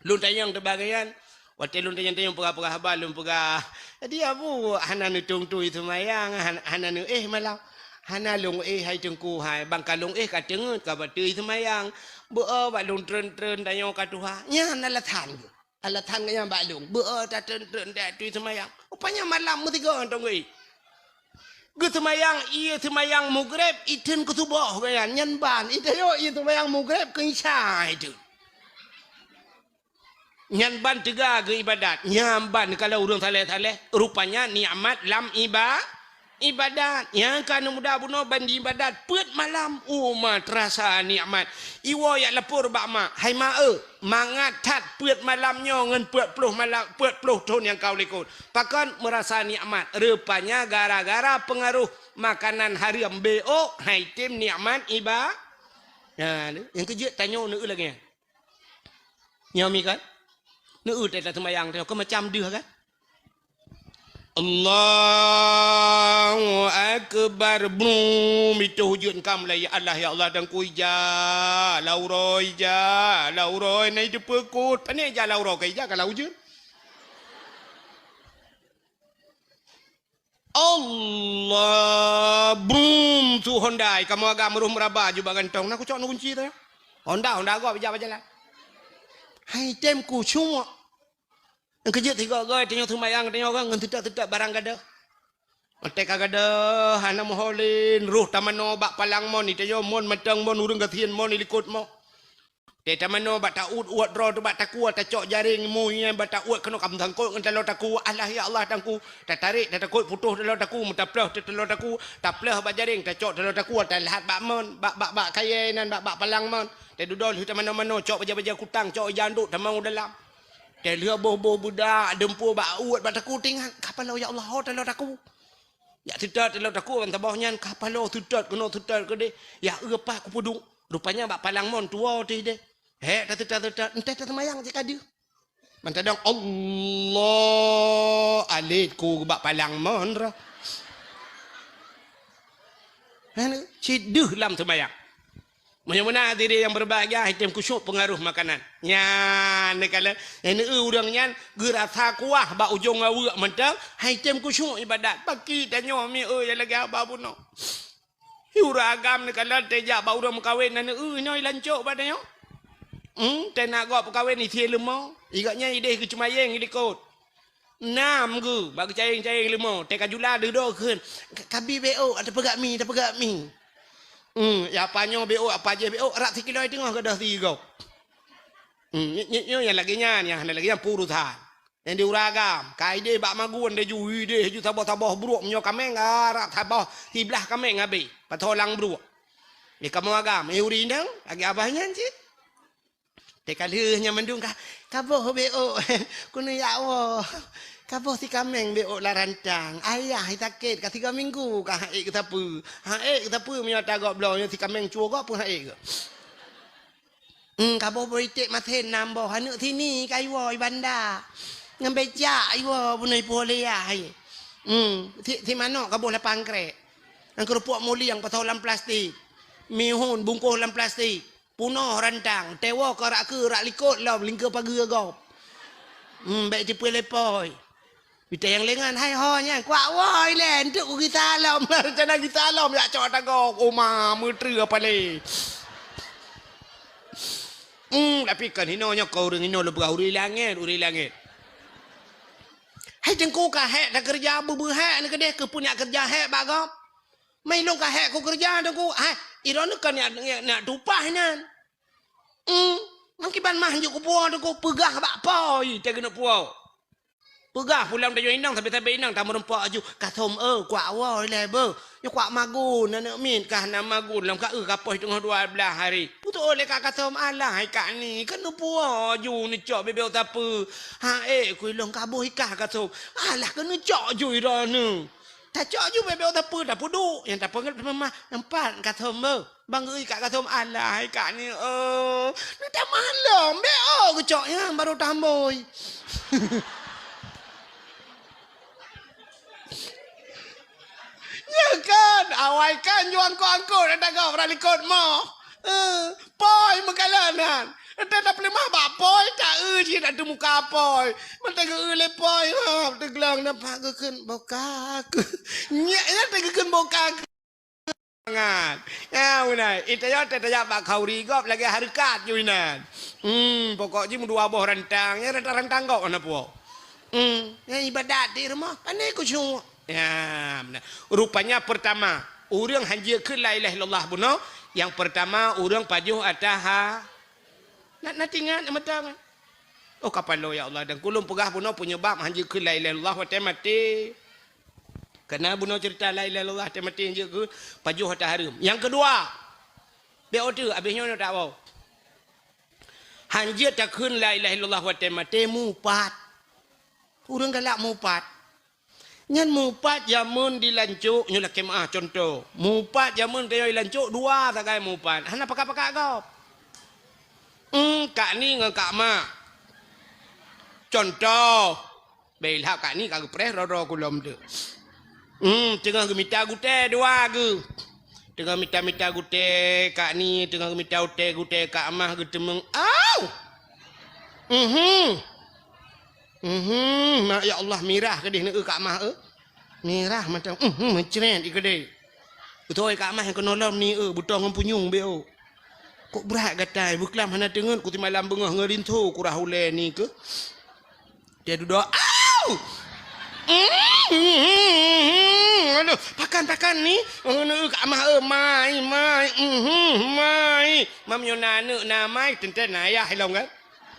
Lôn tanyong teuh bak geuh nyan. Watée lôn tanyong-tanyong peugah-peugah haba lôn peugah, "Jadi Abu hana neutung tui seumayang, han-, hana neuéh malam." "Hana lôn éh hai Teungku hai, bang ka lôn éh ka teungeut ka bateue seumayang. Beu-o bak lôn treun-treun tanyoe ka tuha." Nyan alasan geuh. Alasan geuh nyan bak lôn. Beu-o tatreun-treun tui seumayang. Rupanya malam meusigoe hantom geuéh. Geuseumayang, ie seumayang mugreb, iteueh keu suboh geuh nyan. Nyan ban, iteueh ie seumayang mugreb keu isya iteueh. Nyan ban teuga geuh ibadat. Nyan ban kalau ureuëng saleh-saleh, rupanya nikmat lam iba-, ibadat. Nyang ka neuh muda bunoe ban jiibadat peuet malam. Uma teurasa nikmat. Iwoe jak lapor bak mak, "Hai mak eu, mangat that peuet malam nyoe ngon peuet ploh malam, peuet ploh thon nyang ka u likot." Pakon meurasa nikmat? Rupanya gara-gara peungaroh makanan haram beok, hai tem nikmat iba-, nah, nyang keujeuet tanyoe neueu lagée nyan. Nyoe mi kan? Neueu teuh taseumayang teuh, keu macam deuh kan? Allahu Akbar. Brum, itu hujud kam la ya Allah, ya Allah, dan ku ija, lauroi ija, lauroi, na itu pekut. Pane ija lauroi, ka ija ka la hujud. Allah, brum, su Honda, kamoe agam roh meuraba jubak gantong. Na kucok na kunci tu. Honda, Honda gob ija bajalan. Hai tem kucok. Nyang keujeuet sigoe-goe tanyoe seumayang tanyoe ngon teutak-teutak barang gadoh. Watée ka gadoh hana meuho lé, roh tamanoe bak palang mon, itanyoe mon mantong mon, ureuëng gasien mon, ilikot mon. Watée tamanoe bak ta-uet-uet droe teuh bak takue, tacok jaréng mui nyan bak ta-uet keunoe ka meusangkot ngon taloe takue. Allah ya Allah tangku. Tatarek tatakot putôh taloe takue, meutaplôh taloe takue, taplôh bak jaréng, tacok taloe takue, talhat bak mon, bak, bak, bak kayée nan, bak, bak palang mon. Tadudoe lheueh tamanoe-manoe, cok bajée-bajée kutang, cok ija andok tamong u dalam. Teh lheueh boh-boh beudak, deumpue bak uet bak takue tingat, ka paloe ya Allah, ho taloe takue. Jak teutot taloe takue ban saboh nyan, ka paloe teutot keunoe teutot keudeh. Ya eu pat kupeuduek. Rupanya bak palang mon tuwoe teuh deh. Hék tateutot-teutot, enteh taseumayang cit ka deuh. Mantadong Allah alet ku bak palang mon roh. Hana, cit deuh lam seumayang. Meunyoe meunan hadirin nyang berbahagia, item khusyuk pengaruh makanan. Nyan, neukalon, nyang neu ureuëng nyan geurasa kuah bak ujong aweuek mantong, hai item khusyuk ibadat. Baki tanyoe mi eu nyang lagée haba bunoe. Hi ureuëng agam neukalon tejak bak ureuëng meukawen na neu nyoe lancok bak tanyoe. Hmm, tena gob peukawen isie leumo. Igak nyan ideh geucumayeng ilikot. Nam geu bak geucayeng-cayeng leumo, teuka jula deuh doe kheun, "Ka-, kabi beok, tapeugak mi, tapeugak mi." Hmm, ya apa nyoe beok, apa jih beok, rak sikilo teungoh gadoh sigoe. Hmm, nyoe, nyoe, nyoe nyang lagée nyan, nyang hana lagée nyan peurusan. Nyang di uragam, ka ideh bak magun deh ju, ideh ju saboh-saboh bruek meunyoe kameng, arak saboh siblah kameng habéh, patholang bruek. Di kamoe agam, eh uri inong, lagée abah nyan cit. Teuka lheueh nyan mandum ka, "Kaboh beok, keuneuk jak woe. Kaboh si kameng beok lam rantang. Ayah sakét ka tiga minggu ka hak ék geusapeue. Hak ék geusapeue meunyoe ata gob bloe nyoe si kameng cue gob pun hak ék geuh." Hmm, kaboh boh iték masen nam boh, aneuk sini ka iwoe i banda. Ngon becak iwoe bunoe ipoh lé yah. Hmm, si, si manok kaboh lapan krek. Ngon keurupuk mulieng pasoe lam plastik. Mihun bungkoh lam plastik. Punoh rantang, tewoe keu rak keu rak likot lom lingkeue pageue gob. Hmm, bék tipeu lepoi. Pita nyang lengan hai ho nyan, kuak woi lé, enteuk ku gisa lom, rencana gisa lom, jak cok tagoe, oma, meuteue apa lé. Hmm, tapi kan hino nyoe keu ureueng hino leubeh ureueng langét, ureueng langét. Hai teungku ka hék takeureuja beu-beu hék neuh keudeh keu peue nak keureuja hék bak gob. Mai lôn ka hék kukeureuja teungku, hai, droeneuh kan nak, nak, nak tupah nyan. Hmm, mangkiban mah hanjeuet kupuwoe teungku, peugah bak poi teuh keuneuk puwoe. Peugah pulang tanyoe inong, sabe-sabe inong tameureumpok aju, "Kathom, eh, kuak woe ilée beuh. Nyoe kuak magun, aneuk miet kah na magun lom ka eu ka poh teungoh dua blaih hari." Putôh lé Kak Kathom, "Alah, hai Kak Ni, keuneuk puwoe aju neucok bebek sapeue." "Ha, eh, ku ilong ka boh ikah Kathom." "Alah, keuneuk cok ju droeneuh." Tacok ju bebek sapeue, tapeuduek. Nyang tapeugah teuma mah, "Nampak Kathom beuh." Bang geuikat Kathom, "Alah, hai Kak Ni, oh, neutamah lom, beh, oh, geucok nyan baru tambôi." Nyan kan, awai kan ju angkot-angkot, ata gob rot likot moh. Eh, poi meukalon nyan. Ata tapeuleumah bak poi, ta-eu cit ata muka poi. Mantong geu-eu lé poi, ha, teuglong nampak geukheun boka keuh. Nyan, nyan teugeukheun boka keuh. Mangat. Ya, beuna. Ita nyoe tajak bak khauri gob lagée hareukat ju inan. Hmm, pokok jih meudua boh rantang, ya rantang-rantang gob hana puwoe. Hmm, ya ibadat di rumoh, pane khusyuk. Ya, beuna. Rupanya pertama, ureueng hanjeuet kheun la ilaha illallah bunoe, nyang pertama ureueng pajoh ata ha-, na, na tingat mata kan. Oh, kapalo, ya Allah, dan kulôn peugah bunoe penyebab hanjeuet kheun la ilaha illallah watée maté. Kana bunoe cerita la ilaha illallah watée maté hanjeuet kheun pajoh ata hareuem. Nyang keudua, bék oteuk, abéh nyoe tak woe. Hanjeuet takheun la ilaha illallah watée maté mupat. Ureueng galak mupat. Nyan mupat jameun di Lancok, nyoe lakée meu'ah contoh. Mupat jameun tanyoe di Lancok dua sagai mupat. Hana pakat-pakat gob. Hmm, Kak Ni ngon Kak Mak. Contoh. Beuilhak Kak Ni ka geupreh droe-droe kulom tu. Hmm, teungoh geumita gutée dua geuh. Teungoh mita-mita gutée Kak Ni, teungoh geumita gutée, gutée Kak Mak geuteumeung. Au! Mhm. Mhm, ma-, ya Allah, mirah keudeh neu-eu Kak Mah, eh. Mirah mantong, mhm, meucret i keudeh. Beutôi Kak Mah nyang keunoe lom ni, eh, beutoh ngon punyueng beu. Kok brat gatai, beuklam hana teungeut, ku timalam beungoh ngon rinso, ku rhah ulée ni keuh. Dia dudoe, au! Mhm, aduh, pakan, pakan ni, neu-eu Kak Mah, eh, mai, mai, mhm, mai. Mam nyoe na aneuk na mai, teuntée na ayah ilong kan?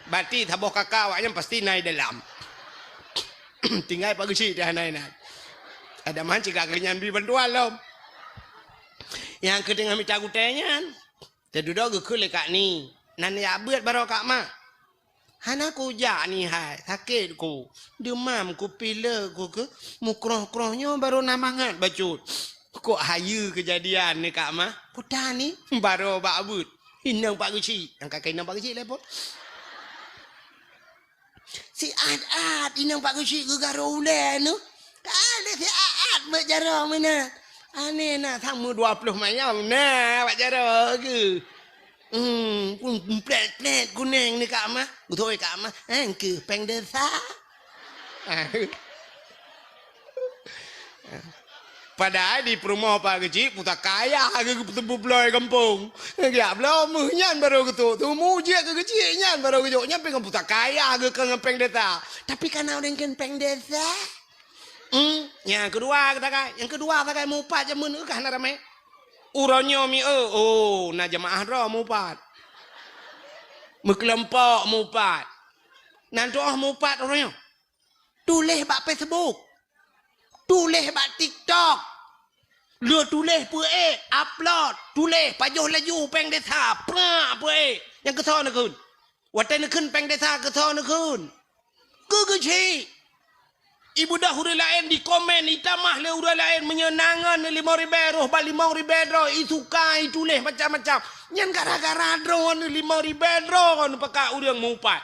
Bati saboh kaka awaknyan pasti na i dalam. Tinggai Pak Geuchik teuh hana inan. Ada man cit ka keu nyan bri bantuan lom. Nyang keu teungoh mita gutée nyan, teududoe geukheun lé Kak Ni. Nan jak beuet baroe Kak Mak. Hana kujak Ni hai, sakét ku. Deumam ku, pilek ku keuh, mukroh-kroh nyoe baroe na mangat bacut. Kok hayeue keujadian ni Kak Mah? Peue tan ni? Baroe bak beuet. Inong Pak Geuchik. Nyang ka keu inong Pak Geuchik lé phon. Siat-at inong Pak Geuchik geugaroe ulée nyoe. Ka lé siat-at bak jaroe meunan. Aneh na, sang meu dua ploh mayam na bak jaroe geuh. Hmm, pun plet-plet kuneng ni Kak Mah. Beutôi Kak Mah. Eh, keu péng desa. Padahai di peurumoh Pak Geuchik pusaka ayah geuh geupeuteumpu bloe gampông. Geujak bloe meuh nyan barô geutrok. Teumu jeuet keu Geuchik nyan barô geujok. Nyan pih ngon pusaka ayah geuh keu ngon péng desa. Tapi kana ureueng kheun péng desa. Hmm, nyang keudua sagai. Nyang keudua sagai mupat jameun kah na ramé. Uroe nyoe mi eu, oh, na jeumaáh droe mupat. Meukeulompok mupat. Nan tuoh mupat uroe nyoe. Tuléh bak Facebook. Tuléh bak TikTok. Lheueh tuléh peuék, upload, tuléh pajoh laju péng desa, prak peuék. Nyang keusoe neukheun. Watée neukheun péng desa keusoe neukheun. Keu Geuchik. Ibeudôh ureueng laén dikomen, itamah lé ureueng laén meunyoe na ngon limong ribée roh bak limong ribée droe, isuka, ituléh macam-macam. Nyan gara-gara droeneuh limong ribée droe neupakat ureueng mupat.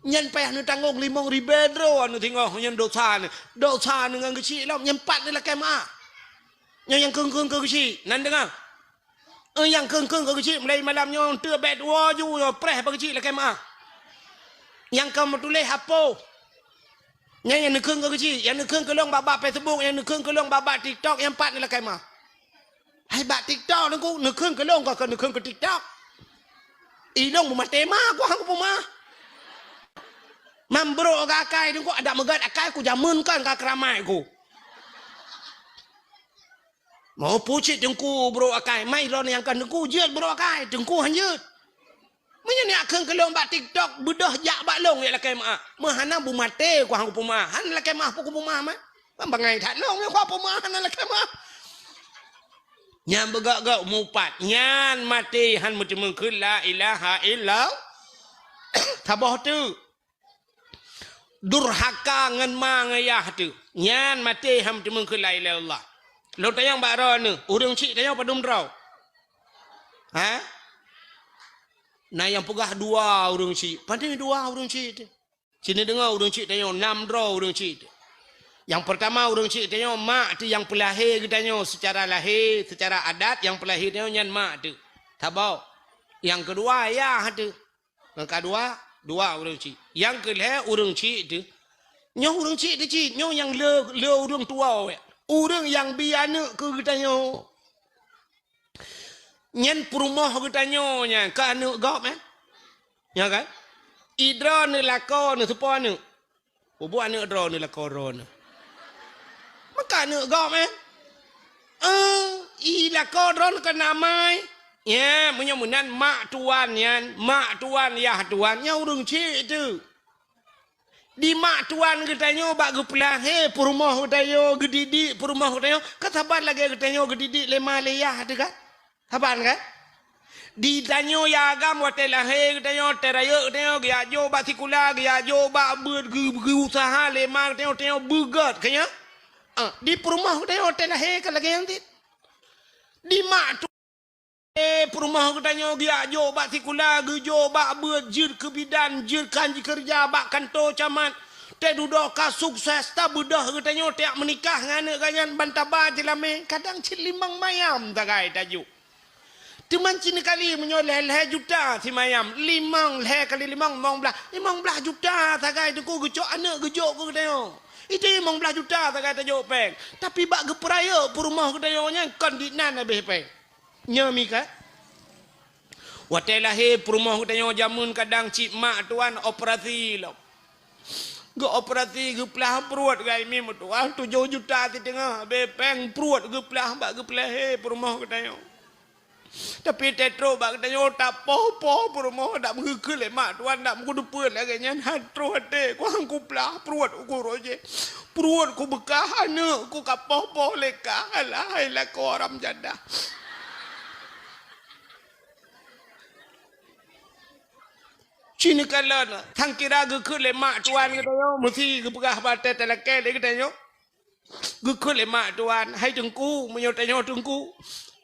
Nyan payah neutanggong limong ribée droe neuh singoh nyan dosa neuh. Dosa neuh ngon Geuchik lom, nyan pat neulakée meu'ah. Nyoe nyang kheun-kheun keu Geuchik, nan deungoe. Eh, nyang kheun-kheun keu Geuchik, mulai malam nyoe teuk bék tuwoe ju nyoe preh bak Geuchik lakée meu'ah. Nyang ka meutuléh apoh. Nyan nyang neukheun keu keuchik, nyang neukheun keu lôn bak-bak Facebook, nyang neukheun keu lôn bak-bak TikTok, nyang pat neulakèe meu'ah. Hai bak TikTok Teungku, neukheun keu lôn ka, ka neukheun keu TikTok. I lôn beumaté ma ku han kupeumeu'ah. Mam brôk akai Teungku, adak meugat akai ku jameun kan ka keuramai ku. Mau pucit Teungku brôk akai, mai lôn nyang ka Teungku jeuet brôk akai, Teungku han jeuet. Meunyoe neukheun keu lôn bak TikTok, beudôh jak bak lôn jak lakèe meu'ah. Meuhana beumaté ku han kupeumeu'ah, han lakèe meu'ah pun kupeumeu'ah mah. Ban bangai that lôn, nyoe ku peumeu'ah hana lakèe meu'ah. Nyan beugok-gok mupat, nyan maté han meuteumeung kheun la ilaha illallah. Saboh teuk. Durhaka ngon ma ngon yah teuk. Nyan maté han meuteumeung kheun la ilaha illallah. Lôn tanyong bak droeneuh, ureueng chik tanyoe padum droe? Ha? Na nyang peugah dua ureueng chik. Padum dua ureueng chik teuh? Sinoe deungoe ureueng chik tanyoe, nam droe ureueng chik teuh. Nyang peurtama ureueng chik tanyoe mak teuh nyang peulahé geutanyoe seucara lahé, seucara adat nyang peulahé tanyoe nyan mak teuh. Saboh. Nyang keudua yah teuh. Nyang keudua, dua ureueng chik. Nyang keulhèe ureueng chik teuh. Nyoe ureueng chik teuh cit, nyoe nyang le, le ureueng tuwoe. Ureueng nyang bi aneuk keu geutanyoe. Nyan peurumoh geutanyoe nyan ka aneuk gob, eh? Nya kan? I droeneuh lakoe neuh soe po aneuk? Peubuet aneuk droeneuh lakoe droeneuh. Meuka aneuk gob, eh? Eh, i lakoe droeneuh keu namai. Nya, meunyoe meunan mak tuan nyan, mak tuan, yah tuan, nyan ureueng chik teuh. Di mak tuan geutanyoe bak geupeulahé peurumoh geutanyoe, geudidik peurumoh geutanyoe, ka saban lagèe geutanyoe geudidik lé ma lé yah teuh kan? Saban kan? Di tanyoe ya agam watèe lahé geutanyoe, watèe rayeuk geutanyoe, geujak jok bak sikula, geujak jok bak beuet, geu-, geuuseuha lé ma geutanyoe, tanyoe beugèt, ka nyan? Ah, di peurumoh geutanyoe watèe lahé ka lagèe nyan cit. Di mak tu Eh, peurumoh geutanyoe geujak jok bak sikula, geujok bak beuet, jeuet keu bidan, jeuet keu han jikeureuja bak kantô camat. Teududoe ka sukses, tabeudôh geutanyoe tajak meunikah ngon aneuk geuh nyan ban taba jeulamé, kadang cit limong mayam sagai tajok. Teuma cit kali meunyoe lhèe-lhèe juta simayam, limong, lhèe kali limong, limong blaih, limong blaih juta sagai Teungku geucok aneuk geujok keu geutanyoe. Itu limong blaih juta sagai tajok péng. Tapi bak geupeurayeuk peurumoh geutanyoe nyan kon dinan habéh péng. Nyoe mi ka. Watèe lahé peurumoh geutanyoe jameun kadang cit mak tuan operasi lom. Geuoperasi geuplah pruet gai mi meutuah tujoh juta siteungoh, habéh péng pruet geuplah bak geupeulahé peurumoh geutanyoe. Tapi teutrok bak geutanyoe tapoh-poh peurumoh dak meugeukheun lé mak tuan dak meukeudeupeue lagèe nyan han troh até kuang kuplah pruet uku roh jih. Pruet kubeukah aneuk ku kapoh-poh lé kah, alah hai lakoe haram jadah. Cit neukalon, sang kira geukheun lé mak tuan geutanyoe, meusi geupeugah bak até talakèe lé geutanyoe. Geukheun lé mak tuan, "Hai Teungku, meunyoe tanyoe Teungku,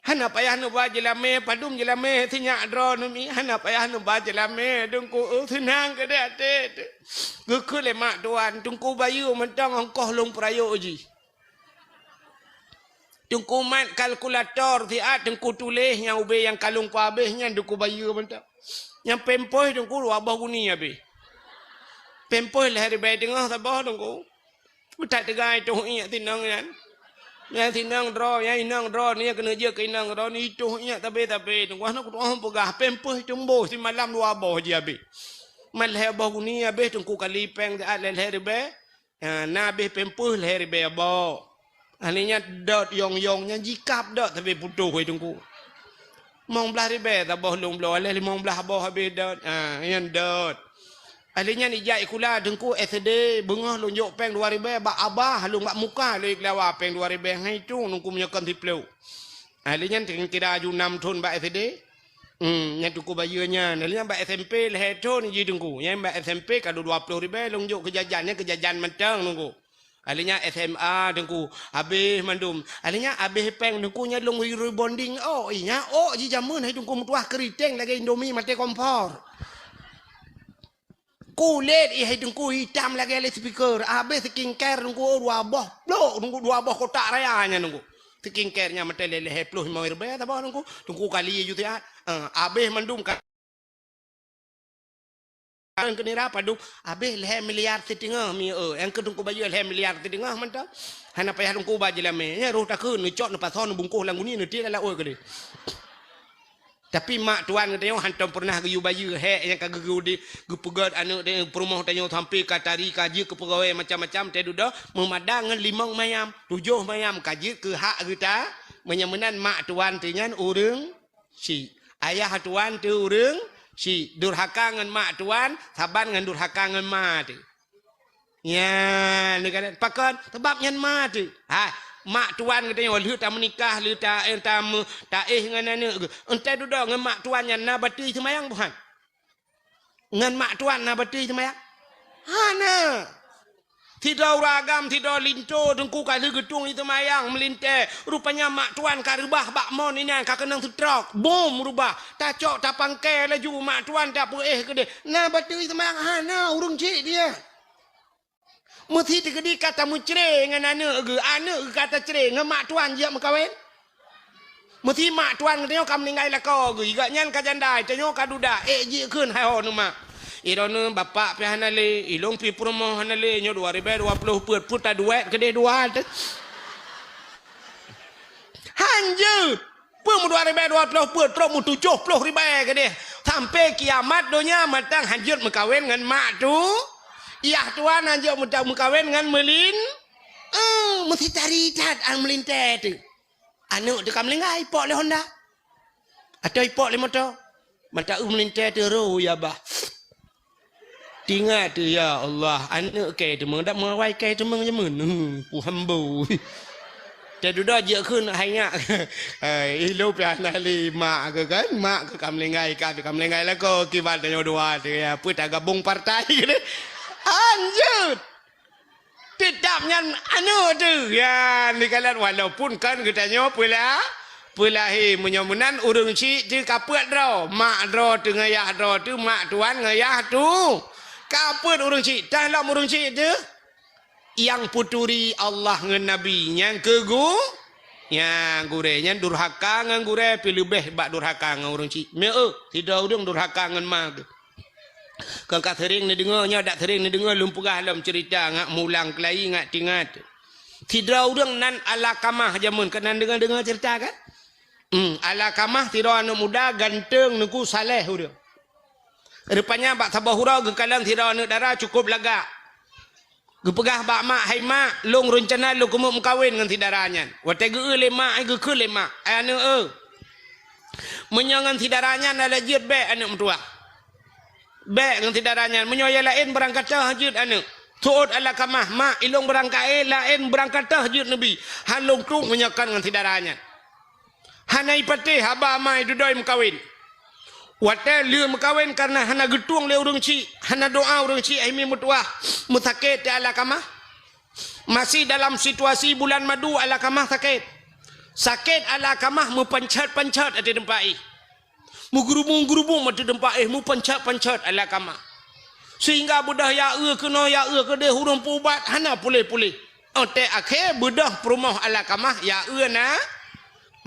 hana payah neuba jeulamé, padum jeulamé sinyak droeneuh mi, hana payah neuba jeulamé Teungku, eu, seunang keudéh até." Geukheun lé mak tuan, "Teungku bayeue mantong ongkoh lôn peurayeuk jih." Teungku mat kalkulator siat, Teungku tuléh nyang ubé nyang ka lôn peuhabéh nyan Teungku bayeue mantong. Nyang pampers Teungku dua boh guni habéh. Pampers lhèe ribèe teungoh saboh Teungku. Meutat teuga i toh iék sinong nyan. Nyan sinong droe, nyan inong droe, nyan keuneuk jeuet keu inong droe, i toh iék sabe-sabe Teungku. Hana kutu'oh peugah, pampers teumbôh simalam dua boh jih habéh. Mat lhèe boh guni habéh Teungku kali péng siat lhèe-lhèe ribèe. Ha, na abéh pampers lhèe ribèe boh. Ahli nyan dot yong-yong nyan jikab dot sabe putôh wai Teungku. Limong blaih ribèe saboh lôn bloe, aléh limong blaih boh abéh dot. Ha, nyan dot. Ahli nyan ijak sikula Teungku S D, beungoh lôn jok péng dua ribèe bak abah lôn bak muka lôn ikeulawa péng dua ribèe ngon itong Teungku meunyoe kon siplôh. Ahli nyan kira aju nam thon bak S D. Hmm, nyan Teungku bayeue nyan. Lheueh nyan bak S M P lhèe thon jih Teungku. Nyan bak S M P ka dua ploh ribèe lôn jok keu jajan, nyan keu jajan mantong Teungku. Lheueh nyan S M A Teungku, habéh mandum. Lheueh nyan habéh péng Teungku nyan lôn rebonding. Oh, iya, oh, jih jameun hai Teungku meutuah keuriteng lagèe Indomie maté kompor. Kulét ih hai Teungku itam lagèe loudspeaker. Habéh skincare Teungku dua boh plôk, Teungku dua boh kotak raya nyan Teungku. Skincare nyan meuteulée lhèe ploh limong ribèe saboh Teungku. Teungku kali ju siat. Ah, habéh mandum ka Keu nira padub, habéh lhèe miliar siteungoh mi eu. Nyang keu Teungku Bayeue lhèe miliar siteungoh mantong. Hana payah Teungku ba jeulamé. Nyan roh takheun, neucok, neupasoe, neubungkôh lam guni, neutiek lam laôt keudéh. Tapi mak tuan geutanyoe hantom peureunah geuyue bayeue hék nyang ka geugeu di, geupeugöt aneuk di peurumoh tanyoe sampoe ka tari, ka jeuet keu peugawée macam-macam, teuh dudoe meumada ngon limong mayam, tujoh mayam ka jeuet keu hak geuta. Meunyoe meunan mak tuan teuh nyan ureuëng chik. Ayah tuan teuh ureuëng chik. Durhaka ngon mak tuan, saban ngon durhaka ngon ma teuh. Nyan, neukalon. Pakon? Sabab nyan ma teuh. Ha, mak tuan geutanyoe lheueh tameunikah, lheueh ta-, eh, tameu-, taéh ngon aneuk geuh. Entah dudoe ngon mak tuan nyan na batui seumayang buhan? Ngon mak tuan na batui seumayang? Hana. Sidroe ureuëng agam, sidroe linto teungku ka lheueh geutueng seumayang meulintée. Rupanya mak tuan ka reubah bak mon inan ka keunong seutrok. Bom reubah. Tacok tapangkai laju mak tuan tapeuéh keudéh. Na batui seumayang? Hana, ureuëng chik dia. Meusi teukeudi ka tameucre ngon aneuk geuh, aneuk geuh ka tacre ngon mak tuan jeuet meukawen. Meusi mak tuan geutanyoe ka meuninggai lakoe geuh, gobnyan ka janda, tanyoe ka duda, ék jikheun hai ho neu mak. Droeneuh bapak pih hana lé, ilôn pih peurumoh hana lé, nyoe dua ribée dua ploh peuet, peuet taduek keudéh dua teuh. Hanjeuet! Peue meudua ribée dua ploh peuet, trok meutujoh ploh ribée keudéh. Sampoe kiamat donya mantong hanjeuet meukawen ngon mak tu. Yah tuan hanjeuet meuta-, meukawen ngon meulin-, eh, meusi tari that an meulintée teuh. Aneuk teuh ka meulinggai, ipok lé honda. Atau ipok lé moto. Mantong meulintée teuh ro ya bah. Tingat teuh, ya Allah, aneuk kée teumeung, dak meuawai kée teumeung jameun. Hmm, puhambo. Teuh dudoe jeuet kheun hai nyak. Hai, ilôn pih hana lé mak keuh kan, mak keuh ka meulinggai, ka, ka meulinggai lakoe, kiban tanyoe dua teuh, ya, peue tagabong partai. Hanjeuet. Teutap nyan aneuk teuh. Ya, neukalon walaupun kan geutanyoe peula-, peulahé. Meunyoe meunan ureuëng chik teuh ka peuet droe. Mak droe teuh ngon yah droe teuh, mak tuan ngon yah tu. Ka peuet ureuëng chik, tah lom ureuëng chik teuh. Nyang peuturi Allah ngon Nabi, nyang keu gu-, nyang gurée, nyan durhaka ngon gurée, pih leubeh bak durhaka ngon ureuëng chik. Meu, sidroe ureuëng durhaka ngon ma geuh. Kon ka seuring neudeungoe, nyoe dak seuring neudeungoe lôn peugah lom ceurita ngat mulang keulayi ngat tingat. Sidroe ureuëng nan Alakamah jameun, keunan deungoe-deungoe ceurita kan? Hmm, Alakamah sidroe aneuk muda ganteng, neuku, saleh ureuëng. Rupanya bak saboh uroe geukalon sidroe aneuk dara cukup lagak. Geupeugah bak mak, "Hai mak, lôn reuncana lôn keumeung meukawen ngon si dara nyan." Watée geu-eu lé mak, ai geukheun lé mak, "Ai aneuk eu, meunyoe ngon si dara nyan na lôn jeuet bék aneuk meutuwah. Bék ngon si dara nyan, meunyoe nyang laén beurangkat teuh jeuet aneuk." Seuôt Alakamah, "Mak, ilôn beurangkat, eh, laén beurangkat teuh jeuet neubi. Han lôn tueng meunyoe kon ngon si dara nyan." Hana ipatéh haba ma dudoe meukawen. Watée lheueh meukawen kareuna hana geutueng lé ureuëng chik, hana doá ureuëng chik, hai mi meutuwah, meusakét teuh Alakamah. Masih dalam situasi bulan madu Alakamah sakét. Sakét Alakamah meupanchat-panchat ateueh teumpat éh. Meugeurubung-geurubung ateueh teumpat éh, meupanchat-panchat Alakamah. Sehingga beudôh ya eu keunoe, ya eu keudéh, ureuëng peuubat hana puléh-puléh. Óh tée akhé beudôh peurumoh Alakamah ya eu na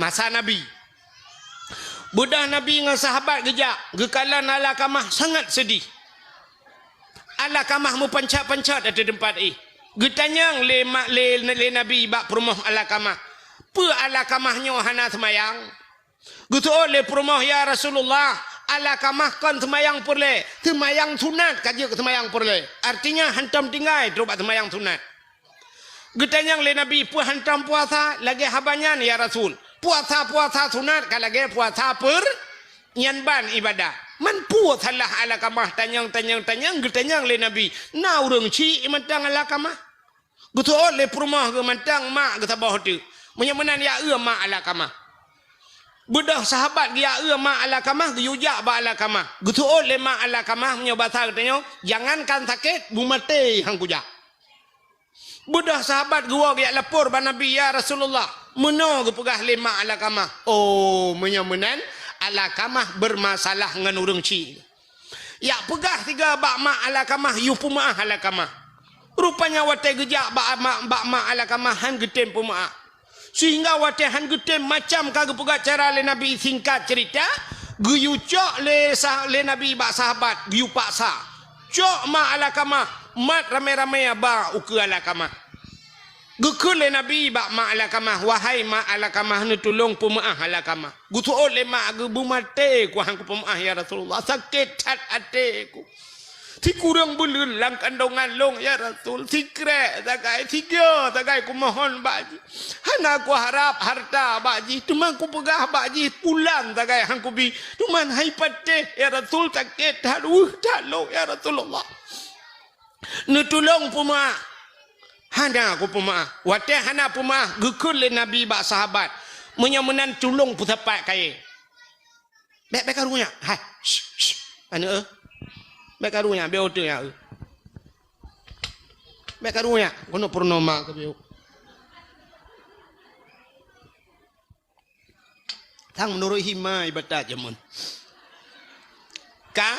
masa Nabi. Beudôh Nabi ngon sahabat geujak, geukalon Alakamah sangat seudih. Alakamah meupanchat-panchat ateueh teumpat éh. Geutanyong lé ma-, lé, lé Nabi bak peurumoh Alakamah, "Peue Alakamah nyoe hana seumayang?" Geuseuôt lé peurumoh, "Ya Rasulullah, Alakamah kon seumayang peureulée, seumayang sunat ka jeuet keu seumayang peureulée. Artinya hantom tinggai trok bak seumayang sunat." Geutanyong lé Nabi, "Peue hantom puasa lagée haba nyan, ya Rasul? Puasa-puasa sunat ka lagée puasa peur-, nyan ban ibadah." Man peue salah Alakamah, tanyong, tanyong, tanyong, geutanyong lé Nabi, "Na ureuëng chik mantong Alakamah?" Geuseuôt lé peurumoh geuh, "Mantong mak geuh saboh teuk. Meunyoe meunan ya eu mak Alakamah." Beudôh sahabat geuya eu mak Alakamah, geuyue jak bak Alakamah. Geuseuôt lé mak Alakamah, meunyoe basa geutanyoe, "Jangankan sakét, beumaté han kujak." Beudôh sahabat geuwoe geujak lapor bak Nabi, "Ya Rasulullah, meunoe geupeugah lé mak Alakamah." Oh, meunyoe meunan, Alakamah beurmasalah ngon ureuëng chik. Jak peugah sigoe bak mak Alakamah, yue peumeuáh Alakamah. Rupanya watée geujak bak mak, bak mak Alakamah han geutem peumeuáh. Sehingga watée han geutem, macam ka geupeugah cara lé Nabi, singkat ceurita, geuyue cok lé sah-, lé Nabi bak sahabat, geuyue paksa. Cok ma Alakamah, mat ramé-ramé ba ukeue Alakamah. Geukheun lé Nabi bak ma Alakamah, "Wahai ma Alakamah, neutulông peumeu'ah Alakamah." Geuseuôt lé ma, "Geubeumaté ku han kupeumeu'ah, ya Rasulullah. Sakét that até ku. Sikureueng buleuen lam kandongan lôn, ya Rasul. Sikrek sagai, sigoe sagai kumohon bak jih. Hana kuharab hareuta bak jih, teuma kupeugah bak jih pulan sagai han kubi. Teuma hai patéh, ya Rasul, sakét that, weueh that lôn, ya Rasulullah. Neutulông peumeu'ah." Hana kupeumeu'ah. Watée hana peumeu'ah, geukheun lé Nabi bak sahabat, "Meunyoe meunan tulông peusapat kayée." "Bék, bék karu nyak. Hai, shh, shh, aneuk, eh. Bék karu nyak, biôh uteuen nyak, eh. Bék karu nyak, keuneuk peurunoe ma keu biôh." Sang meunurot hima ibatat jameun. Ka?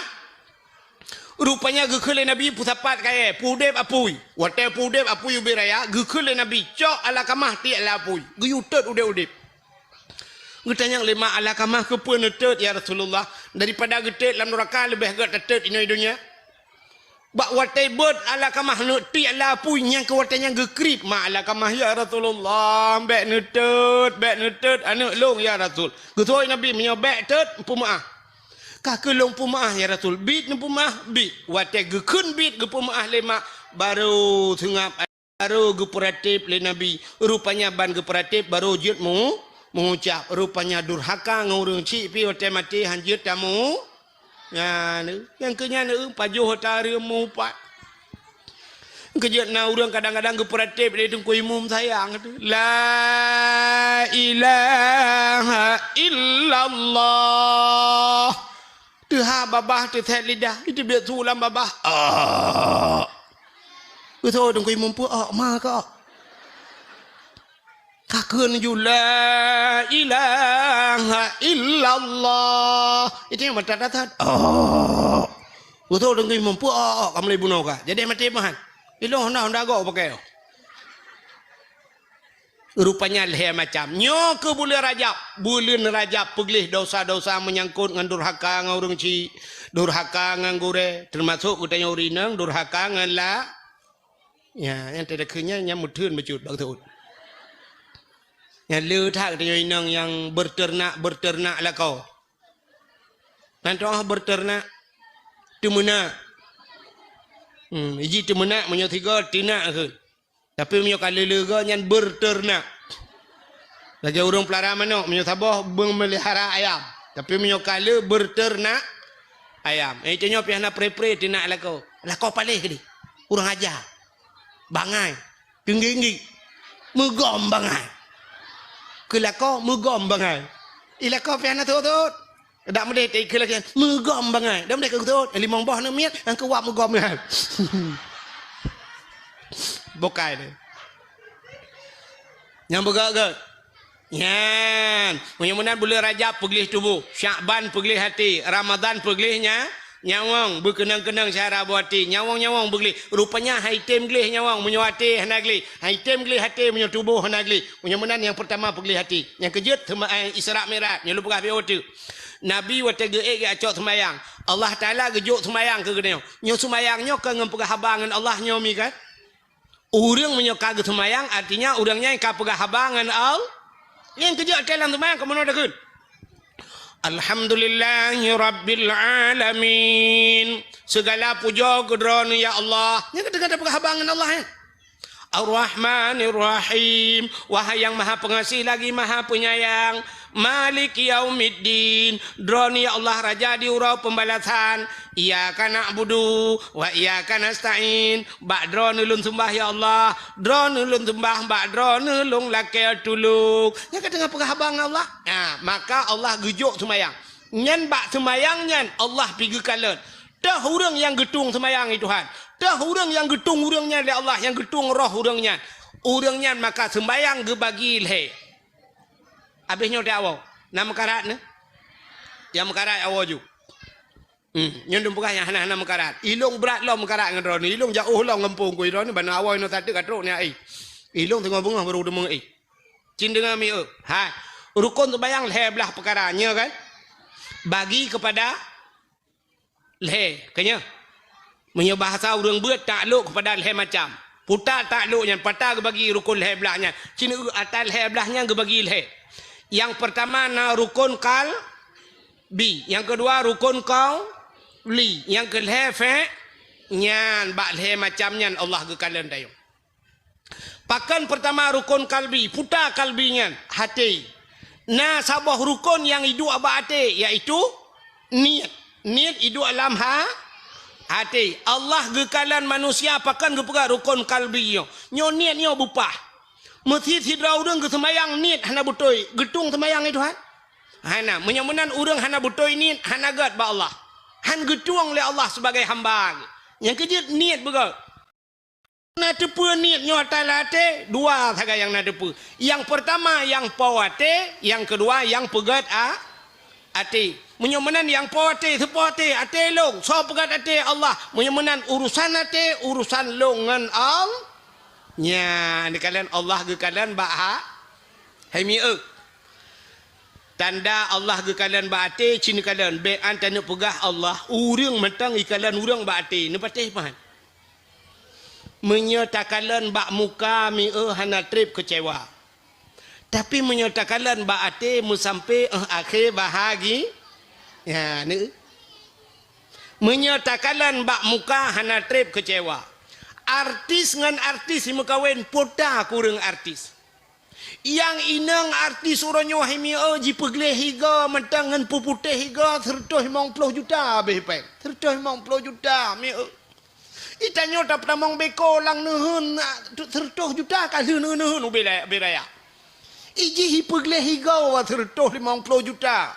Rupanya geukheun lé Nabi peusapat kayée, peuudeb apui. Watée peuudeb apui ubé raya, geukheun lé Nabi, "Cok Alakamah tiek lam apui." Geuyue tôt udeb-udeb. Geutanyong lé ma Alakamah, "Keupeue neutôt, ya Rasulullah? Daripada geutôt lam nuraka leubeh gét tatôt inoe donya." Bak watée beuet Alakamah neuk tiek lam apui, nyang keu watée nyan geukrieb ma Alakamah, "Ya Rasulullah, bék neutôt, bék neutôt aneuk lôn, ya Rasul." Geutanyong Nabi, "Meunyoe bék tôt, peumeu'ah." "Ka keuh lôn peumeu'ah, ya Rasul." "Biet neupeumeu'ah?" "Biet." Watée geukheun biet geupeumeu'ah lé ma, barô seungab. Barô geupeuratéb lé Nabi. Rupanya ban geupeuratéb barô jeuet meu-, meuucab. Rupanya durhaka ngon ureuëng chik pih watée maté han jeuet tamu. Nyan, nyang keu nyan, eh, pajoh ata reuem meuupat. Keujeuet na ureuëng kadang-kadang geupeuratéb lé Teungku Imum sayang tu. La ilaha illallah. Teuhah babah teusét lidah, iteubiet su lam babah. Ah. Beutôi Teungku Imum peue, ah, ma ka. Ka kheun ju, "La ilaha illallah." Itu nyang mata datat. Oh. Beutôi Teungku Imum peue, oh, oh, ka mulai bunoe ka. Jadi maté meuhan. Ilong honda, honda gok pakai. Rupanya lhée macam. Nyoe keuh buleuen Rajab. Buleuen Rajab peugleh dosa-dosa meunyangkot ngon durhaka ngon ureuëng chik, durhaka ngon gurée, teumasok geutanyoe ureuëng inong durhaka ngon la Ya, nyang teudeukheun nyan, nyan meutheun bacut bak teuôt. Nyan le that geutanyoe inong nyang beuteunak-beuteunak lakoe. Nan toh beuteunak, teumeunak. Hmm, iji teumeunak meunyoe sigoe teunak kheun. Tapi meunyoe ka le-le goe nyan beuteunak. Lagée ureuëng peulara manok, meunyoe saboh beumeulihara ayam. Tapi meunyoe ka le beuteunak ayam. Eh, tanyoe pih hana pre-pre teunak lakoe. Lakoe paléh keudeh. Ureuëng aja. Bangai. Teunggik-nggik. Meugom bangai. Keu lakoe meugom bangai. I lakoe pih hana sot-sot. Dak meudeh teuikeu lagée meugom bangai. Dak meudeh keu sot. Limong boh aneuk miet, nyang keu wab meugom bangai. Bokai deh. Nyang beugét-gét. Nyan, meunyoe meunan buleuen Rajab peugleh tuboh, Syakban peugleh até, Ramadhan peugleh nya, nyawöng, beukeunong-keunong syedara boh até, nyawöng-nyawöng beugleh. Rupanya han item gleh nyawöng meunyoe até hana gleh, han item gleh até meunyoe tuboh hana gleh. Meunyoe meunan nyang peurtama peugleh até. Nyang keujeuet teuma, eh, Isra Mi'raj, nyoe lôn peugah beu teuk. Nabi watée geuék geucok seumayang, Allah Taala geujok seumayang keu geutanyoe. Nyoe seumayang nyoe ka ngon peugah haba ngon Allah nyoe mi kan? Ureuëng meunyoe ka geuseumayang, artinya ureuëng nyan ka peugah haba ngon Al-, nyan keujeuet até lam seumayang ka meunoe takheun, "Alhamdulillahi rabbil alamin." Segala pujoe keu Droeneuh ya Allah. Nyan ka teuka peugah haba ngon Allah, eh. Ar-Rahmanir Rahim. Wahai yang Maha Pengasih lagi Maha Penyayang. Maliki yaumiddin. Droeneuh ya Allah Raja di uroe pembalasan. Iyyaka na'budu wa iyyaka nasta'in. Bak Droeneuh lôn seumbah ya Allah. Droeneuh lôn seumbah, bak Droeneuh lôn lakée tulông. Nyan ka teungoh peugah haba ngon Allah. Nah, maka Allah geujok seumayang. Nyan bak seumayang nyan Allah pi geukalon. Teuh ureuëng nyang geutueng seumayang, ya Tuhan. Teuh ureuëng nyang geutueng ureuëng nyan lé Allah, nyang geutueng roh ureuëng nyan. Ureuëng nyan maka seumayang geubagi lhée. Abéh nyoe teuh awoe. Na meukarat neuh? Nyang meukarat awoe ju. Hmm, nyoe lôn peugah nyang hana-hana meukarat. Ilong brat lom meukarat ngon droeneuh. Ilong jaoh lom gampông ku droeneuh, ban awoe nyoe sateuk ka trok nyan ai. Ilong teungoh beungoh barô deungoe ai. Cin deungoe mi eu. Hai. Rukon seumayang lhée blaih peukara, nyoe kan? Bagi keupada lhée, ka nyoe. Meunyoe bahasa ureuëng beuet, taklok keupada lhée macam. Puta taklok nyan, pata geubagi rukon lhée blaih nyan. Cina ata lhée blaih nyan geubagi lhée. Nyang peurtama na rukon qalbi, nyang keudua rukon qauli, nyang keulhée fe-, nyan bak lhée macam nyan Allah geukalon tanyoe. Pakon peurtama rukon qalbi, puta qalbi nyan, até. Na saboh rukon nyang iduek bak até, yaitu niet. Niet iduek lam ha-, até. Allah geukalon manusia pakon geupeugah rukon qalbi nyoe. Nyoe niet nyoe bupah. Meusit sidroe ureuëng geuseumayang niet hana beutôi, geutueng seumayang nyan Tuhan? Hana. Meunyoe meunan ureuëng hana beutôi niet, hana gét bak Allah. Han geutueng lé Allah sibagai hamba. Nyang keujeuet niet beugét. Na teupeue niet nyoe ata lam até, dua sagai nyang na teupeue. Nyang peurtama nyang po até, nyang keudua nyang peugét a-, até. Meunyoe meunan nyang po até, soe po até, até lôn, soe peugét até? Allah. Meunyoe meunan urusan até, urusan lôn ngon Allah. Nyan, geukalon Allah geukalon bak ha-, hai mieu. Tanda Allah geukalon bak até, cit neukalon, bék an taneuk peugah Allah, ureuëng mantong ikalon ureuëng bak até, neupatéh pahan. Meunyoe takalon bak muka mieu hana treb keucewa. Tapi meunyoe takalon bak até meusampé óh akhé bahagi-, ya, ni. Meunyoe takalon bak muka hana treb keucewa. Artis ngon artis meukawen, puta kureueng artis. Nyang inong artis uroe nyoe hai mieu jipeugleh higa mantong ngon peuputéh higa seureutôh limong ploh juta habéh péng. Seureutôh limong ploh juta mieu. Itanyoe tapeutamong beko lam neuheun, ah, tu, seureutôh juta ka lheueh neuheun ubé la-, ubé raya. Ijih ipeugleh igoe seureutôh limong ploh juta.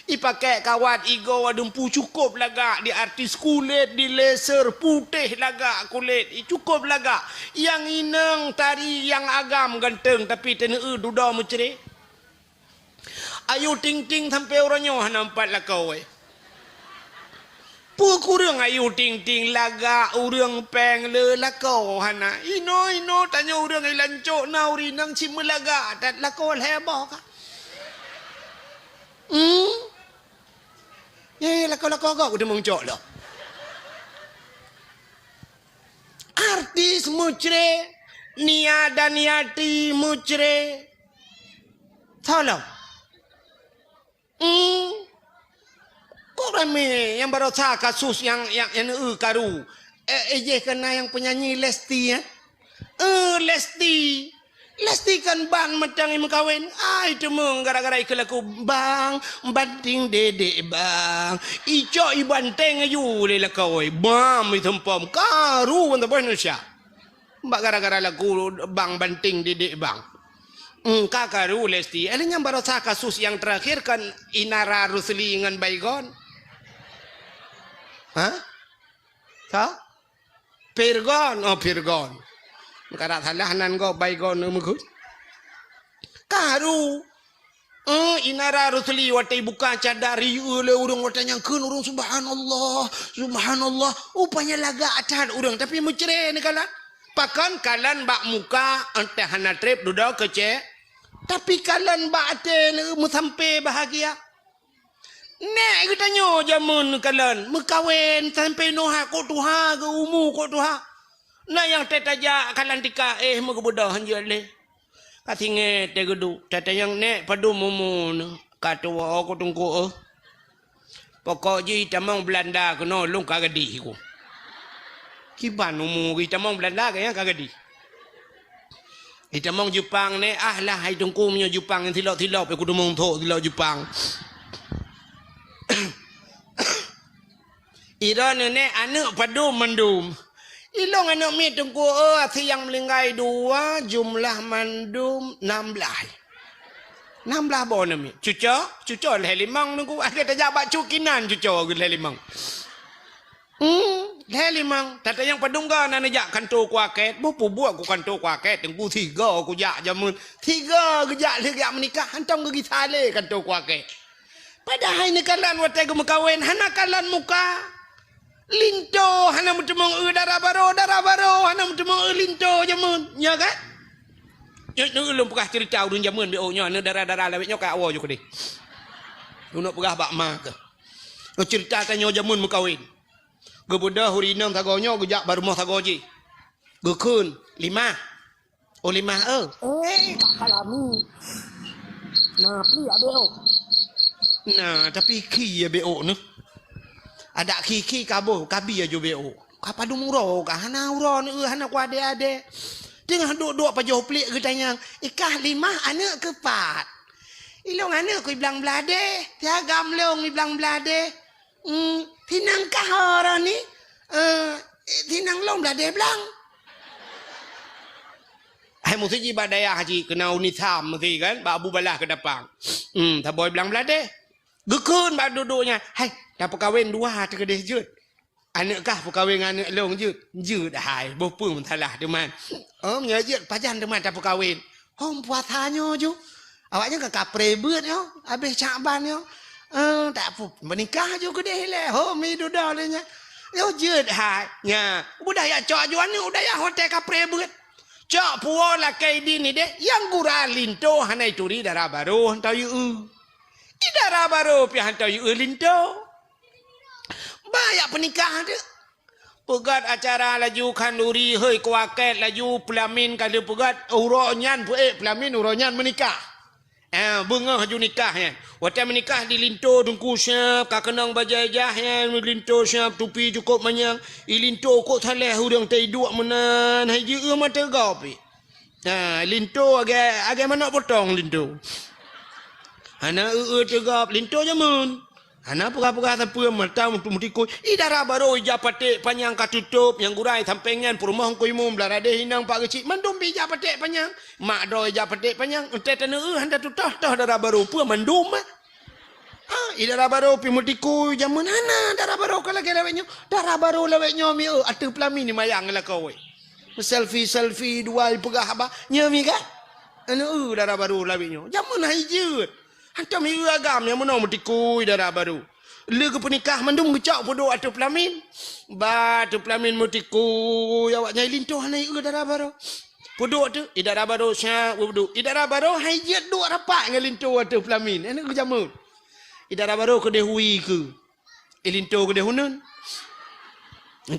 Ipakék kawat igoe dumpu cukôp lagak, di artis kulét, di laser putéh lagak kulét, i cukôp lagak. Nyang inong tari nyang agam ganteng, tapi teuneu dudoe meucré. Ayu Ting Ting sampoe uroe nyoe hana meupat lakoe. Peue kureueng Ayu Ting Ting lagak ureueng péng le lakoe hana. Inoe-inoe tanyoe ureueng ilancok na ureueng inong cit meulagak that lakoe lhée boh ka. Hmm? Eh, lakoe-lakoe gob udeueng cok lom. Artis meucré, Nia Daniati meucré. Tolong. Hmm. Kok ramé nyang barosa kasus nyang, nyang, nyang eu karu. Eh, eh, jeh kena nyang penyanyi Lesti, eh? Eh, Lesti. Lesti kan ban mantong imeukawen. Ai, teumong gara-gara ikeu laku, "Bang, banting dedek, Bang." Icok ibanteng aju lé lakoe. Bam, iteumpom. Karu ban saboh Indonesia. Bak gara-gara lagu bang banting didik bang. Engka karu Lesti. Eh, nyang barosa kasus nyang terakhir kan Inara Rusli ngon Baygon. Ha? Sa? Pirgon. Oh, Pirgon. Kada salah nan go Baygon meugut. Karu. Eh, Inara Rusli watée buka cadar, iyue lé ureuëng watée nyang kheun ureuëng, "Subhanallah, subhanallah." Rupanya lagak that ureuëng, tapi meucré neukalon. Pakon kalon bak muka, entah hana treb dudoe keucé. Tapi kalon bak até meusampé bahagia. Nek geutanyoe jameun neukalon, meukawen sampé noha kok tuha geu umu kok tuha. Na nyang teutajak kalon tika, eh, meugeubeudoh hanjeuet lé. Ka singoh teuh geuduek, tatanyong nek padum umu neuh, ka tuwoe ku teungku, eh. Pokok jih tamong Beulanda keunoe lôn ka gadih ku. Kiban umu jih tamong Beulanda ka nyang ka gadih. Itamong Jepang nek, ah lah hai teungku meunyoe Jepang nyang silop-silop, eh, ku teumong thok silop Jepang. Ira neunek aneuk padum mandum. Ilong aneuk miet teungku, oh, asie nyang meuninggai dua, jumlah mandum nam blaih. Nam blaih boh aneuk miet. Cuco, cuco lhée limong teungku. Akhé tajak bak cut kinan cuco lhée limong. Hmm, lhée limong. Tatanyong padum ga na neujak kanto kuakét. Boh peubuet ku kanto kuakét. Teungku sigo kujak jameun. Sigo geujak lheueh geujak meunikah. Hantom geugisa lé kanto kuakét. Padahai neukalon watée geumeukawen hana kalon muka. Linto hana meuteumong eu dara baro, dara baro hana meuteumong eu linto jameun, nya kan? Nyoe, nyoe ulôn peugah cerita ureuëng jameun B O nyoe, aneuk dara-dara lawét nyoe ka awoe ju keudeh. Ulôn peugah bak ma keuh. Nyoe cerita tanyoe jameun meukawen. Geubeudôh ureueng inong sagoe nyoe geujak bak rumoh sagoe jih. Geukheun, "Limah." "Oh, Limah, eu." "Eh, Kak Kalami." "Nah, pi abéh ôk." Nah, tapi khi abéh ôk nyoe. Adak khi-khi ka boh, ka bi aju abéh ôk. Ka padum uroe ka hana uroe nyoe, hana kuadé-adé. Teungoh duek-duek pajoh pliek geutanyong, "Ikah Limah aneuk keu pat?" "Ilong aneuk keu Iblang Bladé, si agam lôn Iblang Bladé." "Hmm, sinang kah uroe nyoe?" "Eh, sinang lôn Bladé Blang." Hai meuseujid bak dayah jih keunan uni sam meuseujid kan, bak Abu Balah Keudapang. Hmm, saboh Iblang Bladé. Geukheun bak duek-duek nyan, "Hai, tapeukawen dua teuh keudéh jeuet. Aneuk kah peukawen ngon aneuk lôn jeuet?" "Jeuet hai, boh peue meusalah teuma." "Oh, meunyoe jeuet pajan teuma tapeukawen?" "Hom puasa nyoe ju. Awaknyan ka kapré beuet nyoe, abéh Syakban nyoe. Eh, tak pu-, meunikah ju keudéh ilée. Hom mi dudoe lé nyan." "Yoh jeuet hai." Nya, udah ya cok ju aneuk, udah ya hotel kapré beuet. Cok puwoe lakée idin idéh, nyang gura linto hana ituri dara barô hantom yue. Di dara barô pih hantom yue linto. Ba jak peunikah teuk. Peugét acara laju khanduri, hei kuakét laju peulamin ka lheueh peugét, uroe nyan peuék peulamin, uroe nyan meunikah. Eh, beungoh ju nikah nyan. Watée meunikah di linto teungku siab, ka keunong bajée jah nyan, linto siab, tupi cukôp manyang. I linto kok saléh ureuëng teuiduek meunan, hai jieu mata gob pih. Ha, linto agée, agée manok potong linto. Hana eu-eu teugab linto jameun. Hana peugah-peugah sapeue mata meutikui. I dara barô ija paték panyang ka tutôp, nyang gura i sampéng nyan peurumoh Teungku Imum, blah radeh inong pak geuchik, mandum pih ija paték panyang. Mak droe ija paték panyang, entée taneu eu hana tutoh-toh dara barô peue mandum, eh. Ha, i dara barô pih meutikui jameun hana dara barô ka lagée lawét nyoe. Dara barô lawét nyoe mi eu ateueh peulamin ni mayang lakoe. Selfie-selfie dua ipeugah haba, nyoe mi ka? Anu eu dara barô lawét nyoe. Jameun hai jeuet. Hantom i eu agam nyang meunoe meutikui dara barô. Lé geupeunikah mandum geucok peuduek ateueh peulamin. Ba ateueh peulamin meutikui awaknyan linto hana i eu dara barô. Peuduek teuh, i dara barô syak peuduek. I dara barô hai jeuet duek rapat ngon linto ateueh peulamin. Anu eu jameun. I dara barô keudeh hui keu. I linto keudeh uneun.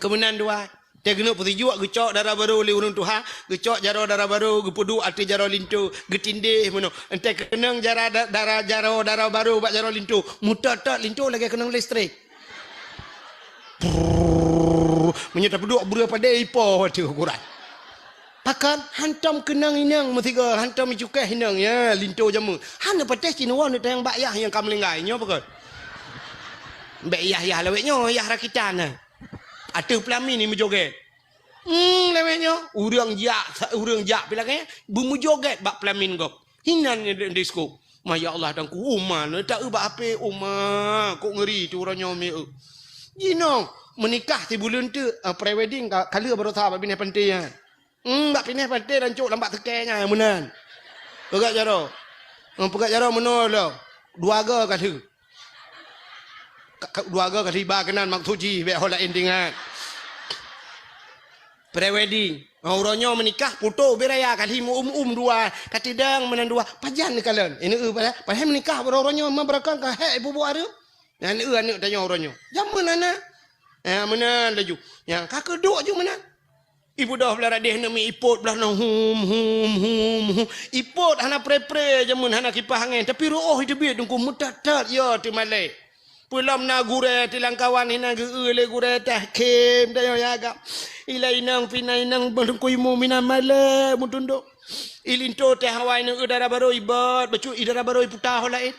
Keumeunan dua. Teuh keuneuk peusijuek geucok dara barô lé ureuëng tuha, geucok jaroe dara barô, geupeuduek ateueh jaroe linto, geutindéh meunoe. Entée keunong jara da-, dara jaroe dara barô bak jaroe linto, meutot-tot linto lagée keunong listrik. Prrrr, meunyoe tapeuduek breueh padé ipo ateueh ukuran. Pakon hantom keunong inong meusigoe, hantom icukéh inong, ya, linto jameun. Hana patéh cit neuwoe neutanyong bak yah nyang ka meulinggai, nyoe pakon. Bék yah-yah lawét nyoe, yah rakitan na. Ateueh peulamin ni meujogét. Hmm, lawét nyoe, ureuëng jak, ureuëng jak pih lagée, beumeujogét bak peulamin gob. Hinan di, disko. Ma ya Allah, Teungku, uma, neutak eu bak H P, uma, kok ngeuri tu uroe nyoe mi eu. Jinoe, meunikah sibuleuen teuk, ah, pre-wedding ka, ka lheueh baroesa bak binéh panté nyan. Hmm, bak binéh panté dan cok lam bak seukée nyan meunan. Peugah jaroe. Hmm, peugah jaroe meunoe lom. Dua go ka lheueh. Ka, ka, dua go ka lheueh iba keunan maksud jih, bék ho laén teuingat. Pre-wedding. Ha, uroe nyoe meunikah, putôh ubé raya ka lheueh meu-um-um dua, ka teudong meunan dua. Pajan neukalon. Ini eu padahai, padahai meunikah uroe nyoe memang beureukan ka hék ibu-bu areuem. Nyan eu aneuëk tanyoe uroe nyoe. Jameun hana. Ha, meunan laju. Nyang ka keuduek ju meunan. Ibeudôh blah radeh neumi ipot blah nang hum, hum, hum, hum. Ipot hana pre-pre jameun hana kipah angén, tapi reuôh iteubiet Teungku meutat-tat ya teumalée. Peulom na gurée tilang kawan hinan geu-eu lé gurée tah khém dayoe ya agam. Ilai inong pih na inong beungkui mu minan malée meutundok. Ilinto teh awai neu dara barô ibot, bacut i dara barô iputa ho laén.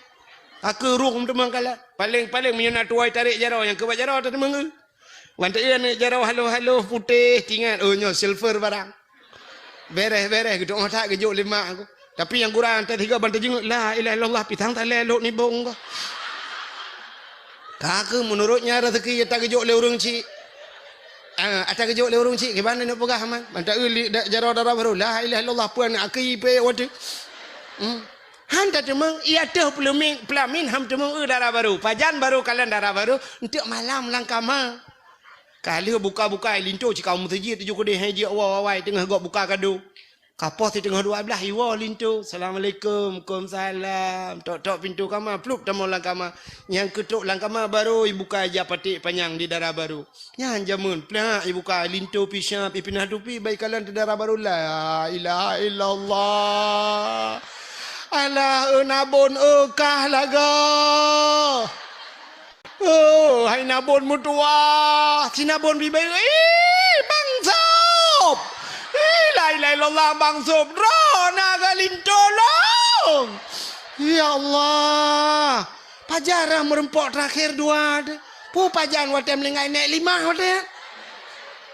Akeue rhueng teuma kala. Paléng-paléng meunyoe na tuwai tarek jaroe nyang keubat jaroe teuteumang eu. Wan teu aneuëk jaroe haloh-haloh putéh tingat, oh nyoe silver barang. Bereh-bereh geutuoh that geujok lé mak aku. Tapi nyang gura teuh tiga ban teujeungeuk, "La ilaha illallah, pisang talé lok nibong ko." Ka keuh meunurot nyan rezeki ata geujok lé ureuëng chik. Ah, ata geujok lé ureuëng chik kiban neuk peugah man. Mantap eu li da-, jaroe dara barô, "La ilaha illallah, puan akui pe wateu." Hmm. Han tateumeung, i ateueh peulamin, peulamin han teumeung eu dara barô. Pajan barô kalon dara barô, enteuk malam lam kama. Ka lheueh buka-buka, linto cit ka u meuseujid tujoh keudeh hai jeuet awai-awai teungoh gob buka kado. Ka poh siteungoh dua blaih iwoe linto, "Assalamualaikum." "Waalaikumsalam." Tok-tok pintoe kama, plup tamong lam kama. Nyang keutok lam kama barô ibuka ija paték panyang di dara barô. Nyan jameun, plak ibuka linto pih siap, ipinah tupi bak ikalon teuh dara barô. La ilaha illallah. Alah, eu nabon, eu kah lagoe. Oh, hai nabon meutuwah, si nabon bibée, "Ih, Bang Sob! Ih, la ilaha illallah, Bang Sob! Droeneuh ka linto lôn!" Ya Allah, pajan rhah meureumpok teurakhé dua teuh. Peue pajan watée meuninggai nèk limah watée?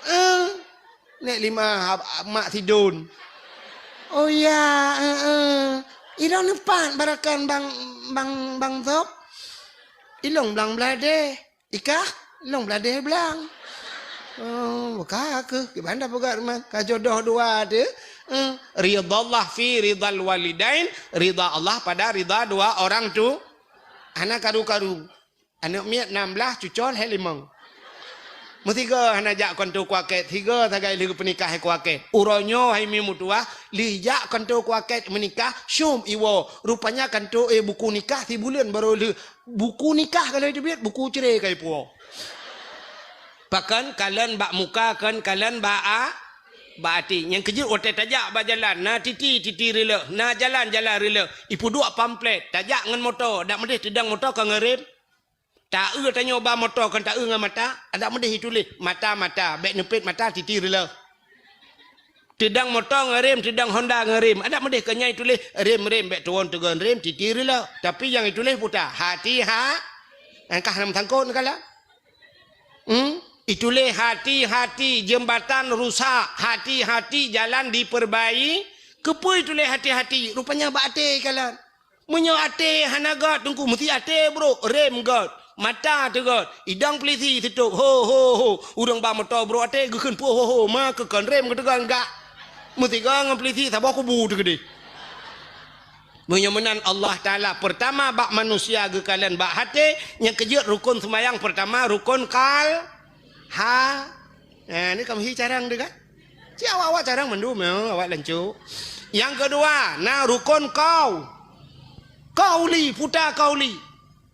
Eh. Nèk limah, ab-, ab-, mak Sidon. Oh ya, eh, eh. Ilong neupat barakan Bang, Bang, Bang Sob. Ilong blang bladeh. Ikah, ilong bladeh blang. Oh, ka keuh. Kiban dah peugah rumah. Ka jodoh dua teuh. Eh, ridha Allah fi ridhal walidain. Ridha Allah pada ridha dua orang tu. Hana karu-karu. Aneuk miet nam blaih, cucol hai limong. Meusigoe hana jak kantô kuakét, sigoe sagai lheueh geupeunikah hai kuakét. Uroe nyoe hai mi meutuwah, lheueh jak kantô kuakét meunikah, syom iwoe. Rupanya kantô, eh, buku nikah sibuleuen barô lheueh. Buku nikah ka lheueh teubiet, buku cerai ka ipuwoe. Pakon kalon bak muka, kon kalon bak a-, bak até. Nyang keujeuet watée tajak bak jalan, na titi, titi reuleueh, na jalan, jalan reuleueh. Ipeuduek pamflet, tajak ngon moto, dak meudeh teudong moto ka ngon rem. Taeu tanyoe ba moto kon taeu ngon mata, adak meudeh ituléh mata-mata, bék neupet mata titi reuleueh. Teudong moto ngon rem, teudong Honda ngon rem, adak meudeh kon nyan ituléh rem-rem, bék tuwon teugon rem titi reuleueh. Tapi nyang ituléh peue ta, hati ha, angkah nam sangkot neukala. Hmm? Ituléh hati-hati jembatan rusak, hati-hati jalan diperbai-, keupeue ituléh hati-hati? Rupanya bak até kalon. Meunyoe até hana gét, Teungku, meusti até brok, rem gét, mata teuh gét, idong peulisi seutôb, ho, ho, ho, ureuëng ba moto brok até geukheun puih, ho, ho, ma keu kon rem geuteugon gak. Meusigoe ngon peulisi saboh kubu teuh keudeh. Meunyoe meunan Allah Taala peurtama bak manusia geukalon bak até, nyang keujeuet rukon seumayang peurtama rukon kal-, ha, Nah, ni kamoe hi carang teuh kan? Ci awak-awak carang mandum, ya, awak lancok. Nyang keudua, na rukon kau. Kauli, puta kauli.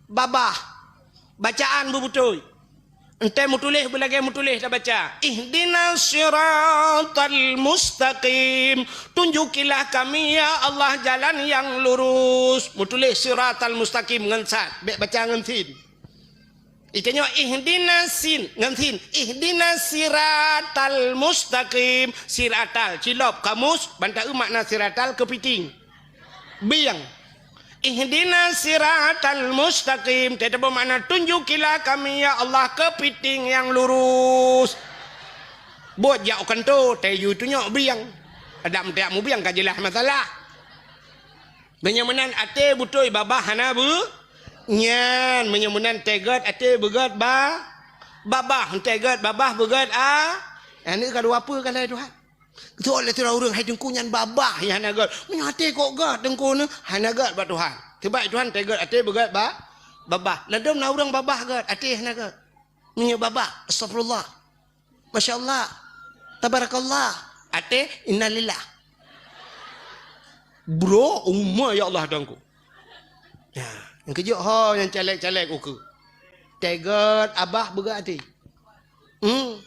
Babah. Bacaan beubeutôi. Entée meutuléh beulagée meutuléh tabaca. Ihdinas siratal mustaqim. Tunjukilah kami, ya Allah, jalan yang lurus. Meutuléh siratal mustaqim ngon sad. Bék baca ngon sin. Itanyoe ihdinas sin, ngon sin. Ihdinas siratal mustaqim. Siratal, cilop, kamus, ban taeu makna siratal keupiting. Bieng. Ihdinas siratal mustaqim. Teutabeuh makna tunjukilah kami, ya Allah, keupiting nyang lurus. Buet jak u kantô, tayue tunyok bieng. Adak meutajak mubieng ka jeulaih masalah. Meunyoe meunan até beutôi babah hana beu-, nyan, meunyoe meunan teuh gét até beugét ba-, babah, teuh gét babah beugét a-, aneuk ka dua peue ka lhée Tuhan. Geutôk lé sidroe ureuëng hai teungku nyan babah nyang hana gét. Meunyoe até kok gét teungku nyoe hana gét bak Tuhan. Seubab Tuhan teuh gét até beugét ba-, babah. Ladôm na ureuëng babah gét, até hana gét. Meunyoe babah, astagfirullah. Masya Allah. Tabarakallah. Até, innalillah. Bro, umma ya Allah dangku. Ya, nyang keujeuet ho nyang caleg-caleg ukeue. Teuh gét abah beugét até. Hmm.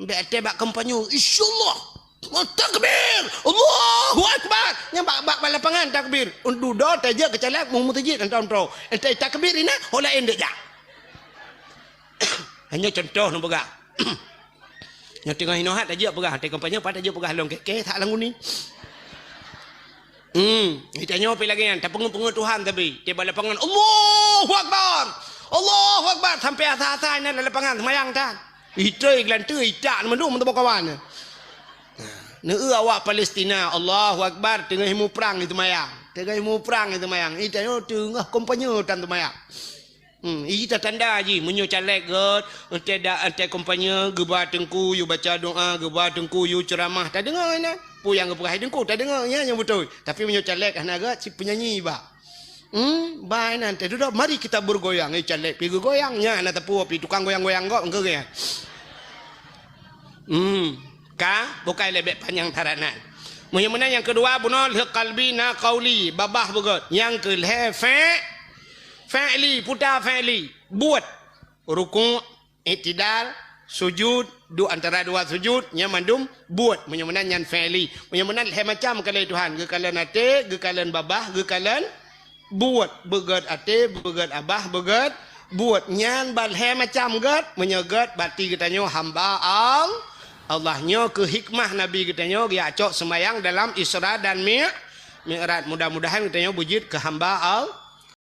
Bék até bak kampanye, insyaallah. Takbir! Allahu Akbar! Nyang bak, bak, bak lapangan takbir. Dudoe tajak keu caleg mu meuseujid entong-entong. Entah takbir ina, ho laén dek jak. Hanya contoh neupeugah. Nyang teungoh hinoe hat tajak peugah, teuka kampanye pat tajak peugah lôn keh-keh that lam guni. Hmm, tanyoe pi lagée nyan, tapeungeuet-peungeuet Tuhan tapi, tiba lapangan, "Allahu Akbar! Allahu Akbar!" Sampai asa-asa nyan lam lapangan seumayang tan. Itoi geulanteue itak mandum meuteumé kawan. Nah, neueu awak Palestina, Allahu Akbar, teungoh muprang itu mayang. Teungoh muprang itu mayang. Itanyoe teungoh kampanye tan seumayang. Hmm, ita tanda jih, meunyoe caleg gét, entée da, entée kampanye, geuba teungku, yue baca doa, geuba teungku, yue ceuramah, tadeungoe inan. Peue nyang geupeugah teungku, tadeungoe, nyan nyang beutôi. Tapi meunyoe caleg hana gét, cit peunyanyi ba. Hmm, ba inan, teuh dudoe, mari kita bergoyang, eh, caleg pi geugoyang, nyan hana teupeu pi tukang goyang-goyang gét, engkeu nyan. Hmm, ka, bukai lé bék panyang that nan. Meunyoe meunan nyang keudua bunoe lheueh qalbi na qauli, babah beugét. Nyang keulhèe fa-, fa'li, puta fa'li, buet. Rukuk, iktidal, sujud, duek antara dua sujud, nyan mandum buet. Meunyoe meunan nyan fa'li. Meunyoe meunan lhèe macam kalon Tuhan, geukalon até, geukalon babah, geukalon buet, beugét até, beugét babah, beugét buet. Nyan ban lhèe macam gét, meunyoe gét berarti geutanyoe hamba Al-, Allah. Nyoe keuh hikmah Nabi geutanyoe geujak cok seumayang dalam Isra dan Mi-, Mi'raj. Mudah-mudahan geutanyoe beujeuet keu hamba Al-,